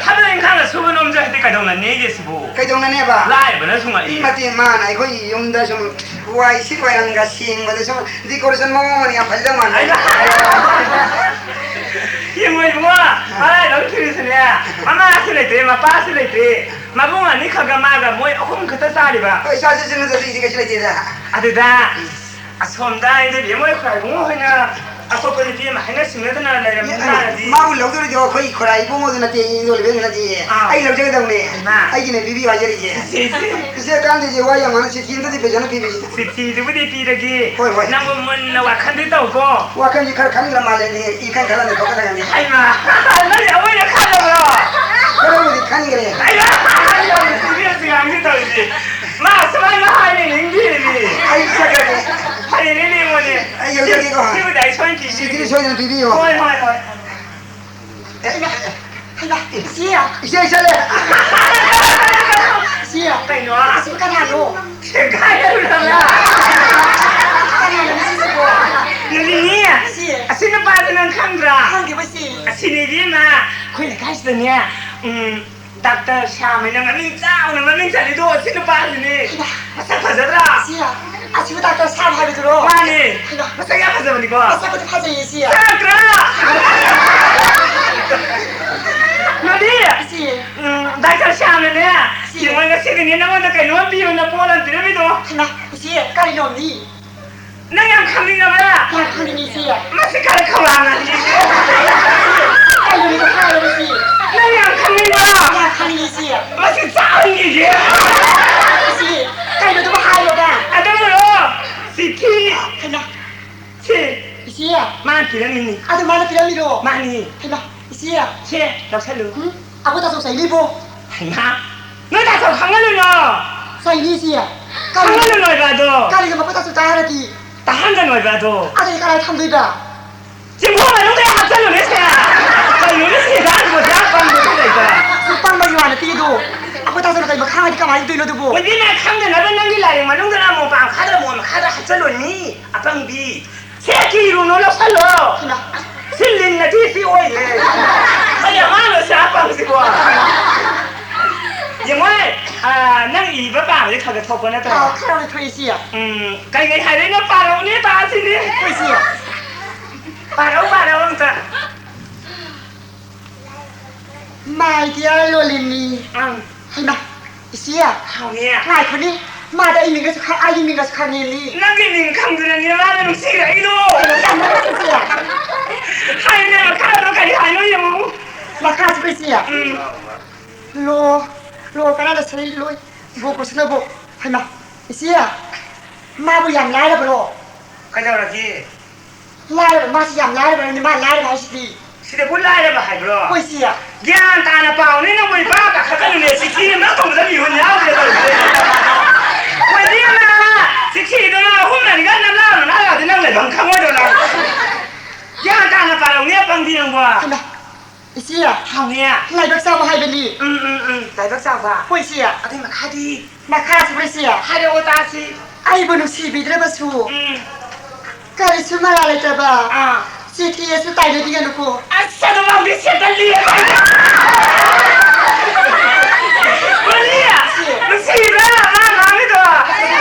ꯊꯕꯛ ꯏꯪꯈꯥꯡ ꯁꯨꯕ ꯅꯣꯝꯖ ꯍꯥꯏꯗꯤ ꯀꯩꯗꯧꯅꯅꯦꯒꯦ ꯁꯤꯕꯨ? ꯀꯩꯗꯧꯅꯅꯦꯕ? ꯂꯥꯏꯔꯕꯅ ꯁꯨꯡꯉꯛꯏ꯫ ꯏꯃꯥ ꯃꯥꯅ ꯑꯩꯈꯣꯏꯒꯤ ꯌꯨꯝꯗ ꯁꯨꯝ ꯋꯥꯏ ꯁꯤꯠ ꯋꯥꯏꯔꯝꯒ ꯁꯦꯡꯕꯗ ꯁꯨꯝ decoration ꯃꯑꯣꯡ ꯑꯃ ꯌꯥꯝ ꯐꯖꯗꯧ ꯃꯥꯟꯕ꯫ ꯑꯩꯅ ꯌꯦꯡꯉꯣ ꯏꯕꯨꯡꯉꯣ, ꯃꯔꯥꯏꯕꯛ ꯊꯤꯔꯤꯁꯤꯅꯦ, ꯃꯃꯥꯁꯨ ꯂꯩꯇ꯭ꯔꯦ, ꯃꯄꯥꯁꯨ ꯂꯩꯇ꯭ꯔꯦ, ꯃꯕꯨꯡ ꯑꯅꯤ ꯈꯛꯒ ꯃꯥꯒ ꯃꯣꯏ ꯑꯍꯨꯝ ꯈꯛꯇ ꯆꯥꯔꯤꯕ꯫ ꯍꯣꯏ, ꯆꯥꯁꯤ ꯆꯠꯁꯤꯅ ꯆꯠꯁꯤ ꯀꯩꯁꯨ ꯂꯩꯇꯦꯗ꯫ ꯑꯗꯨꯗ ꯑꯁꯣꯝꯗ ꯑꯩꯗꯤ ꯕꯦꯝꯃ ꯍꯣꯏ ꯈ꯭ꯋꯥꯏ ꯏꯕꯨꯡꯉꯣ ꯍꯣꯏꯅ ꯑꯇꯣꯞꯄ ꯅꯨꯄꯤ ꯑꯃ ꯍꯥꯏꯅ ꯁꯤꯡꯅꯗꯅ ꯂꯩꯔꯝꯕ ꯇꯥꯔꯗꯤ꯫ ꯃꯥꯕꯨ ꯂꯧꯗꯣꯔꯤꯗꯣ ꯑꯩꯈꯣꯏ ꯈꯨꯔꯥꯏ ꯏꯕꯨꯡꯉꯣꯗꯨ ꯅꯠꯇꯦ, ꯏꯟꯗꯣꯜ ꯏꯕꯦꯝꯗꯨ ꯅꯠꯇꯦ꯫ ꯑꯥ꯫ ꯑꯩ ꯂꯧꯖꯒꯗꯧꯅꯦ꯫ ꯏꯃꯥ꯫ ꯑꯩꯒꯤꯅꯦ ꯄꯤꯕꯤꯌꯨ ꯍꯥꯏꯖꯔꯤꯁꯦ꯫ ꯁꯤ, ꯁꯤ꯫ ꯏꯆꯦ ꯀꯥꯟꯗꯦꯁꯦ ꯋꯥ ꯌꯥꯝ ꯉꯥꯡꯅ ꯆꯤꯊꯤ ꯑꯝꯇꯗꯤ ꯐꯖꯅ ꯄꯤꯕꯤꯁꯤ꯫ ꯆꯤꯊꯤꯗꯨꯕꯨꯗꯤ ꯄꯤꯔꯒꯦ꯫ ꯍꯣꯏ, ꯍꯣꯏ꯫ ꯅꯪꯕꯨ ꯃꯨꯟꯅ ꯋꯥꯈꯜꯗꯤ ꯇꯧꯀꯣ꯫ ꯋꯥꯈꯜꯁꯤ ꯈꯔ ꯈꯟꯈ꯭ꯔ ꯃꯥꯜꯂꯦꯅꯦ, ꯏꯈꯟ ꯈꯜꯂꯝꯃꯤ ꯊꯣꯛꯀꯗꯕꯅꯤ꯫ ꯍꯩꯃꯥ, ꯅꯪꯗꯤ ꯑꯃꯣꯏꯅ ꯈꯜꯂꯕ꯭ꯔꯣ? ꯈꯔꯕꯨꯗꯤ ꯈꯟꯈ꯭ꯔꯦ꯫ ꯑꯩꯃꯥ, ꯌꯥꯝ ꯅꯨꯡꯁꯤꯕꯤ ꯍꯧꯖꯤꯛ ꯉꯥꯡꯒꯦ ꯇꯧꯔꯤꯁꯦ꯫ ꯃꯥ ꯁꯨꯃꯥꯏꯅ ꯍꯥꯏꯅꯤ ꯅꯤꯡꯗꯦꯅꯦ꯫ ꯑꯩ ꯆꯠꯈ꯭ꯔꯒꯦ꯫ ꯐꯔꯦꯅꯦ, ꯌꯦꯡꯉꯣꯅꯦ꯫ ꯑꯩ ꯌꯧꯖꯔꯒꯦꯀꯣ꯫ ꯁꯤꯕꯨꯗꯤ ꯑꯩ ꯁꯣꯏꯅ ꯄꯤꯕꯤꯒꯦ꯫ ꯁꯤꯗꯤ ꯁꯣꯏꯗꯅ ꯄꯤꯕꯤꯌꯣ꯫ ꯍꯣꯏ, ꯍꯣꯏ, ꯍꯣꯏ꯫ ꯍꯩꯃꯥ, ꯍꯩꯃꯥ, ꯏꯆꯦ꯫ ꯏꯆꯦ, ꯏꯆꯦ ꯂꯩ꯫ ꯏꯆꯦ꯫ ꯀꯩꯅꯣ? ꯑꯁꯤ ꯀꯅꯥꯅꯣ? ꯁꯦꯒꯥꯏꯔꯨꯔꯕ꯭ꯔꯥ? ꯀꯅꯥꯅꯣ ꯁꯤꯁꯤꯕꯣ? ꯅꯨꯃꯤꯠꯅꯤ꯫ ꯏꯆꯦ꯫ ꯑꯁꯤ ꯅꯨꯄꯥꯁꯤ ꯅꯪ ꯈꯪꯗ꯭ꯔꯥ? ꯈꯪꯗꯦꯕ, ꯏꯆꯦ꯫ ꯑꯁꯤꯅꯦ ꯏꯕꯦꯝꯃ, ꯑꯩꯈꯣꯏ ꯂꯩꯀꯥꯏꯁꯤꯗꯅꯦ, ꯎꯝ, ꯗꯥꯛꯇꯔ ꯁ꯭ꯌꯥꯝ ꯍꯥꯏꯅ ꯃꯃꯤꯡ ꯆꯥꯎꯅ ꯃꯃꯤꯡ ꯆꯠꯂꯤꯗꯣ, ꯑꯁꯤ ꯅꯨꯄꯥꯁꯤꯅꯦ꯫ ꯍꯩꯃꯥ꯫ ꯃꯁꯛ ꯐꯖꯗ꯭ꯔꯥ? ꯏꯆꯦ, ꯑꯁꯤꯕꯨ ꯗꯥꯛꯇꯔ ꯁ꯭ꯌꯥꯝ ꯍꯥꯏꯕꯗꯨꯔꯣ? ꯃꯥꯅꯦ꯫ ꯍꯩꯃꯥ꯫ ꯃꯁꯛ ꯌꯥꯝ ꯐꯖꯕꯅꯤꯀꯣ꯫ ꯃꯁꯛꯄꯨꯗꯤ ꯐꯖꯩꯌꯦ, ꯏꯆꯦ꯫ ꯆꯠꯇ꯭ꯔꯥ? ꯅꯣꯏ ꯏꯆꯦ꯫ ꯎꯝ, ꯗꯥꯛꯇꯔ ꯁ꯭ꯌꯥꯝꯅꯅꯦ, ꯏꯆꯦ꯫ ꯌꯦꯡꯉꯣ, ꯉꯁꯤꯗꯤꯅꯦ, ꯅꯉꯣꯟꯗ ꯀꯩꯅꯣꯝ ꯄꯤꯌꯣꯅ ꯄꯣꯠ ꯑꯃ ꯄꯤꯔꯝꯃꯤꯗꯣ꯫ ꯍꯩꯃꯥ, ꯏꯆꯦ, ꯀꯔꯤꯅꯣꯝꯅꯤ? ꯅꯪ ꯌꯥꯝ ꯈꯪꯅꯤꯡꯉꯕ꯭ꯔꯥ? ꯌꯥꯝ ꯈꯪꯅꯤꯡꯉꯤ, ꯏꯆꯦ꯫ ꯃꯁꯤ ꯈꯔ ꯈꯧꯔꯥꯡꯅ ꯍꯪꯉꯤꯁꯦ꯫ ꯀꯩꯅꯣꯅꯦ, ꯍꯥꯏꯔꯣ, ꯏꯆꯦ꯫ ꯅꯪ ꯌꯥꯝ ꯈꯪꯅꯤꯡꯕ꯭ꯔꯥ? ꯌꯥꯝ ꯈꯪꯅꯤꯡꯉꯤ, ꯏꯆꯦ꯫ ꯃꯁꯤ ꯆꯥꯎꯅꯤꯡꯉꯤꯁꯦ꯫ ꯏꯆꯦ, ꯀꯩꯅꯣ ꯑꯗꯨꯕꯨ ꯍꯥꯏꯔꯣꯗ꯫ ꯑꯗꯨꯕꯨꯔꯣ, ꯆꯤꯊꯤ꯫ ꯍꯩꯃꯥ꯫ ꯁꯤ꯫ ꯏꯆꯦ꯫ ꯃꯥꯅ ꯄꯤꯔꯝꯃꯤꯅꯤ꯫ ꯑꯗꯨ ꯃꯥꯅ ꯄꯤꯔꯝꯃꯤꯔꯣ? ꯃꯥꯅꯤ꯫ ꯍꯩꯃꯥ, ꯏꯆꯦ꯫ ꯁꯦ, ꯂꯧꯁꯜꯂꯨ꯫ ꯎꯝ, ꯑꯩꯈꯣꯏ ꯇꯥꯆꯧ ꯆꯩꯅꯤꯕꯣ꯫ ꯍꯩꯃꯥ, ꯅꯣꯏ ꯇꯥꯆꯧ ꯈꯪꯍꯜꯂꯨꯅꯣ꯫ ꯆꯩꯅꯤ ꯏꯆꯦ꯫ ꯀꯔꯤ-, ꯈꯪꯍꯜꯂꯨꯅꯣꯏꯕ ꯑꯗꯣ꯫ ꯀꯔꯤꯒꯨꯝꯕ ꯑꯩꯈꯣꯏ ꯇꯥꯆꯧ ꯇꯥꯔꯗꯤ? ꯇꯥꯍꯟꯒꯅꯣꯏꯕ ꯑꯗꯣ꯫ ꯑꯗꯨꯗꯤ ꯀꯗꯥꯏ ꯊꯝꯗꯣꯏꯕ? ꯆꯤꯡꯈꯣꯡ ꯃꯅꯨꯡꯗ ꯍꯥꯞꯆꯜꯂꯨꯅꯦ ꯁꯦ꯫ ꯀꯩꯅꯣꯅꯦ ꯁꯤ ꯑꯉꯥꯡꯁꯤꯕꯣ ꯑꯁꯨꯛ ꯌꯥꯝ ꯄꯪꯕꯁꯤ ꯂꯩꯕ? ꯑꯁꯨꯛ ꯄꯪꯕꯒꯤ ꯋꯥ ꯅꯠꯇꯦ ꯑꯗꯣ꯫ ꯑꯩꯈꯣꯏ ꯇꯥꯆꯧꯅ ꯀꯩ ꯃꯈꯥ ꯍꯥꯏꯗꯤ ꯀꯃꯥꯏꯅ ꯇꯧꯗꯣꯏꯅꯣ ꯑꯗꯨꯕꯨ? ꯑꯣꯏꯕꯤꯃ ꯈꯪꯗꯅꯕ ꯅꯪꯒꯤ ꯂꯥꯏꯔꯤꯛ ꯃꯅꯨꯡꯗꯅ ꯃꯣꯝꯄꯥꯛ ꯃꯈꯥꯗ ꯃꯣꯟ ꯃꯈꯥꯗ ꯍꯥꯞꯆꯜꯂꯨꯅꯤ꯫ ꯑꯄꯪꯕꯤ꯫ ꯁꯦ ꯀꯤꯔꯨꯅꯣ, ꯂꯧꯁꯜꯂꯣ꯫ ꯍꯩꯃꯥ꯫ ꯁꯤ ꯂꯤꯟ ꯅꯠꯇꯦ, ꯁꯤ ꯑꯣꯏꯔꯦ꯫ ꯀꯔꯤ ꯑꯉꯥꯡꯅꯣ ꯁꯤ ꯑꯄꯪꯁꯤꯕꯣ? ꯌꯦꯡꯉꯣ, ꯑ, ꯅꯪ ꯏꯕ ꯄꯥꯕꯗꯤ ꯈꯔ ꯈꯔ ꯊꯣꯛꯄ ꯅꯠꯇ꯭ꯔꯣ? ꯑꯥ, ꯈꯔ ꯈꯔ ꯊꯣꯛꯏ, ꯏꯆꯦ꯫ ꯎꯝ, ꯀꯩ ꯀꯩ ꯍꯥꯏꯔꯤꯅꯣ? ꯄꯥꯔꯛꯎꯅꯦ, ꯄꯥꯁꯤꯅꯦ꯫ ꯍꯣꯏ, ꯏꯆꯦ꯫ ꯄꯥꯔꯛꯎ, ꯄꯥꯔꯛꯎ ꯑꯝꯇ꯫ My dear ꯂꯣꯂꯤꯅꯤ꯫ ꯑꯪ꯫ ꯍꯩꯃꯥ, ꯏꯆꯦ꯫ ꯍꯥꯎꯅꯦ꯫ ꯉꯥꯏꯈꯣꯅꯦ꯫ ꯃꯥꯗꯤ ꯑꯩ ꯃꯤꯡꯒꯁꯨ ꯈꯪ-, ꯑꯩꯒꯤ ꯃꯤꯡꯒꯁꯨ ꯈꯪꯉꯦꯅꯦ꯫ ꯅꯪꯒꯤ ꯃꯤꯡ ꯈꯪꯗꯨꯅꯅꯦ ꯃꯥꯅ ꯅꯨꯡꯁꯤꯔꯛꯏꯗꯣ꯫ ꯀꯩꯅꯣ ꯇꯝꯃꯣ, ꯏꯆꯦ꯫ ꯍꯥꯏꯅꯦ, ꯃꯈꯥꯗꯣ ꯀꯔꯤ ꯍꯥꯏꯅꯣ ꯌꯦꯡꯉꯨ꯫ ꯃꯈꯥꯁꯤꯕꯨ, ꯏꯆꯦ꯫ ꯎꯝ꯫ ꯂꯣ, ꯂꯣ ꯀꯅꯥꯗ ꯁꯔꯤ ꯂꯣꯏ? ꯕꯣ ꯀꯣꯁꯅꯕꯣ꯫ ꯍꯩꯃꯥ, ꯏꯆꯦ꯫ ꯃꯥꯕꯨ ꯌꯥꯝ ꯂꯥꯏꯔꯕ꯭ꯔꯣ? ꯀꯩꯗꯧꯔꯒꯦ? ꯂꯥꯏꯔꯕ, ꯃꯥꯁꯤ ꯌꯥꯝ ꯂꯥꯏꯔꯕꯅꯤ, ꯃꯥ ꯂꯥꯏꯔꯕ ꯍꯥꯏꯁꯤꯗꯤ꯫ ꯁꯤꯗꯕꯨ ꯂꯥꯏꯔꯕ ꯍꯥꯏꯕ꯭ꯔꯣ? ꯍꯣꯏ, ꯁꯤ꯫ ꯒ꯭ꯌꯥꯟ ꯇꯥꯅ ꯄꯥꯎꯅꯦ, ꯅꯪꯕꯨ ꯏꯄꯥ ꯀꯥꯈꯠꯀꯅꯨꯅꯦ, ꯆꯤꯊꯤ ꯑꯃ ꯇꯧꯕꯗ ꯃꯤꯍꯨꯟ ꯌꯥꯎꯗ꯭ꯔꯦ ꯇꯧꯔꯤꯁꯦ꯫ ꯍꯣꯏ, ꯏꯕꯦꯝꯃ, ꯆꯤꯊꯤꯗꯨꯅ ꯑꯍꯨꯝ ꯃꯔꯤꯒ ꯅꯝꯂꯛꯑꯒ ꯅꯪ ꯂꯩꯐꯝ ꯈꯪꯉꯣꯏꯗꯣ ꯅꯪ꯫ ꯒ꯭ꯌꯥꯟ ꯇꯥꯅ ꯄꯥꯔꯧꯅꯦ, ꯄꯪꯕꯤ ꯅꯪꯕꯣ꯫ ꯍꯩꯃꯥ, ꯏꯆꯦ꯫ ꯍꯥꯎꯅꯦ꯫ ꯂꯥꯏꯕꯛ ꯆꯥꯕ ꯍꯥꯏꯕꯅꯤ꯫ ꯎꯝ, ꯎꯝ, ꯎꯝ, ꯂꯥꯏꯕꯛ ꯆꯥꯕ꯫ ꯍꯣꯏ, ꯏꯆꯦ꯫ ꯑꯗꯨꯏ ꯃꯈꯥꯗꯤ? ꯃꯈꯥꯁꯤꯕꯨ ꯏꯆꯦ꯫ ꯍꯥꯏꯔꯛꯑꯣ ꯇꯥꯁꯤ꯫ ꯑꯩꯕꯨ ꯅꯨꯡꯁꯤꯕꯤꯗ꯭ꯔꯕꯁꯨ꯫ ꯎꯝ꯫ ꯀꯔꯤꯁꯨ ꯃꯔꯥꯜ ꯂꯩꯇ꯭ꯔꯕ꯫ ꯑꯥ꯫ ꯆꯤꯊꯤ ꯑꯁꯤ ꯇꯥꯏꯅꯕꯤꯒꯅꯨꯀꯣ꯫ ꯑꯁ, ꯑꯗꯨꯃꯛꯇꯤ ꯁꯦꯠꯇꯜꯂꯤ꯫ ꯃꯅꯤ, ꯏꯆꯦ꯫ ꯅꯨꯡꯁꯤꯕ꯭ꯔꯥ ꯃꯥ ꯉꯥꯡꯉꯤꯗꯣ?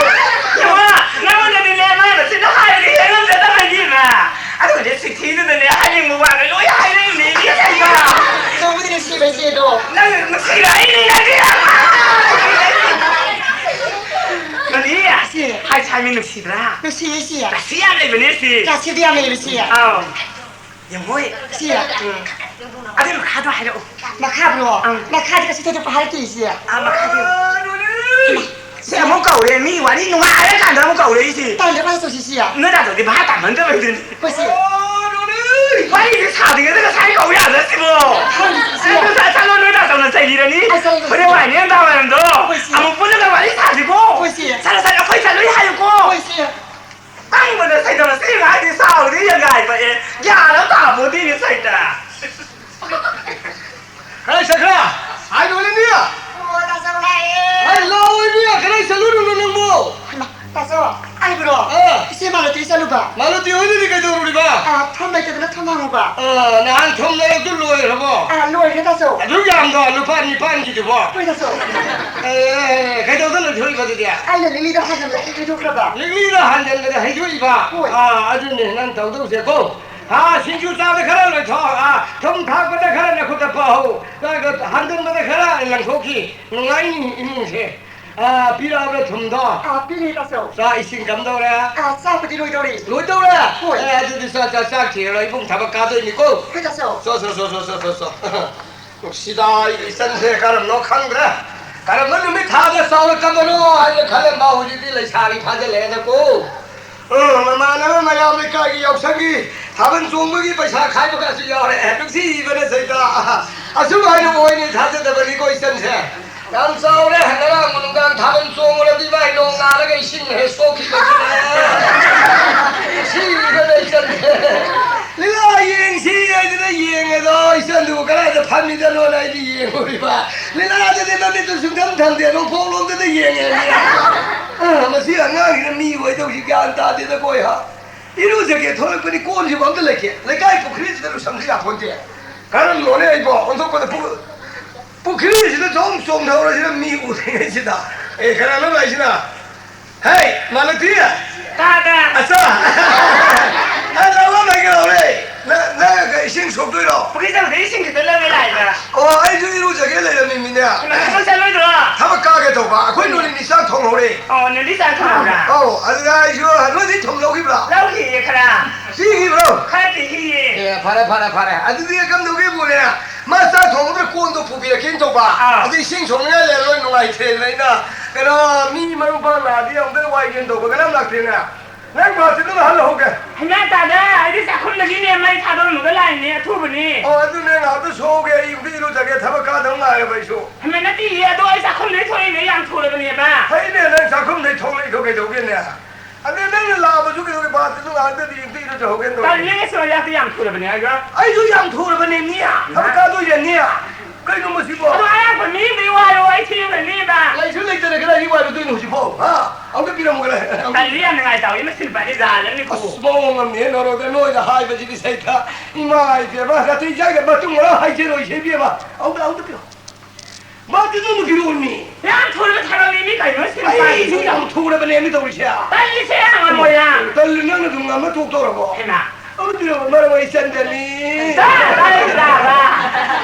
ꯌꯦꯡꯉꯣ, ꯅꯉꯣꯟꯗꯗꯤꯅꯦ ꯃꯥꯅ ꯁꯤꯗ ꯍꯥꯏꯔꯗꯤ ꯍꯦꯟꯅ ꯆꯦꯠꯇꯜꯂꯅꯤ, ꯏꯃꯥ꯫ ꯑꯗꯨꯒꯗꯤ ꯆꯤꯊꯤꯗꯨꯗꯅꯦ ꯍꯥꯏꯅꯤꯡꯕ ꯋꯥꯒ ꯂꯣꯏ ꯍꯥꯏꯔꯛꯏꯅꯦ, ꯏꯕꯦꯝꯃ꯫ ꯇꯧꯕꯗꯤ ꯅꯨꯡꯁꯤꯕ ꯏꯆꯦ꯫ ꯁꯤꯔ ꯑꯩ ꯅꯤꯡꯉꯗꯤ꯫ ꯀꯔꯤ? ꯁꯤ꯫ ꯍꯥꯏ ꯁꯥꯏꯃꯤ ꯅꯨꯡꯁꯤꯗ꯭ꯔꯥ? ꯅꯨꯡꯁꯤꯌꯦ, ꯁꯤ꯫ ꯔꯥꯁꯤ ꯌꯥꯝ ꯂꯩꯕꯅꯦ, ꯁꯤ꯫ ꯔꯥꯁꯤꯗꯤ ꯌꯥꯝ ꯂꯩꯕ, ꯁꯤ꯫ ꯑꯥꯎ꯫ ꯌꯦꯡꯉꯣꯏ꯫ ꯁꯤ꯫ ꯎꯝ꯫ ꯑꯗꯨꯏ ꯃꯈꯥꯗꯣ ꯍꯥꯏꯔꯛꯑꯣ꯫ ꯃꯈꯥꯗꯣ? ꯑꯪ꯫ ꯃꯈꯥꯗꯤ ꯀꯩꯁꯨ ꯊꯣꯏꯗꯣꯛꯄ ꯍꯥꯏꯔꯛꯇꯦ, ꯁꯤ꯫ ꯑꯥ, ꯃꯈꯥꯗꯤ꯫ ꯁꯤ ꯑꯃꯨꯛ ꯀꯧꯔꯦ, ꯃꯤ ꯋꯥꯔꯤ ꯅꯨꯡꯉꯥꯏꯔꯀꯥꯟꯗ ꯑꯃꯨꯛ ꯀꯧꯔꯛꯏꯁꯤ꯫ ꯇꯥꯟꯗ ꯀꯃꯥꯏꯅ ꯇꯧꯁꯤ, ꯁꯤ? ꯅꯣꯏ ꯗꯥꯗꯣꯗꯤ ꯚꯥꯞ ꯇꯥꯃꯟꯗꯕꯩꯗꯨꯅꯤ꯫ ꯍꯣꯏ, ꯁꯤ꯫ ꯋꯥꯔꯤꯁꯦ ꯁꯥꯗ꯭ꯔꯤꯉꯩꯗ ꯉꯁꯥꯏ ꯀꯧ ꯌꯥꯗ꯭ꯔꯥ ꯁꯤꯕꯣ? ꯈꯪꯗꯦ, ꯁꯤ꯫ ꯑꯦ, ꯅꯣꯏ ꯆꯠꯂꯣ, ꯅꯣꯏ ꯗꯥꯗꯣꯅ ꯆꯩꯕꯤꯔꯅꯤ꯫ ꯑꯩ ꯆꯠꯂꯒꯦ꯫ ꯍꯣꯔꯦꯟ ꯋꯥꯏ ꯅꯦꯝ ꯗꯥꯎ ꯑꯣꯏꯔꯝꯗꯣ꯫ ꯍꯣꯏ, ꯁꯤ꯫ ꯑꯃꯨꯛ ꯄꯨꯜꯂꯒ ꯋꯥꯔꯤ ꯁꯥꯁꯤꯀꯣ꯫ ꯍꯣꯏ, ꯁꯤ꯫ ꯆꯠꯂꯣ, ꯆꯠꯂꯣ, ꯑꯩꯈꯣꯏ ꯆꯠꯂꯨꯏ ꯍꯥꯏꯌꯨꯀꯣ꯫ ꯍꯣꯏ, ꯁꯤ꯫ ꯇꯥꯡꯕꯗ ꯁꯩꯗꯕ ꯁꯤ ꯉꯥꯏꯗꯤ ꯁꯥꯎꯔꯤ ꯌꯥꯡꯒꯥꯏ ꯄꯛꯑꯦ꯫ ꯒ꯭ꯌꯥꯟ ꯑꯃ ꯇꯥꯄꯣꯠꯇꯦꯅꯦ ꯁꯩꯇ꯫ ꯀꯗꯥꯏ ꯆꯠꯈ꯭ꯔꯦ? ꯍꯥꯏ ꯂꯣꯏꯔꯦ ꯃꯤ꯫ ꯑꯣ, ꯇꯥꯆꯧ ꯂꯥꯛꯑꯦ꯫ ꯍꯥꯏ ꯂꯥꯎꯑꯣ ꯃꯤ, ꯀꯗꯥꯏ ꯆꯠꯂꯨꯔꯤꯅꯣ ꯅꯪꯕꯨ? ꯍꯩꯃꯥ, ꯇꯥꯆꯧ, ꯑꯩꯕꯨꯔꯣ? ꯑꯥ꯫ ꯏꯆꯦ ꯃꯥꯂꯣꯇꯤ ꯆꯠꯂꯨꯕ꯫ ꯃꯥꯂꯣꯇꯤ ꯍꯣꯏꯗꯗꯤ ꯀꯩꯗꯧꯔꯨꯔꯤꯕ? ꯑꯥ, ꯊꯨꯝ ꯂꯩꯇꯗꯅ ꯊꯨꯝ ꯍꯪꯉꯨꯕ꯫ ꯑꯥ, ꯅꯍꯥꯟ ꯊꯨꯝ ꯂꯩꯔꯛꯇꯨ ꯂꯣꯏꯈ꯭ꯔꯕꯣ? ꯑꯥ, ꯂꯣꯏꯈ꯭ꯔꯦ ꯇꯥꯆꯧ꯫ ꯑꯗꯨꯛ ꯌꯥꯝꯗꯣ ꯂꯨꯄꯥ ꯅꯤꯄꯥꯟꯒꯤꯗꯨꯕꯣ? ꯍꯣꯏ ꯇꯥꯆꯧ꯫ ꯑꯦ, ꯀꯩꯗꯧꯗꯅ ꯂꯣꯏꯊꯣꯛꯏꯕ ꯑꯗꯨꯗꯤ? ꯑꯩꯅ ꯂꯤꯛꯂꯤꯗ ꯍꯥꯟꯖꯟꯕꯗ ꯍꯩꯗꯣꯛꯈ꯭ꯔꯕ꯫ ꯂꯤꯛꯂꯤꯗ ꯍꯥꯟꯖꯟꯕꯗ ꯍꯩꯗꯣꯛꯏꯕ? ꯍꯣꯏ꯫ ꯑꯥ, ꯑꯗꯨꯅꯦ ꯅꯪ ꯇꯧꯗꯧꯁꯦꯀꯣ꯫ ꯑꯥ, ꯁꯤꯡꯖꯨ ꯆꯥꯕꯗ ꯈꯔ ꯂꯣꯏꯊꯣꯛ, ꯑꯥ, ꯊꯨꯝ ꯊꯥꯛꯄꯗ ꯈꯔ ꯅꯈꯨꯠꯇ ꯄꯥꯍꯧ, ꯑꯗꯨꯒ ꯍꯥꯟꯖꯟꯕꯗ ꯈꯔ ꯂꯪꯊꯣꯛꯈꯤ꯫ ꯅꯨꯡꯉꯥꯏꯅꯤ ꯏꯃꯨꯡꯁꯦ꯫ ꯑꯥ, ꯄꯤꯔꯛꯑꯕ꯭ꯔꯥ ꯊꯨꯝꯗꯣ? ꯑꯥ, ꯄꯤꯔꯛꯑꯦ ꯇꯥꯆꯧ꯫ ꯆꯥꯛ ꯏꯁꯤꯡ ꯀꯝꯗꯧꯔꯦ? ꯑꯥ, ꯆꯥꯛꯄꯨꯗꯤ ꯂꯣꯏꯗꯧꯔꯦ꯫ ꯂꯣꯏꯗꯧꯔꯦ? ꯍꯣꯏ꯫ ꯑꯦ, ꯑꯗꯨꯗꯤ ꯆꯥꯛ, ꯆꯥꯛ, ꯆꯥꯛ ꯊꯤꯔꯔꯣꯏ, ꯏꯕꯨꯡ ꯊꯕꯛ ꯀꯥꯗꯣꯏꯅꯤꯀꯣ꯫ ꯍꯣꯏ ꯇꯥꯆꯧ꯫ ꯆꯣ, ꯆꯣ, ꯆꯣ꯫ ꯅꯨꯡꯁꯤꯗ ꯑꯩꯒꯤ ꯏꯆꯟꯁꯦ ꯀꯔꯝꯅꯣ ꯈꯪꯗ꯭ꯔꯦ꯫ ꯀꯔꯝꯕ ꯅꯨꯃꯤꯠ ꯊꯥꯗ ꯆꯥꯎꯔꯛꯀꯕꯅꯣ ꯍꯥꯏꯅ ꯈꯜꯂꯝꯕ ꯍꯧꯖꯤꯛꯇꯤ ꯂꯩꯁꯥꯕꯤ ꯐꯥꯖꯤꯜꯂꯛꯑꯦꯅꯀꯣ꯫ ꯑ, ꯃꯃꯥꯟꯅꯕ ꯃꯌꯥꯝ ꯂꯩꯀꯥꯏꯒꯤ ꯌꯥꯎꯁꯪꯒꯤ ꯊꯥꯕꯜ ꯆꯣꯡꯕꯒꯤ ꯄꯩꯁꯥ ꯈꯥꯏꯕꯒꯁꯨ ꯌꯥꯎꯔꯦ꯫ ꯅꯨꯡꯁꯤꯕꯅ ꯁꯩꯇ꯫ ꯑꯁꯨꯝ ꯍꯥꯏꯅ ꯑꯣꯏꯅꯤ ꯊꯥꯖꯗꯕꯅꯤꯀꯣ ꯏꯆꯟꯁꯦ꯫ ꯌꯥꯝ ꯆꯥꯎꯔꯦ꯫ ꯉꯔꯥꯡ ꯅꯨꯡꯗꯥꯡ ꯊꯥꯕꯜ ꯆꯣꯡꯉꯨꯔꯗꯤ ꯚꯥꯏ ꯅꯣꯡ ꯉꯥꯜꯂꯒ ꯏꯁꯤꯡ ꯍꯦꯛ ꯁꯣꯛꯈꯤꯕꯗꯨꯅ꯫ ꯁꯤꯕꯅ ꯏꯆꯟꯁꯦ꯫ ꯂꯤꯂꯥ ꯌꯦꯡꯁꯤ ꯍꯥꯏꯗꯅ ꯌꯦꯡꯉꯦꯗꯣ ꯏꯆꯟꯗꯨꯕꯨ ꯀꯗꯥꯏꯗ ꯐꯝꯃꯤꯗꯅꯣꯅ ꯑꯩꯗꯤ ꯌꯦꯡꯉꯨꯔꯤꯕ꯫ ꯂꯤꯂꯥꯗꯗꯤ ꯃꯃꯤꯠꯇꯨ ꯁꯨꯡꯊꯝ ꯊꯝꯗꯦ, ꯅꯣꯡꯄꯣꯛꯂꯣꯝꯗꯗ ꯌꯦꯡꯉꯦ꯫ ꯑ, ꯃꯁꯤ ꯑꯉꯥꯡꯁꯤꯅ ꯃꯤ ꯑꯣꯏꯗꯧꯁꯤ ꯒ꯭ꯌꯥꯟ ꯇꯥꯗꯦꯗ ꯀꯣꯏ ꯍꯥ꯫ ꯏꯔꯨꯖꯒꯦ ꯊꯣꯛꯂꯛꯄꯅꯤ ꯀꯣꯟꯁꯤꯕꯨ ꯑꯝꯇ ꯂꯩꯇꯦ꯫ ꯂꯩꯀꯥꯏ ꯄꯨꯈ꯭ꯔꯤꯁꯤꯗ ꯂꯨꯁꯟꯕꯁꯨ ꯌꯥꯄꯣꯟꯇꯦ꯫ ꯀꯔꯝꯕꯅꯣꯅꯦ ꯑꯩꯕꯣ? ꯑꯣꯟꯊꯣꯛꯄꯗ ꯄꯨ-, ꯄꯨꯈ꯭ꯔꯤꯁꯤꯗ ꯖꯣꯝ ꯆꯣꯡꯊꯍꯧꯔꯁꯤꯅ ꯃꯤ ꯎꯗ꯭ꯔꯤꯉꯩꯁꯤꯗ꯫ ꯑꯦ, ꯀꯅꯥꯅꯣ ꯂꯥꯛꯏꯁꯤꯅ? ꯍꯦ, ꯃꯥꯂꯇꯤ! ꯇꯥꯗ! ꯑꯆꯥ! ꯑ, ꯂꯥꯛꯑꯣ, ꯂꯥꯛꯑꯣ, ꯂꯥꯛꯑꯣ꯫ ꯅꯪ, ꯅꯪ ꯏꯁꯤꯡ ꯁꯣꯛꯇꯣꯏꯔꯣ? ꯄꯨꯈ꯭ꯔꯤ ꯆꯪꯕꯗ ꯏꯁꯤꯡ ꯈꯤꯇ ꯂꯧꯒꯦ ꯂꯥꯛꯏꯕ꯫ ꯑꯣ, ꯑꯩꯁꯨ ꯏꯔꯨꯖꯒꯦ ꯂꯩꯔꯝꯃꯤꯅꯦ꯫ ꯑꯩꯈꯣꯏ ꯅꯣꯂꯤꯅꯤ ꯆꯥꯛ ꯊꯣꯡꯍꯧꯔꯦ꯫ ꯑꯣ, ꯅꯣꯂꯤ ꯆꯥꯛ ꯊꯣꯡꯍꯧꯔꯥ? ꯑꯧ, ꯑꯗꯨꯗ ꯑꯩꯁꯨ ꯅꯣꯏꯗꯤ ꯊꯨꯝ ꯂꯧꯈꯤꯕ꯭ꯔꯣ? ꯂꯧꯈꯤꯌꯦ ꯈꯔ꯫ ꯄꯤꯈꯤꯕ꯭ꯔꯣ? ꯈꯔ ꯄꯤꯈꯤꯌꯦ꯫ ꯑꯦ, ꯐꯔꯦ, ꯐꯔꯦ, ꯐꯔꯦ꯫ ꯑꯗꯨꯗꯤ ꯀꯝꯗꯧꯒꯦꯕꯨꯅꯦ? ꯃꯥ ꯆꯥꯛ ꯊꯣꯡꯕꯗ ꯀꯣꯟꯗꯣ ꯄꯨꯕꯤꯔꯛꯀꯦꯅ ꯇꯧꯕ꯫ ꯑꯥ꯫ ꯑꯗꯨ ꯏꯁꯤꯡ ꯁꯣꯛꯅꯤꯡꯉꯥꯏ ꯂꯩꯔꯔꯣꯏ, ꯅꯨꯡꯉꯥꯏꯇ꯭ꯔꯦꯗꯅ ꯑꯩꯅ, ꯀꯩꯅꯣ, ꯃꯤ ꯃꯔꯨꯞ ꯃꯄꯥꯡ ꯂꯥꯛꯑꯗꯤ ꯑꯃꯨꯛꯇ ꯋꯥꯏꯒꯦꯅ ꯇꯧꯕ, ꯀꯅꯥꯝ ꯂꯥꯛꯇꯦꯅꯦ꯫ ꯅꯪ ꯕꯥꯇꯤꯟꯗꯣ ꯉꯥꯏꯍꯥꯛ ꯂꯧꯍꯧꯒꯦ꯫ ꯍꯩꯃꯥ ꯇꯥꯗ, ꯑꯩꯗꯤ ꯆꯥꯛꯈꯨꯝꯗꯒꯤꯅꯦ ꯃꯩ ꯊꯥꯗꯣꯔꯝꯃꯒ ꯂꯥꯛꯏꯅꯦ, ꯑꯊꯨꯕꯅꯤ꯫ ꯑꯣ, ꯑꯗꯨꯅꯦ, ꯉꯥꯏꯍꯥꯛꯇ ꯁꯣꯛꯍꯧꯒꯦ, ꯑꯩ ꯑꯃꯨꯛꯇ ꯏꯔꯨꯖꯒꯦ, ꯊꯕꯛ ꯀꯥꯗꯧ ꯉꯥꯏꯔꯕ ꯑꯩꯁꯨ꯫ ꯍꯩꯃꯥ, ꯅꯠꯇꯤꯌꯦ, ꯑꯗꯣ ꯑꯩ ꯆꯥꯛꯈꯨꯝꯗꯩ ꯊꯣꯛꯂꯛꯏꯅꯦ, ꯌꯥꯝ ꯊꯨꯔꯕꯅꯦꯕ꯫ ꯐꯩꯅꯦ, ꯅꯪ ꯆꯥꯛꯈꯨꯝꯗꯩ ꯊꯣꯛꯂꯛꯏꯗꯣ ꯀꯩꯗꯧꯒꯦꯅꯦ? ꯑꯗ ꯅꯪꯅ ꯂꯥꯛꯑꯕꯁꯨ ꯀꯩꯗꯧꯒꯦ, ꯕꯥꯇꯤꯟꯗꯣ ꯉꯥꯏꯍꯥꯛꯇꯗꯤ ꯑꯝꯇ ꯏꯔꯨꯖꯍꯧꯒꯦꯅ ꯇꯧꯕꯅꯦ꯫ ꯇꯜꯂꯦ, ꯁꯣꯔꯤꯌꯥꯁꯦ ꯌꯥꯝ ꯊꯨꯔꯕꯅꯦ ꯍꯥꯏꯕ꯫ ꯑꯩꯁꯨ ꯌꯥꯝ ꯊꯨꯔꯕꯅꯦ, ꯃꯤ꯫ ꯊꯕꯛ ꯀꯥꯗꯣꯏꯔꯦ, ꯃꯤ꯫ ꯀꯩꯅꯣ ꯃꯁꯤꯕꯣ? ꯑꯗꯣ ꯑꯌꯥꯝꯕ ꯃꯤꯗꯤ ꯋꯥꯔꯣ, ꯑꯩ ꯊꯦꯡꯅꯅꯤꯕ꯫ ꯂꯩꯁꯨ ꯂꯩꯇꯅ ꯀꯗꯥꯏꯗꯒꯤ ꯋꯥꯔꯨꯗꯣꯏꯅꯣ ꯍꯧꯖꯤꯛꯐꯥꯎ? ꯍꯥ? ꯑꯝꯇ ꯄꯤꯔꯝꯃꯨ ꯀꯗꯥꯏ? ꯇꯜꯂꯤ, ꯌꯥꯝ ꯅꯨꯡꯉꯥꯏꯇꯕ, ꯃꯁꯤ ꯅꯨꯄꯥꯁꯦ ꯖꯥꯠ ꯑꯃꯅꯤꯀꯣ꯫ ꯑꯁ, ꯃꯑꯣꯡ ꯑꯃꯅꯤꯍꯦ, ꯅꯣꯔꯣꯛꯇ ꯅꯣꯏꯗ ꯍꯥꯏꯕꯁꯤꯗꯤ ꯁꯩꯇ꯫ ꯏꯃꯥ ꯏꯕꯦꯝꯃ, ꯅꯥꯇꯩ ꯆꯥꯗꯦ, ꯃꯇꯨꯡ ꯃꯔꯥꯡ ꯍꯥꯏꯖꯔꯣꯏꯁꯦ ꯏꯕꯦꯝꯃ꯫ ꯑꯝꯇ, ꯑꯝꯇ ꯄꯤꯔꯣ꯫ ꯕꯥꯇꯤꯟꯗꯨ ꯑꯝꯇ ꯄꯤꯔꯛꯑꯣꯃꯤ꯫ ꯌꯥꯝ ꯊꯨꯔꯕ ꯊꯕꯛꯅꯤ, ꯃꯤ ꯀꯩꯅꯣ ꯁꯤ ꯅꯨꯄꯥꯁꯤꯕꯨ꯫ ꯑꯩꯁꯨ ꯌꯥꯝ ꯊꯨꯔꯕꯅꯦ, ꯃꯤ ꯇꯧꯔꯤꯁꯦ꯫ ꯇꯜꯂꯤꯁꯦ ꯌꯥꯝ ꯉꯝꯃꯣꯏ ꯌꯥꯝ꯫ ꯇꯜꯂꯤ, ꯅꯪꯅ ꯑꯗꯨꯝ ꯉꯝꯃ ꯇꯣꯛꯇꯧꯔꯕꯣ? ꯍꯩꯃꯥ꯫ ꯑꯗꯨ ꯄꯤꯔꯛꯑꯣ, ꯃꯔꯝ ꯑꯩ ꯆꯟꯗꯅꯤ꯫ ꯆꯥ, ꯆꯥ, ꯆꯥ, ꯆꯥ꯫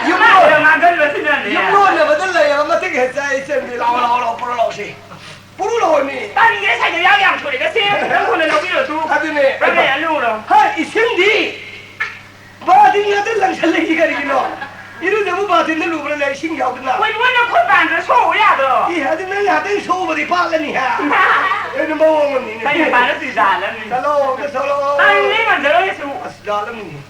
ꯌꯨꯝ ꯃꯥ ꯂꯣꯟ-, ꯌꯥꯝ ꯉꯥꯡꯒꯟꯕꯁꯤꯅꯅꯦ꯫ ꯌꯨꯝ ꯂꯣꯟꯅꯕꯗ ꯂꯩꯔꯕ ꯃꯇꯤꯛ ꯍꯦꯛ ꯆꯥꯏ, ꯆꯟꯗꯤ꯫ ꯂꯥꯛꯑꯣ, ꯂꯥꯛꯑꯣ, ꯂꯥꯛꯑꯣ, ꯄꯨꯔꯛꯑꯣ, ꯂꯥꯛꯑꯣ ꯁꯤ꯫ ꯄꯨꯔꯨ ꯂꯥꯛꯑꯣ ꯃꯤ꯫ ꯇꯟꯒꯦ, ꯁꯥꯏꯗ ꯌꯥꯝ ꯌꯥꯝ ꯊꯣꯛꯑꯦꯗ ꯁꯦ꯫ ꯅꯪ ꯊꯨꯅ ꯂꯧꯕꯤꯔꯣ ꯇꯨ꯫ ꯑꯗꯨꯅꯦ꯫ ꯅꯪ ꯂꯩꯔ ꯂꯨꯔꯣ꯫ ꯍꯥꯏ, ꯏꯁꯤꯡꯗꯤ? ꯕꯥꯇꯤꯟ ꯉꯥꯛꯇ ꯂꯪꯁꯜꯂꯛꯏꯁꯤ ꯀꯔꯤꯒꯤꯅꯣ? ꯏꯔꯨꯖꯕꯨ ꯕꯥꯇꯤꯟꯗ ꯂꯨꯕ꯭ꯔꯅꯦ, ꯏꯁꯤꯡ ꯌꯥꯎꯗꯅ? ꯍꯣꯏ, ꯃꯣꯏꯅ ꯈꯨꯠ ꯄꯥꯟꯗ ꯁꯣꯛꯎ ꯌꯥꯗ꯭ꯔꯣ? ꯏ, ꯑꯗꯨ ꯅꯪ ꯉꯥꯛꯇꯪ ꯁꯣꯛꯎꯕꯗꯤ ꯄꯥꯛꯂꯅꯤ, ꯍꯥ? ꯏꯃꯥ! ꯀꯩꯅꯣ ꯃꯑꯣꯡ ꯑꯃꯅꯤꯅꯦ꯫ ꯀꯩꯅꯣ ꯄꯥꯜꯂ ꯁꯤ ꯖꯥꯠꯂꯝꯅꯤ꯫ ꯆꯠꯂꯣ, ꯑꯝꯇ ꯆꯠꯂꯣ꯫ ꯑꯩ ꯃꯤ ꯉꯝꯖꯔꯣꯏ ꯀꯩꯁꯨ꯫ ꯑꯁ, ꯖꯥꯠꯂꯝꯅꯤ꯫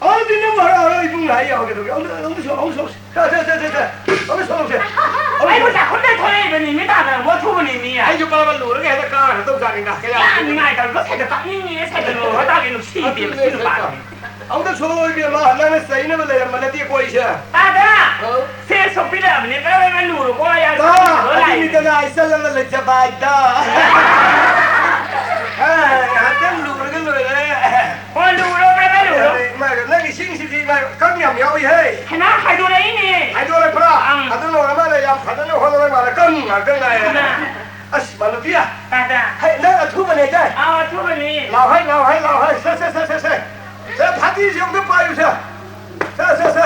ꯑꯗꯨꯗꯤ ꯅꯪꯕꯨ ꯍꯔꯥꯎ ꯍꯔꯥꯎ ꯏꯕꯨꯡ ꯂꯥꯛꯑ ꯌꯥꯎꯔꯒꯦ ꯇꯧꯒꯦ꯫ ꯑꯃꯨꯛ, ꯑꯃꯨꯛ ꯁꯣꯛ-, ꯑꯃꯨꯛ ꯁꯣꯛꯁꯤ꯫ ꯁꯦ, ꯁꯦ, ꯁꯦ, ꯁꯦ, ꯁꯦ꯫ ꯑꯃꯨꯛ ꯁꯣꯛꯁꯤ꯫ ꯑꯩꯕꯨ ꯆꯥꯛꯈꯨꯝꯗꯩ ꯊꯣꯛꯂꯛꯏꯕꯅꯤ, ꯃꯤ ꯇꯥꯗꯅ ꯃꯣꯠ ꯊꯨꯕꯅꯤ, ꯃꯤ꯫ ꯑꯩꯁꯨ ꯄꯔꯥ ꯄꯔꯥ ꯂꯨꯔꯒ ꯍꯦꯛꯇ ꯀꯥꯔꯒ ꯇꯧꯖꯥꯠꯅꯤꯗ꯫ ꯀꯌꯥ ꯌꯥꯝ ꯅꯨꯡꯉꯥꯏꯇꯕꯗꯣ ꯁꯤꯗ ꯀꯞꯅꯤꯡꯉꯦ, ꯁꯤꯗ ꯂꯨꯔꯒ ꯇꯥꯒꯦ, ꯅꯨꯡꯁꯤꯗꯦ, ꯑꯗꯨꯅꯦ, ꯁꯤ ꯅꯨꯄꯥꯁꯦ꯫ ꯑꯃꯨꯛꯇ ꯁꯣꯛꯑꯣ ꯏꯕꯦꯝꯃ, ꯅꯪꯅ ꯆꯩꯅꯕ ꯂꯩꯔꯝꯕ ꯅꯠꯇꯦꯀꯣ ꯑꯩꯁꯦ꯫ ꯇꯥꯗ! ꯑꯧ꯫ ꯁꯦ, ꯁꯣꯛꯄꯤꯔꯛꯑꯕꯅꯤ, ꯄꯔꯥ ꯄꯔꯥ ꯂꯨꯔꯣꯀꯣ, ꯌꯥꯔꯦ, ꯇꯥ, ꯁꯣꯛꯄꯤꯔꯛꯑꯣ, ꯂꯥꯛꯑꯦ꯫ ꯑꯗꯨꯅꯤꯗꯅ ꯑꯩ ꯆꯠꯂꯒ ꯂꯩꯖꯕ ꯍꯥꯏꯗꯣ꯫ ꯑ, ꯉꯥꯏꯍꯥꯛꯇꯪ ꯂꯨꯔꯒ ꯂꯣꯏꯔꯦ꯫ ꯍꯣ, ꯂꯨꯔꯣ, ꯄꯔꯥ ꯄꯔꯥ ꯂꯨꯔꯣ꯫ ꯏꯃꯥꯏ, ꯅꯪ ꯏꯁꯤꯡꯁꯤꯗꯤ, ꯏꯃꯥꯏ, ꯀꯪ ꯌꯥꯝ ꯌꯥꯎꯏꯍꯦ꯫ ꯍꯩꯃꯥ, ꯍꯥꯏꯗꯣꯔꯛꯏꯅꯦ꯫ ꯍꯥꯏꯗꯣꯔꯛꯄ꯭ꯔꯥ? ꯑꯪ꯫ ꯑꯗꯨ ꯂꯣꯏꯔ ꯃꯥꯜꯂꯦ, ꯌꯥꯝ ꯐꯖꯅ ꯍꯣꯠꯅꯕ ꯃꯥꯜꯂꯦ, ꯀꯪ ꯉꯥꯛꯇ ꯉꯥꯏꯔꯦ꯫ ꯍꯩꯃꯥ꯫ ꯑꯁ, ꯃꯥ ꯅꯨꯄꯤꯌꯥ꯫ ꯇꯥꯗ꯫ ꯍꯩ, ꯅꯪ ꯑꯊꯨꯕꯅꯦ ꯍꯥꯏꯗꯥꯏ? ꯑꯥꯎ, ꯑꯊꯨꯕꯅꯤ꯫ ꯂꯥꯎ ꯍꯩ, ꯂꯥꯎ ꯍꯩ, ꯂꯥꯎ ꯍꯩ꯫ ꯁꯦ, ꯁꯦ, ꯁꯦ, ꯁꯦ, ꯁꯦ꯫ ꯁꯦ, ꯐꯗꯤꯁꯤ ꯑꯝꯇ ꯄꯥꯏꯌꯨꯁꯦ꯫ ꯁꯦ, ꯁꯦ, ꯁꯦ꯫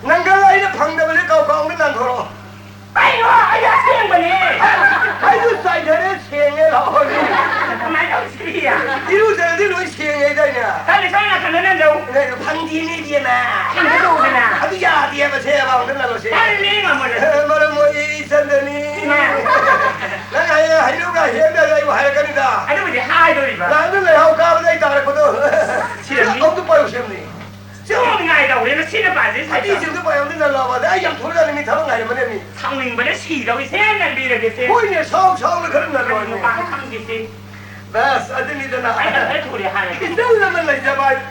ꯅꯪꯒꯜ ꯑꯩꯅ ꯐꯪꯗꯕꯁꯦ ꯀꯥꯎ ꯀꯥꯎꯅ ꯅꯥꯟꯊꯣꯔꯛꯑꯣ꯫ ꯀꯩꯅꯣ? ꯑꯩ ꯑꯁꯦꯡ ꯅꯣꯏꯗꯣ ꯐꯪꯗꯦꯅꯦ, ꯏꯕꯦꯝꯃ꯫ ꯐꯪꯒꯗꯧꯕꯅ꯫ ꯑꯗꯨ ꯌꯥꯗꯦꯕ, ꯁꯦ, ꯑꯃꯥꯡꯗ ꯂꯥꯛꯂꯣꯁꯦ꯫ ꯇꯜꯂꯦ, ꯉꯝꯃꯣꯏ꯫ ꯑꯦ, ꯃꯔꯝ ꯃꯣꯛꯏ ꯏꯆꯟꯗꯅꯤ꯫ ꯏꯃꯥ꯫ ꯅꯪ ꯍꯌꯦꯡ ꯍꯩꯅꯧꯒ ꯍꯦꯛꯑꯝꯗꯥꯏꯗ ꯑꯩꯕꯨ ꯍꯥꯏꯔꯛꯀꯅꯤꯗ꯫ ꯑꯗꯨꯕꯨꯗꯤ ꯍꯥꯏꯗꯣꯔꯤꯕ꯫ ꯅꯍꯥꯟꯗ ꯂꯩꯍꯥꯎ ꯀꯥꯕꯗ ꯑꯩ ꯇꯥꯔꯛꯄꯗꯣ꯫ ꯁꯤꯔꯝꯅꯤ꯫ ꯑꯃꯨꯛꯇ ꯄꯥꯏꯌꯨ ꯁꯦꯝꯅꯤ꯫ ꯆꯣꯡ ꯅꯤꯡꯉꯥꯏ ꯇꯧꯔꯦ, ꯃꯁꯤꯅ ꯄꯥꯖꯩ ꯁꯥꯏꯠꯇ꯫ ꯁꯤꯗ ꯄꯥꯏꯌꯨ ꯑꯝꯇ ꯅꯜꯂꯣꯕ꯫ ꯑꯗ ꯑꯩ ꯌꯥꯝ ꯊꯨꯔꯖꯥꯠꯅꯤ, ꯃꯤ ꯊꯕꯛ ꯉꯥꯏꯔꯝꯕꯅꯦ, ꯃꯤ꯫ ꯁꯥꯎꯅꯤꯡꯕꯅ ꯁꯤꯗꯧꯔꯤꯁꯦ, ꯅꯟꯕꯤꯔꯒꯦꯁꯦ꯫ ꯍꯣꯏꯅꯦ, ꯁꯥꯎ, ꯁꯥꯎꯅ ꯈꯔ ꯅꯜꯂꯣ, ꯀꯔꯤ ꯃꯤ꯫ ꯅꯨꯄꯥꯅꯣ ꯈꯪꯗꯦꯁꯦ꯫ ꯕꯁ, ꯑꯗꯨꯅꯤꯗꯅ꯫ ꯑꯩꯅ ꯈꯔ ꯊꯨꯔꯦ ꯍꯥꯏꯔꯒꯦ꯫ ꯏꯆꯜ ꯑꯃ ꯂꯩꯖꯕ ꯍꯥꯏ-,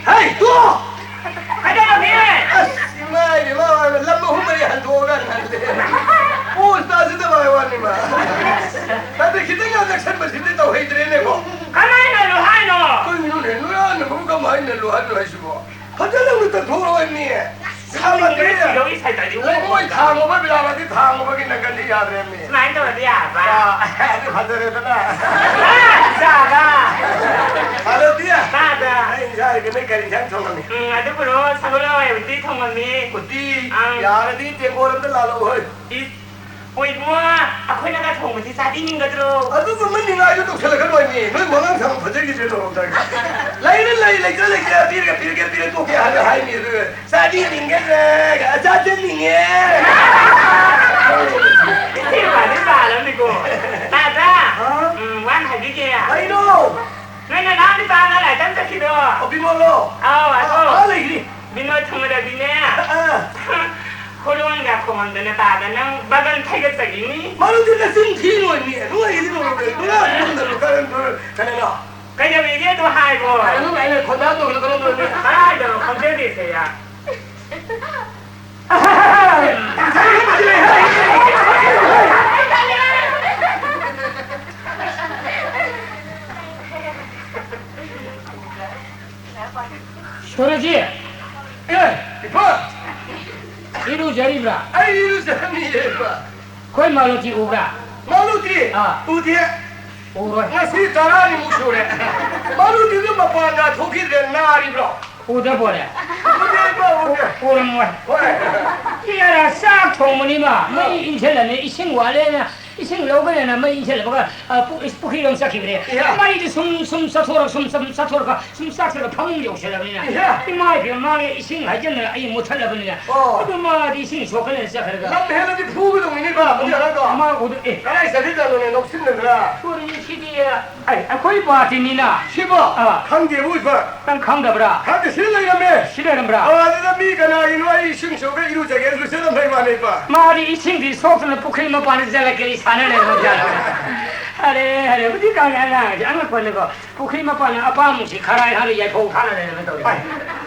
ꯍꯩ, ꯇꯣ! ꯀꯩꯗꯧꯔꯒꯦ? ꯑꯁ, ꯏꯃꯥ ꯏꯕꯦꯝꯃ, ꯂꯝ ꯑꯍꯨꯝ ꯃꯔꯤ ꯍꯟꯗꯣꯛꯑꯒ ꯅꯜꯂꯦ꯫ ꯄꯣꯁ ꯇꯥꯖꯗꯕ ꯍꯥꯏ ꯋꯥꯅꯤ, ꯃꯥ꯫ ꯅꯠꯇꯦ, ꯈꯤꯇꯪ ꯌꯥꯝ ꯅꯛꯁꯟꯕꯁꯤꯗꯤ ꯇꯧꯍꯩꯗ꯭ꯔꯦꯅꯦꯀꯣ꯫ ꯀꯃꯥꯏꯅ ꯅꯜꯂꯨ ꯍꯥꯏꯅꯣ? ꯀꯩꯅꯣꯅꯦ, ꯅꯣꯏ ꯑꯍꯟꯅ ꯀꯃꯥꯏꯅ ꯅꯜꯂꯨ ꯍꯥꯏꯅꯣ ꯍꯥꯏꯁꯤꯕꯣ? ꯐꯖꯅ ꯑꯃꯨꯛ ꯇꯛꯊꯣꯛꯑꯣ ꯍꯥꯏꯕꯅꯤ꯫ ꯁꯥꯃꯟꯗ꯭ꯔꯦ꯫ ꯁꯤꯗꯧꯔꯤ ꯁꯥꯏꯗꯗꯤ ꯂꯩꯉꯣꯏ ꯊꯥꯡꯉꯨꯕ ꯕꯤꯂꯥꯕꯇꯤ ꯊꯥꯡꯉꯨꯕꯒꯤ ꯅꯪꯒꯟꯗꯤ ꯌꯥꯗ꯭ꯔꯦꯃꯤ꯫ ꯁꯨꯃꯥꯏꯅ ꯇꯧꯔꯗꯤ ꯌꯥꯔꯕ? ꯑꯥ, ꯑꯗꯨ ꯐꯖꯔꯦꯗꯅ꯫ ꯑꯥ, ꯏꯆꯥꯒ꯫ ꯐꯖꯗꯤ? ꯇꯥꯗ꯫ ꯑꯩ ꯏꯟꯖꯥꯡꯒꯤ ꯅꯣꯏ ꯀꯔꯤ ꯏꯟꯖꯥꯡ ꯊꯣꯡꯉꯝꯃꯤ? ꯎꯝ, ꯑꯗꯨꯕꯨꯔꯣ ꯁꯒꯣꯜ ꯍꯋꯥꯏ ꯎꯇꯤ ꯊꯣꯡꯉꯝꯃꯤ꯫ ꯎꯇꯤ? ꯑꯪ꯫ ꯌꯥꯔꯗꯤ ꯇꯦꯡꯀꯣꯠ ꯑꯝꯇ ꯂꯥꯜꯂꯛꯎ ꯍꯣꯏ꯫ ꯏꯁ, ꯍꯣꯏ ꯏꯕꯨꯡꯉꯣ, ꯑꯩꯈꯣꯏꯅꯒ ꯊꯣꯡꯕꯗꯤ ꯆꯥꯕꯤꯅꯤꯡꯒꯗ꯭ꯔꯣ? ꯑꯗꯨꯒꯨꯝꯕ ꯅꯤꯡꯉꯥꯏꯗꯣ ꯇꯧꯁꯜꯂꯛꯀꯅꯣ ꯍꯥꯏꯃꯤ꯫ ꯅꯣꯏ ꯋꯥꯉꯥꯡ ꯁꯉꯥꯡ ꯐꯖꯈꯤꯗ꯭ꯔꯦ ꯇꯧꯔꯝꯗꯥꯏꯗ꯫ ꯂꯩꯔ ꯂꯩ, ꯂꯩꯇ꯭ꯔ ꯂꯩꯇ꯭ꯔꯦ, ꯄꯤꯔꯒ ꯄꯤꯔꯒꯦ, ꯄꯤꯔ ꯇꯣꯛꯀꯦ ꯍꯥꯏꯕ ꯍꯥꯏꯃꯤ꯫ ꯑꯗꯨꯒ ꯆꯥꯕꯤꯅꯤꯡꯒꯗ꯭ꯔꯥ? ꯆꯥꯖꯅꯤꯡꯉꯦ꯫ ꯁꯤ ꯅꯨꯄꯥꯗꯤ ꯄꯥꯔꯝꯅꯤꯀꯣ꯫ ꯇꯥꯗ꯭ꯔꯥ? ꯍꯥ? ꯎꯝ, ꯋꯥ ꯑꯃ ꯍꯥꯏꯕꯤꯒꯦ꯫ ꯀꯩꯅꯣ? ꯅꯣꯏ ꯅꯅꯥꯎ ꯅꯨꯄꯥ ꯑꯉꯥꯡ ꯂꯥꯏꯔꯤꯛ ꯇꯝ ꯆꯠꯈꯤꯗꯣ꯫ ꯑꯣ, ꯕꯤꯃꯣꯜꯂꯣ? ꯑꯥꯎ, ꯑꯥ, ꯑꯗꯣ꯫ ꯑꯥ, ꯂꯩꯈ꯭ꯔꯤ꯫ ꯕꯤꯅꯣꯏ ꯊꯨꯡꯅꯗꯤꯅꯦ꯫ ꯑꯥ꯫ ꯍꯣꯔꯣꯟꯒ ꯈꯣꯡꯍꯟꯗꯅ ꯇꯥꯗ ꯅꯪ ꯕꯒꯟ ꯊꯩꯒꯠꯆꯈꯤꯅꯤ꯫ ꯃꯔꯨꯞꯇꯤ ꯅꯆꯤꯟ ꯊꯤ ꯂꯣꯏꯅꯤ꯫ ꯅꯣꯏꯒꯤꯗꯤ ꯅꯣꯡꯃꯗ ꯄꯨꯔꯥ ꯌꯨꯝꯗ ꯂꯨꯀꯥꯏꯔꯣ ꯀꯩꯅꯣ꯫ ꯀꯩꯗꯧꯋꯦꯒꯦ ꯑꯗꯨ ꯍꯥꯏꯕꯣ? ꯀꯩꯅꯣ ꯑꯩꯅ ꯈꯣꯟꯗꯥ ꯇꯧꯔꯒ ꯀꯔꯝꯕꯅꯣ? ꯀꯗꯥꯏꯗꯅꯣ ꯈꯪꯖꯗꯦꯁꯦ ꯌꯥ꯫ ꯁꯣꯔꯣꯖꯤ! ꯑꯦ, ꯏꯄꯥ! ꯏꯔꯨꯖꯔꯤꯕ꯭ꯔꯥ? ꯑꯩ ꯏꯔꯨꯖꯔꯝꯃꯤꯌꯦ, ꯏꯄꯥ꯫ ꯑꯩꯈꯣꯏ ꯃꯥꯂꯣꯇꯤ ꯎꯕ꯭ꯔꯥ? ꯃꯥꯂꯣꯇꯤ? ꯑꯥ꯫ ꯎꯗꯦ꯫ ꯎꯔꯣꯏ꯫ ꯉꯁꯤ ꯇꯔꯥꯅꯤꯃꯨꯛ ꯁꯨꯔꯦ꯫ ꯃꯥꯂꯣꯇꯤꯗꯨ ꯃꯄꯥꯟꯗ ꯊꯣꯛꯈꯤꯗ꯭ꯔꯦ, ꯅꯥꯔꯤꯕ꯭ꯔꯣ? ꯎꯗꯕꯣꯔꯦ? ꯎꯗꯦ, ꯏꯄꯥ, ꯎꯗꯦ꯫ ꯎꯔꯝꯃꯣꯏ꯫ ꯍꯣꯏ꯫ ꯏꯌꯥꯔꯥ, ꯆꯥꯛ ꯊꯣꯡꯕꯅꯤꯃ, ꯃꯩ ꯑꯥ꯫ ꯏꯟꯁꯤꯜꯂꯝꯃꯦ, ꯏꯁꯤꯡ ꯋꯥꯠꯂꯦꯅ ꯏꯁꯤꯡ ꯂꯧꯒꯅꯦꯅ ꯃꯩ ꯏꯟꯁꯤꯜꯂꯕꯒ, ꯑ, ꯄꯨ-, ꯄꯨꯈ꯭ꯔꯤꯔꯣꯝ ꯆꯠꯈꯤꯕꯅꯦ꯫ ꯏꯍꯦ꯫ ꯃꯩꯗꯤ ꯁꯨꯝ, ꯁꯨꯝ ꯆꯠꯊꯣꯔꯛ-, ꯁꯨꯝ, ꯁꯨꯝ ꯆꯠꯊꯣꯔꯛꯄ, ꯁꯨꯝ ꯆꯥꯛꯁꯤꯜꯂꯒ ꯐꯃꯨꯡ ꯌꯧꯁꯤꯜꯂꯕꯅꯤꯅ꯫ ꯏꯍꯦ꯫ ꯏꯃꯥ ꯏꯕꯦꯝꯃ, ꯃꯥꯒꯤ ꯏꯁꯤꯡ ꯍꯩꯖꯤꯟꯗꯅ ꯑꯩ ꯃꯨꯠꯊꯠꯂꯕꯅꯤꯅ꯫ ꯑꯣ꯫ ꯑꯗꯨ ꯃꯥꯗꯤ ꯏꯁꯤꯡ ꯁꯣꯛꯀꯅꯦꯅ ꯆꯠꯈ꯭ꯔꯒ꯫ ꯂꯝ ꯍꯦꯜꯂꯗꯤ ꯐꯨꯒꯗꯧꯅꯤꯅꯦ ꯏꯄꯥ, ꯃꯗꯨ ꯑꯉꯥꯡꯗꯣ꯫ ꯃꯥ ꯎꯗ-, ꯑꯦ꯫ ꯀꯗꯥꯏ ꯆꯠꯈꯤꯖꯥꯠꯅꯣꯅꯦ, ꯅꯣꯛꯁꯤꯟꯅꯗꯅ꯫ ꯁꯣꯔꯤ, ꯁꯤꯗꯤ, ꯑꯩ, ꯑꯩꯈꯣꯏ ꯄꯥꯔꯇꯤꯅꯤꯅ꯫ ꯁꯤꯕꯣ? ꯑꯥ꯫ ꯈꯪꯗꯦꯕꯨ ꯏꯄꯥ꯫ ꯅꯪ ꯈꯪꯗꯕ꯭ꯔꯥ? ꯈꯪꯗꯦ, ꯁꯤ ꯂꯩꯔꯝꯃꯦ꯫ ꯁꯤ ꯂꯩꯔꯝꯕ꯭ꯔꯥ? ꯑꯣ, ꯑꯗꯨꯗ ꯃꯤ ꯀꯅꯥꯒꯤꯅꯣ ꯑꯩ ꯏꯁꯤꯡ ꯁꯣꯛꯀ ꯏꯔꯨꯖꯒꯦ ꯂꯨꯖꯔꯝꯕꯩ ꯋꯥꯅꯦ ꯏꯄꯥ꯫ ꯃꯥꯗꯤ ꯏꯁꯤꯡꯗꯤ ꯁꯣꯛꯇꯅ ꯄꯨꯈ꯭ꯔꯤ ꯃꯄꯥꯟꯗ ꯖꯂꯀꯔꯤ ꯁꯥꯟꯅ ꯂꯩꯔꯝꯃꯖꯥꯠꯂꯣ꯫ ꯑꯔꯦ, ꯑꯔꯦ, ꯍꯧꯖꯤꯛꯀꯥꯟꯒꯤ ꯑꯉꯥꯡꯁꯦ ꯑꯉꯛꯄꯅꯤꯀꯣ꯫ ꯄꯨꯈ꯭ꯔꯤ ꯃꯄꯥꯟꯗ ꯑꯄꯥꯝꯕꯁꯤ ꯈꯔꯥꯏ ꯍꯥꯟꯅ ꯌꯥꯏꯐꯧ ꯊꯥꯅ ꯂꯩꯔꯝꯃꯦ ꯇꯧꯔꯤꯁꯦ꯫ ꯑꯥꯏ,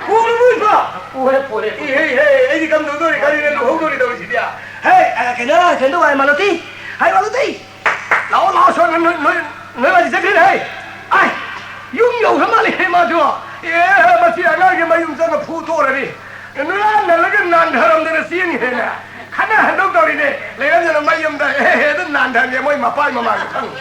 ꯄꯨꯔꯕꯣ ꯏꯄꯥ? ꯄꯨꯔꯦ, ꯄꯨꯔꯦ, ꯄꯨꯔꯦ꯫ ꯏꯍꯦ, ꯏꯍꯦ, ꯑꯩꯗꯤ ꯀꯝꯗꯧꯗꯣꯔꯤ, ꯀꯔꯤꯅ ꯂꯨꯍꯧꯗꯣꯔꯤ ꯇꯧꯔꯤꯁꯤꯗꯤ? ꯍꯦ, ꯑ, ꯀꯩꯅꯣ, ꯀꯩꯅꯣ ꯇꯧ, ꯃꯥꯂꯣꯇꯤ? ꯍꯥꯏ, ꯃꯥꯂꯣꯇꯤ! ꯂꯥꯛꯑꯣ, ꯂꯥꯛꯑꯣ, ꯁꯣꯝ ꯅꯣꯏ, ꯅꯣꯏ, ꯅꯣꯏ ꯃꯥꯗꯤ ꯆꯠꯈ꯭ꯔꯦꯅꯦ, ꯍꯩ! ꯑꯥꯏ! ꯌꯨꯝ ꯌꯧꯈ꯭ꯔ ꯃꯥꯜꯂꯦ, ꯍꯩ, ꯃꯥꯁꯨ! ꯑꯦ, ꯃꯁꯤ ꯑꯉꯥꯡꯁꯦ ꯃꯌꯨꯝ ꯆꯪꯉ ꯐꯨ ꯇꯣꯔꯅꯤ꯫ ꯅꯨꯔꯥꯟ ꯅꯜꯂꯒ ꯅꯥꯟꯊꯔꯝꯗꯅ ꯆꯦꯟꯈ꯭ꯔꯦꯅꯦ꯫ ꯈꯠꯅ ꯍꯟꯗꯧ ꯇꯧꯔꯤꯅꯦ꯫ ꯂꯩꯔꯝꯗꯅ ꯃꯌꯨꯝꯗ, ꯑꯦ, ꯑꯦ, ꯑꯗꯨꯝ ꯅꯥꯟꯊꯔꯦ, ꯃꯣꯏ ꯃꯄꯥꯏ ꯃꯃꯥꯡꯗ ꯈꯪꯉꯤ꯫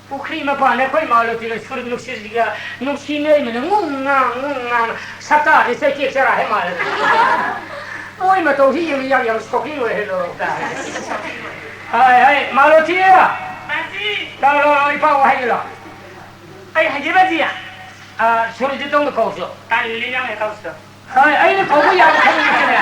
ꯄꯨꯈ꯭ꯔꯤ ꯃꯄꯥꯟꯗ ꯑꯩꯈꯣꯏ ꯃꯥꯂꯣꯇꯤꯒ ꯁꯨꯔ ꯅꯨꯡꯁꯤꯠꯁꯤꯒ ꯅꯨꯡꯁꯤ ꯅꯣꯏꯃꯅ ꯉꯨꯡ ꯉꯥꯡ, ꯉꯨꯡ ꯉꯥꯡ, ꯁꯛꯇꯥꯁꯦ ꯆꯩꯇꯦꯛ ꯆꯔꯥ ꯍꯦꯛ ꯃꯥꯜꯂꯦ꯫ ꯃꯣꯏ ꯃꯇꯧꯁꯤ ꯌꯦꯡꯕ ꯌꯥꯝ, ꯌꯥꯝ ꯁꯣꯛꯀꯤꯡ ꯑꯣꯏ ꯍꯦ ꯂꯧꯔꯣꯛꯇ꯫ ꯍꯥꯏ, ꯍꯥꯏ, ꯃꯥꯂꯣꯇꯤ! ꯂꯥꯛꯑꯣ, ꯂꯥꯛꯑꯣ, ꯂꯥꯛꯑꯣ, ꯏꯄꯥꯕꯨ ꯍꯥꯏꯒꯦ ꯂꯥꯛꯑꯣ꯫ ꯑꯩ ꯍꯥꯏꯒꯦ ꯕꯥꯖꯤ꯫ ꯑ, ꯁꯨꯔꯖꯤꯠꯇꯧꯅ ꯀꯧꯁꯨ꯫ ꯇꯜꯂꯤ ꯅꯪꯅ ꯀꯧꯁꯨ꯫ ꯍꯣꯏ, ꯑꯩꯅ ꯀꯧꯕ ꯌꯥꯕ ꯈꯪꯉꯤꯁꯤꯅꯦ꯫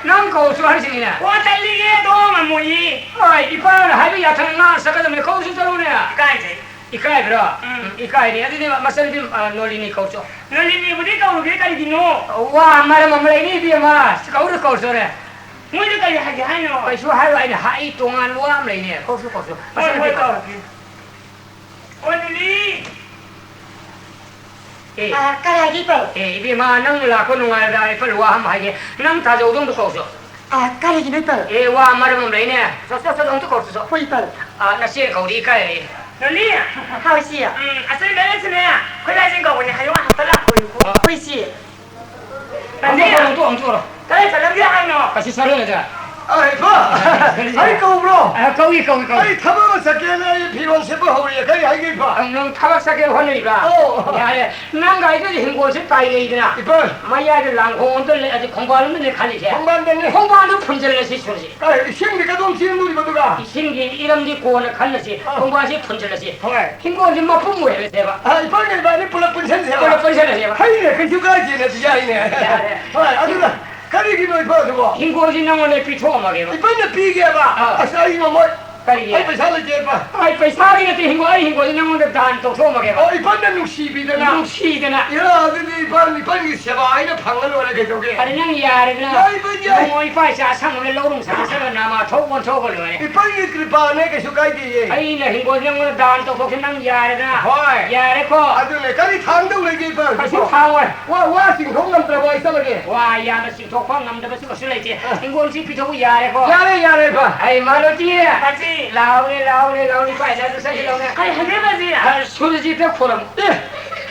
ꯅꯪ ꯀꯧꯁꯨ ꯍꯥꯏꯁꯤꯅꯤꯅꯦ꯫ ꯑꯣ, ꯇꯜꯂꯤꯌꯦ, ꯑꯗꯣ ꯉꯝꯃꯣꯏꯌꯦ꯫ ꯍꯣꯏ, ꯏꯄꯥꯅ ꯍꯥꯏꯕ ꯌꯥꯊꯪ ꯉꯥꯛ ꯆꯠꯀꯗꯕꯅꯤ, ꯀꯧꯁꯨ ꯆꯠꯂꯨꯅꯦ꯫ ꯏꯀꯥꯏꯖꯩ꯫ ꯏꯀꯥꯏꯕ꯭ꯔꯣ? ꯎꯝ꯫ ꯎꯝ, ꯏꯀꯥꯏꯅꯦ꯫ ꯑꯗꯨꯗꯤ ꯃꯆꯟꯅꯨꯄꯤ, ꯑ, ꯅꯣꯂꯤꯅꯤ ꯀꯧꯁꯨ꯫ ꯅꯣꯂꯤꯅꯤꯕꯨꯗꯤ ꯀꯧꯔꯨꯒꯦ, ꯀꯔꯤꯒꯤꯅꯣ? ꯋꯥ ꯃꯔꯝ ꯑꯃ ꯂꯩꯅꯤ, ꯏꯕꯦꯝꯃ꯫ ꯀꯧꯔ ꯀꯧꯁꯨꯅꯦ꯫ ꯃꯣꯏꯗ ꯀꯔꯤ ꯍꯥꯏꯒꯦ ꯍꯥꯏꯅꯣ? ꯀꯩꯁꯨ ꯍꯥꯏꯔꯣꯏ, ꯑꯩꯅ ꯍꯥꯏ ꯇꯣꯉꯥꯟꯕ ꯋꯥ ꯑꯃ ꯂꯩꯅꯦ꯫ ꯀꯧꯁꯨ ꯀꯧꯁꯨ꯫ ꯍꯣꯏ, ꯃꯆꯟꯅꯨꯄꯤ ꯍꯣꯏ, ꯀꯧꯁꯨ꯫ ꯀꯧꯔꯒꯦ꯫ ꯑꯣ, ꯅꯣꯂꯤ꯫ ꯑꯦ꯫ ꯑ, ꯀꯔꯤ ꯍꯥꯏꯒꯦ, ꯏꯄꯥ? ꯑꯦ, ꯏꯕꯦꯝꯃ, ꯅꯪ ꯂꯥꯛꯄ ꯅꯨꯡꯉꯥꯏꯔꯗ꯭ꯔꯥ? ꯏꯄꯥ, ꯋꯥ ꯑꯃ ꯍꯥꯏꯒꯦ꯫ ꯅꯪ ꯇꯥꯖꯧꯗꯣ ꯑꯝꯇ ꯀꯧꯁꯨ꯫ ꯑ, ꯀꯔꯤꯒꯤꯅꯣ, ꯏꯄꯥ? ꯑꯦ, ꯋꯥ ꯃꯔꯝ ꯑꯃ ꯂꯩꯅꯦ꯫ ꯆꯣ, ꯆꯣ, ꯆꯣ, ꯑꯝꯇ ꯀꯧꯁꯨ ꯆꯣ꯫ ꯍꯣꯏ, ꯏꯄꯥ꯫ ꯑ, ꯅꯆꯦ ꯀꯧꯔꯤ ꯏꯀꯥꯏꯔꯦ꯫ ꯅꯣꯂꯤ꯫ ꯍꯥꯎ, ꯏꯆꯦ꯫ ꯎꯝ, ꯑꯆꯣꯏ ꯕꯦꯂꯦꯟꯁꯅꯦ꯫ ꯑꯩꯈꯣꯏ ꯂꯥꯏꯁꯪ ꯀꯧꯕꯅꯦ꯫ ꯍꯌꯦꯡ ꯉꯥꯛꯇ ꯂꯥꯛꯈꯣꯌꯨꯀꯣ꯫ ꯍꯣꯏ, ꯏꯆꯦ꯫ ꯅꯣꯂꯤ꯫ ꯑꯃꯨꯛ ꯇꯧꯔꯣ, ꯑꯃꯨꯛ ꯇꯧꯔꯣ, ꯑꯃꯨꯛ ꯇꯧꯔꯣ꯫ ꯀꯗꯥꯏ ꯆꯠꯂꯝꯒꯦ ꯍꯥꯏꯅꯣ? ꯑꯁꯤ ꯆꯠꯂꯣꯏꯗ꯫ ꯑ, ꯏꯄꯥ! ꯑꯩ ꯀꯧꯕ꯭ꯔꯣ? ꯑ, ꯀꯧꯏ, ꯀꯧꯏ, ꯀꯧꯏ꯫ ꯑꯩ ꯊꯕꯛ ꯑꯃ ꯆꯠꯀꯦꯅ ꯑꯩ ꯐꯤꯔꯣꯜ ꯁꯦꯠꯄ ꯍꯧꯔꯤ꯫ ꯀꯔꯤ ꯍꯥꯏꯒꯦ, ꯏꯄꯥ? ꯑ, ꯅꯪ ꯊꯕꯛ ꯆꯠꯀꯦ ꯍꯣꯠꯅꯔꯤꯕ꯭ꯔꯥ? ꯑꯧ꯫ ꯌꯥꯔꯦ꯫ ꯅꯪꯒ ꯑꯩꯒꯗꯤ ꯍꯤꯡꯒꯣꯜꯁꯦ ꯄꯥꯏꯅꯩꯗꯅ꯫ ꯏꯄꯥ! ꯃꯌꯥꯏꯗ ꯂꯥꯡꯈꯣꯡ ꯑꯝꯇ ꯂꯩ, ꯑꯗꯨ ꯈꯣꯡꯕꯥꯟ ꯑꯃ ꯂꯩ ꯈꯜꯂꯤꯁꯦ꯫ ꯈꯣꯡꯕꯥꯟꯗꯅꯦ꯫ ꯈꯣꯡꯕꯥꯟꯗꯣ ꯐꯨꯟꯖꯜꯂꯁꯤ ꯁꯨꯔꯁꯤ꯫ ꯑꯦ, ꯏꯁꯤꯡꯗꯤ ꯀꯗꯣꯝ ꯆꯦꯟꯗꯣꯔꯤꯕ ꯑꯗꯨꯒ? ꯏꯁꯤꯡꯒꯤ ꯏꯔꯝꯗꯤ ꯀꯣꯟꯅ ꯈꯜꯂꯁꯤ꯫ ꯑꯥ꯫ ꯈꯣꯡꯕꯥꯟꯁꯤ ꯐꯨꯟꯖꯜꯂꯁꯤ꯫ ꯍꯣꯏ꯫ ꯍꯤꯡꯒꯣꯜꯁꯤ ꯃꯄꯨꯝ ꯑꯣꯏꯍꯜꯂꯁꯦꯕ꯫ ꯑꯥ, ꯏꯄꯥꯅ ꯏꯕꯥꯅꯤ ꯄꯨꯂꯞ ꯄꯨꯟꯁꯟꯁꯦꯕ꯫ ꯄꯨꯂꯞ ꯄꯨꯟꯁꯟꯅꯁꯦꯕ꯫ ꯍꯩꯅꯦ, ꯀꯩꯁꯨ ꯀꯥꯏꯗꯦꯅꯦ, ꯑꯗꯨ ꯌꯥꯏꯅꯦ꯫ ꯌꯥꯔꯦ꯫ ꯍꯣꯏ, ꯑꯗꯨꯅ ꯀꯔꯤꯒꯤꯅꯣ ꯏꯄꯥ ꯑꯗꯨꯕꯣ? ꯍꯤꯡꯒꯣꯜꯁꯤ ꯅꯉꯣꯟꯗ ꯄꯤꯊꯣꯛꯑꯝꯃꯒꯦꯕ꯫ ꯏꯄꯥꯅ ꯄꯤꯒꯦꯕ? ꯑꯥ꯫ ꯑꯁ, ꯑꯩ ꯉꯝꯃꯣꯏ꯫ ꯀꯔꯤꯒꯤ? ꯑꯩ ꯄꯩꯁꯥ ꯂꯩꯇꯦ, ꯏꯄꯥ꯫ ꯑꯩ ꯄꯩꯁꯥꯒꯤ ꯅꯠꯇꯦ, ꯍꯤꯡꯒꯣꯜ, ꯑꯩ ꯍꯤꯡꯒꯣꯜꯁꯤ ꯅꯉꯣꯟꯗ ꯗꯥꯟ ꯇꯧꯊꯣꯛꯑꯝꯃꯒꯦꯕ꯫ ꯑꯣ, ꯏꯄꯥꯅ ꯅꯨꯡꯁꯤꯕꯤꯗꯅ꯫ ꯅꯨꯡꯁꯤꯗꯅ꯫ ꯏꯔꯥ, ꯑꯗꯨꯗꯤ ꯏꯄꯥ, ꯏꯄꯥꯒꯤ ꯁꯦꯕꯥ ꯑꯩꯅ ꯐꯪꯉ ꯂꯣꯏꯔꯦ ꯀꯩꯗꯧꯒꯦ? ꯑꯗꯨ ꯅꯪ ꯌꯥꯔꯦꯗꯅ꯫ ꯌꯥꯏ, ꯏꯄꯥ, ꯌꯥꯏ꯫ ꯅꯣꯡꯃ ꯏꯄꯥ ꯏꯆꯥ ꯑꯁꯪꯕꯗ ꯂꯧ ꯅꯨꯡꯁꯥ ꯆꯠꯂꯒ ꯅꯃꯥ ꯊꯣꯛ ꯑꯣꯟꯊꯣꯛꯑꯒ ꯂꯣꯏꯔꯦ꯫ ꯏꯄꯥꯒꯤ ꯀ꯭ꯔꯤꯄꯥꯅꯦ, ꯀꯩꯁꯨ ꯀꯥꯏꯗꯦꯌꯦ꯫ ꯑꯩꯅ ꯍꯤꯡꯒꯣꯜ ꯅꯉꯣꯟꯗ ꯗꯥꯟ ꯇꯧꯊꯣꯛꯁꯤ, ꯅꯪ ꯌꯥꯔꯦꯗꯅ꯫ ꯍꯣꯏ꯫ ꯌꯥꯔꯦꯀꯣ? ꯑꯗꯨꯅꯦ, ꯀꯔꯤ ꯊꯥꯡꯗꯧ ꯂꯩꯒꯦ, ꯏꯄꯥ? ꯀꯩꯁꯨ ꯊꯥꯡꯉꯣꯏ꯫ ꯋꯥ, ꯋꯥ ꯆꯤꯡꯊꯣꯛ ꯉꯝꯗ꯭ꯔꯕꯣ ꯑꯩ ꯆꯠꯂꯒꯦ? ꯋꯥ ꯌꯥꯝꯅ ꯆꯤꯡꯊꯣꯛꯄ ꯉꯝꯗꯕꯁꯨ ꯀꯩꯁꯨ ꯂꯩꯇꯦ꯫ ꯑ꯫ ꯍꯤꯡꯒꯣꯜꯁꯤ ꯄꯤꯊꯣꯛꯎ ꯌꯥꯔꯦꯀꯣ? ꯌꯥꯔꯦ, ꯌꯥꯔꯦ, ꯏꯄꯥ꯫ ꯑꯩ ꯃꯥꯂꯣꯇꯤ꯫ ꯃꯁꯤ꯫ ꯂꯥꯎꯔꯦ, ꯂꯥꯎꯔꯦ, ꯂꯥꯎꯔꯦ, ꯏꯄꯥ ꯏꯅꯥꯛꯇ ꯆꯠꯁꯤ ꯂꯥꯎꯅꯦ꯫ ꯀꯔꯤ ꯍꯥꯏꯒꯦ ꯃꯁꯤ? ꯑ, ꯁꯨꯔꯖꯤꯠꯇ ꯈꯨꯔꯝ꯫ ꯑꯦ꯫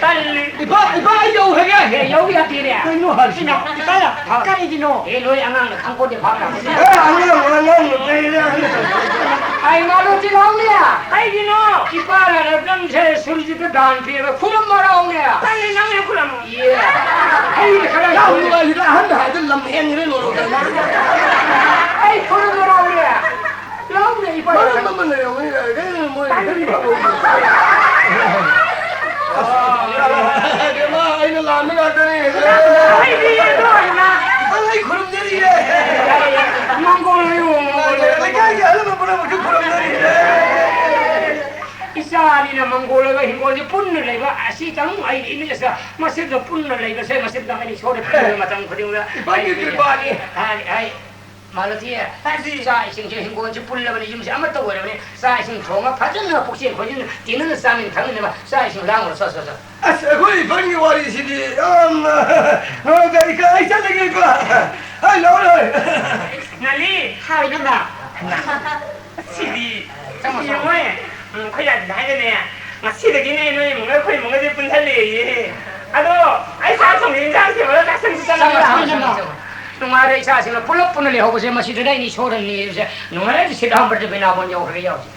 ꯇꯜꯂꯤ꯫ ꯏꯄꯥ, ꯏꯄꯥ, ꯑꯩ ꯌꯧꯔꯒꯦ꯫ ꯑꯦ, ꯌꯧ ꯌꯥꯗꯦꯅꯦ꯫ ꯀꯩꯅꯣ ꯍꯥꯏꯁꯤꯕꯣ? ꯏꯃꯥ, ꯏꯄꯥ, ꯍꯥ? ꯀꯔꯤꯒꯤꯅꯣ? ꯑꯦ, ꯅꯣꯏ ꯑꯉꯥꯡꯅ ꯈꯪꯄꯣꯠꯇꯦ, ꯚꯥꯞ ꯇꯥꯕ꯫ ꯑꯦ, ꯑꯉꯥꯡ, ꯑꯉꯥꯡ, ꯂꯩꯔꯦ, ꯑꯉꯥꯡ꯫ ꯑꯩ ꯃꯥꯂꯣꯇꯤ ꯂꯥꯎꯅꯦ꯫ ꯀꯩꯒꯤꯅꯣ? ꯏꯄꯥꯅ ꯅꯪꯁꯦ ꯁꯨꯔꯖꯤꯠꯇ ꯗꯥꯟ ꯄꯤꯔꯒ ꯈꯨꯔꯝ ꯃꯔꯥꯎꯅꯦ꯫ ꯇꯜꯂꯤ, ꯅꯪ ꯑꯣꯏꯅ ꯈꯨꯔꯝꯃꯣ꯫ ꯌꯦ꯫ ꯑꯩꯅ ꯈꯔ ꯌꯥꯝ ꯅꯨꯡꯉꯥꯏꯁꯤꯗ, ꯑꯍꯟꯅ ꯍꯥꯏꯕꯗ ꯂꯝ ꯍꯦꯟꯈ꯭ꯔꯦ ꯂꯣꯏꯔꯦ꯫ ꯑꯩ ꯈꯨꯔꯨꯝꯕ ꯂꯥꯎꯔꯦ꯫ ꯂꯥꯎꯔꯦ, ꯏꯄꯥ꯫ ꯃꯔꯝ ꯑꯃ ꯂꯩꯔꯝꯒꯅꯤ, ꯀꯩꯅꯣ ꯃꯣꯏ ꯒꯥꯔꯤ ꯐꯪꯕ꯫ ꯑꯁ, ꯏꯕꯦꯝꯃ, ꯑꯩꯅ ꯂꯥꯟꯕ ꯉꯥꯛꯇꯅꯦ꯫ ꯍꯥꯏꯗꯤ, ꯑꯗꯣ, ꯏꯃꯥ꯫ ꯏꯄꯥ, ꯑꯩ ꯈꯨꯔꯨꯝꯖꯔꯤꯌꯦ꯫ ꯃꯪꯒꯣꯜ ꯍꯥꯏꯌꯣ, ꯃꯪꯒꯣꯜ ꯍꯥꯏꯌꯣ꯫ ꯂꯩꯀꯥꯏꯒꯤ ꯑꯍꯜ ꯂꯃꯟ ꯄꯨꯝꯅꯃꯛꯁꯨ ꯈꯨꯔꯨꯝꯖꯔꯤꯌꯦ꯫ ꯏꯆꯥ ꯑꯅꯤꯅ ꯃꯪꯒꯣꯜ ꯑꯣꯏꯕ ꯍꯤꯡꯒꯣꯜꯁꯤ ꯄꯨꯟꯅ ꯂꯩꯕ ꯑꯁꯤꯇꯪ ꯑꯩꯒꯤ ꯏꯃꯤꯠ ꯑꯁꯤꯗ ꯃꯁꯤꯗ ꯄꯨꯟꯅ ꯂꯩꯕꯁꯦ ꯃꯁꯤꯇꯪ ꯑꯩꯅ ꯏꯁꯣꯔꯗ ꯄꯤꯔꯤꯕ ꯃꯇꯝ ꯈꯨꯗꯤꯡꯗ ꯏꯄꯥꯒꯤ ꯑꯩ ꯀ꯭ꯔꯤꯄꯥꯅꯤ꯫ ꯍꯥꯏ, ꯍꯥꯏ, ꯃꯥꯂꯣꯇꯤ, ꯍꯥꯏꯗꯤ ꯆꯥꯛ ꯏꯁꯤꯡꯁꯦ ꯍꯤꯡꯒꯣꯜꯁꯤ ꯄꯨꯜꯂꯕꯅꯤ, ꯌꯨꯝꯁꯤ ꯑꯃꯠꯇ ꯑꯣꯏꯔꯕꯅꯤ, ꯆꯥꯛ ꯏꯁꯤꯡ ꯊꯣꯡꯉ ꯐꯖꯅ ꯄꯨꯛꯆꯦꯜ ꯈꯣꯏꯖꯦꯜ ꯇꯤꯟꯅꯅ ꯆꯥꯃꯤꯟ ꯊꯛꯃꯤꯟꯅꯕ ꯆꯥꯛ ꯏꯁꯤꯡ ꯂꯥꯡꯉꯨꯔꯣ, ꯆꯣ, ꯆꯣ, ꯆꯣ꯫ ꯑꯁ, ꯑꯩꯈꯣꯏ ꯏꯄꯥꯒꯤ ꯋꯥꯔꯤꯁꯤꯗꯤ ꯌꯥꯝꯅ ꯅꯨꯡꯉꯥꯏꯇꯦ꯫ ꯑꯩ ꯆꯠꯂꯒꯦ, ꯏꯄꯥ꯫ ꯍꯥꯏ, ꯂꯥꯛꯑꯣ, ꯂꯥꯛꯑꯣ꯫ ꯉꯥꯂꯤ꯫ ꯍꯥꯎ, ꯏꯅꯝꯃ꯫ ꯁꯤꯗꯤ ꯆꯪꯉꯣ, ꯆꯪꯉꯣ꯫ ꯌꯦꯡꯉꯣ꯫ ꯎꯝ, ꯑꯩꯈꯣꯏ ꯌꯥꯏꯗꯨꯗ ꯍꯥꯏꯔꯅꯦ, ꯉꯁꯤꯗꯒꯤꯅꯦ ꯅꯣꯏ ꯏꯃꯨꯡꯒ ꯑꯩꯈꯣꯏ ꯏꯃꯨꯡꯒꯁꯦ ꯄꯨꯟꯁꯜꯂꯦꯌꯦ꯫ ꯑꯗꯣ ꯑꯩ ꯆꯥꯛ ꯊꯣꯡꯒꯦ, ꯏꯟꯖꯥꯡ ꯁꯦꯝꯃꯒ ꯆꯥꯛ ꯆꯪꯁꯤ, ꯆꯪꯉꯣ, ꯆꯪꯉꯣ, ꯆꯪꯉꯣ, ꯆꯪꯉꯣ꯫ ꯅꯨꯡꯉꯥꯏꯔꯦ꯫ ꯏꯆꯥꯁꯤꯡꯅ ꯄꯨꯂꯞ ꯄꯨꯟꯅ ꯂꯩꯍꯧꯕꯁꯦ ꯃꯁꯤꯗꯅ ꯑꯩꯅ ꯏꯁꯣꯔꯅ ꯅꯤꯔꯤꯕꯁꯦ꯫ ꯅꯨꯡꯉꯥꯏꯔꯗꯤ ꯁꯤꯠ ꯍꯥꯝꯕꯗ ꯕꯤꯅꯥꯕꯣꯟ ꯌꯧꯈ꯭ꯔꯒ ꯌꯥꯎꯁꯤ꯫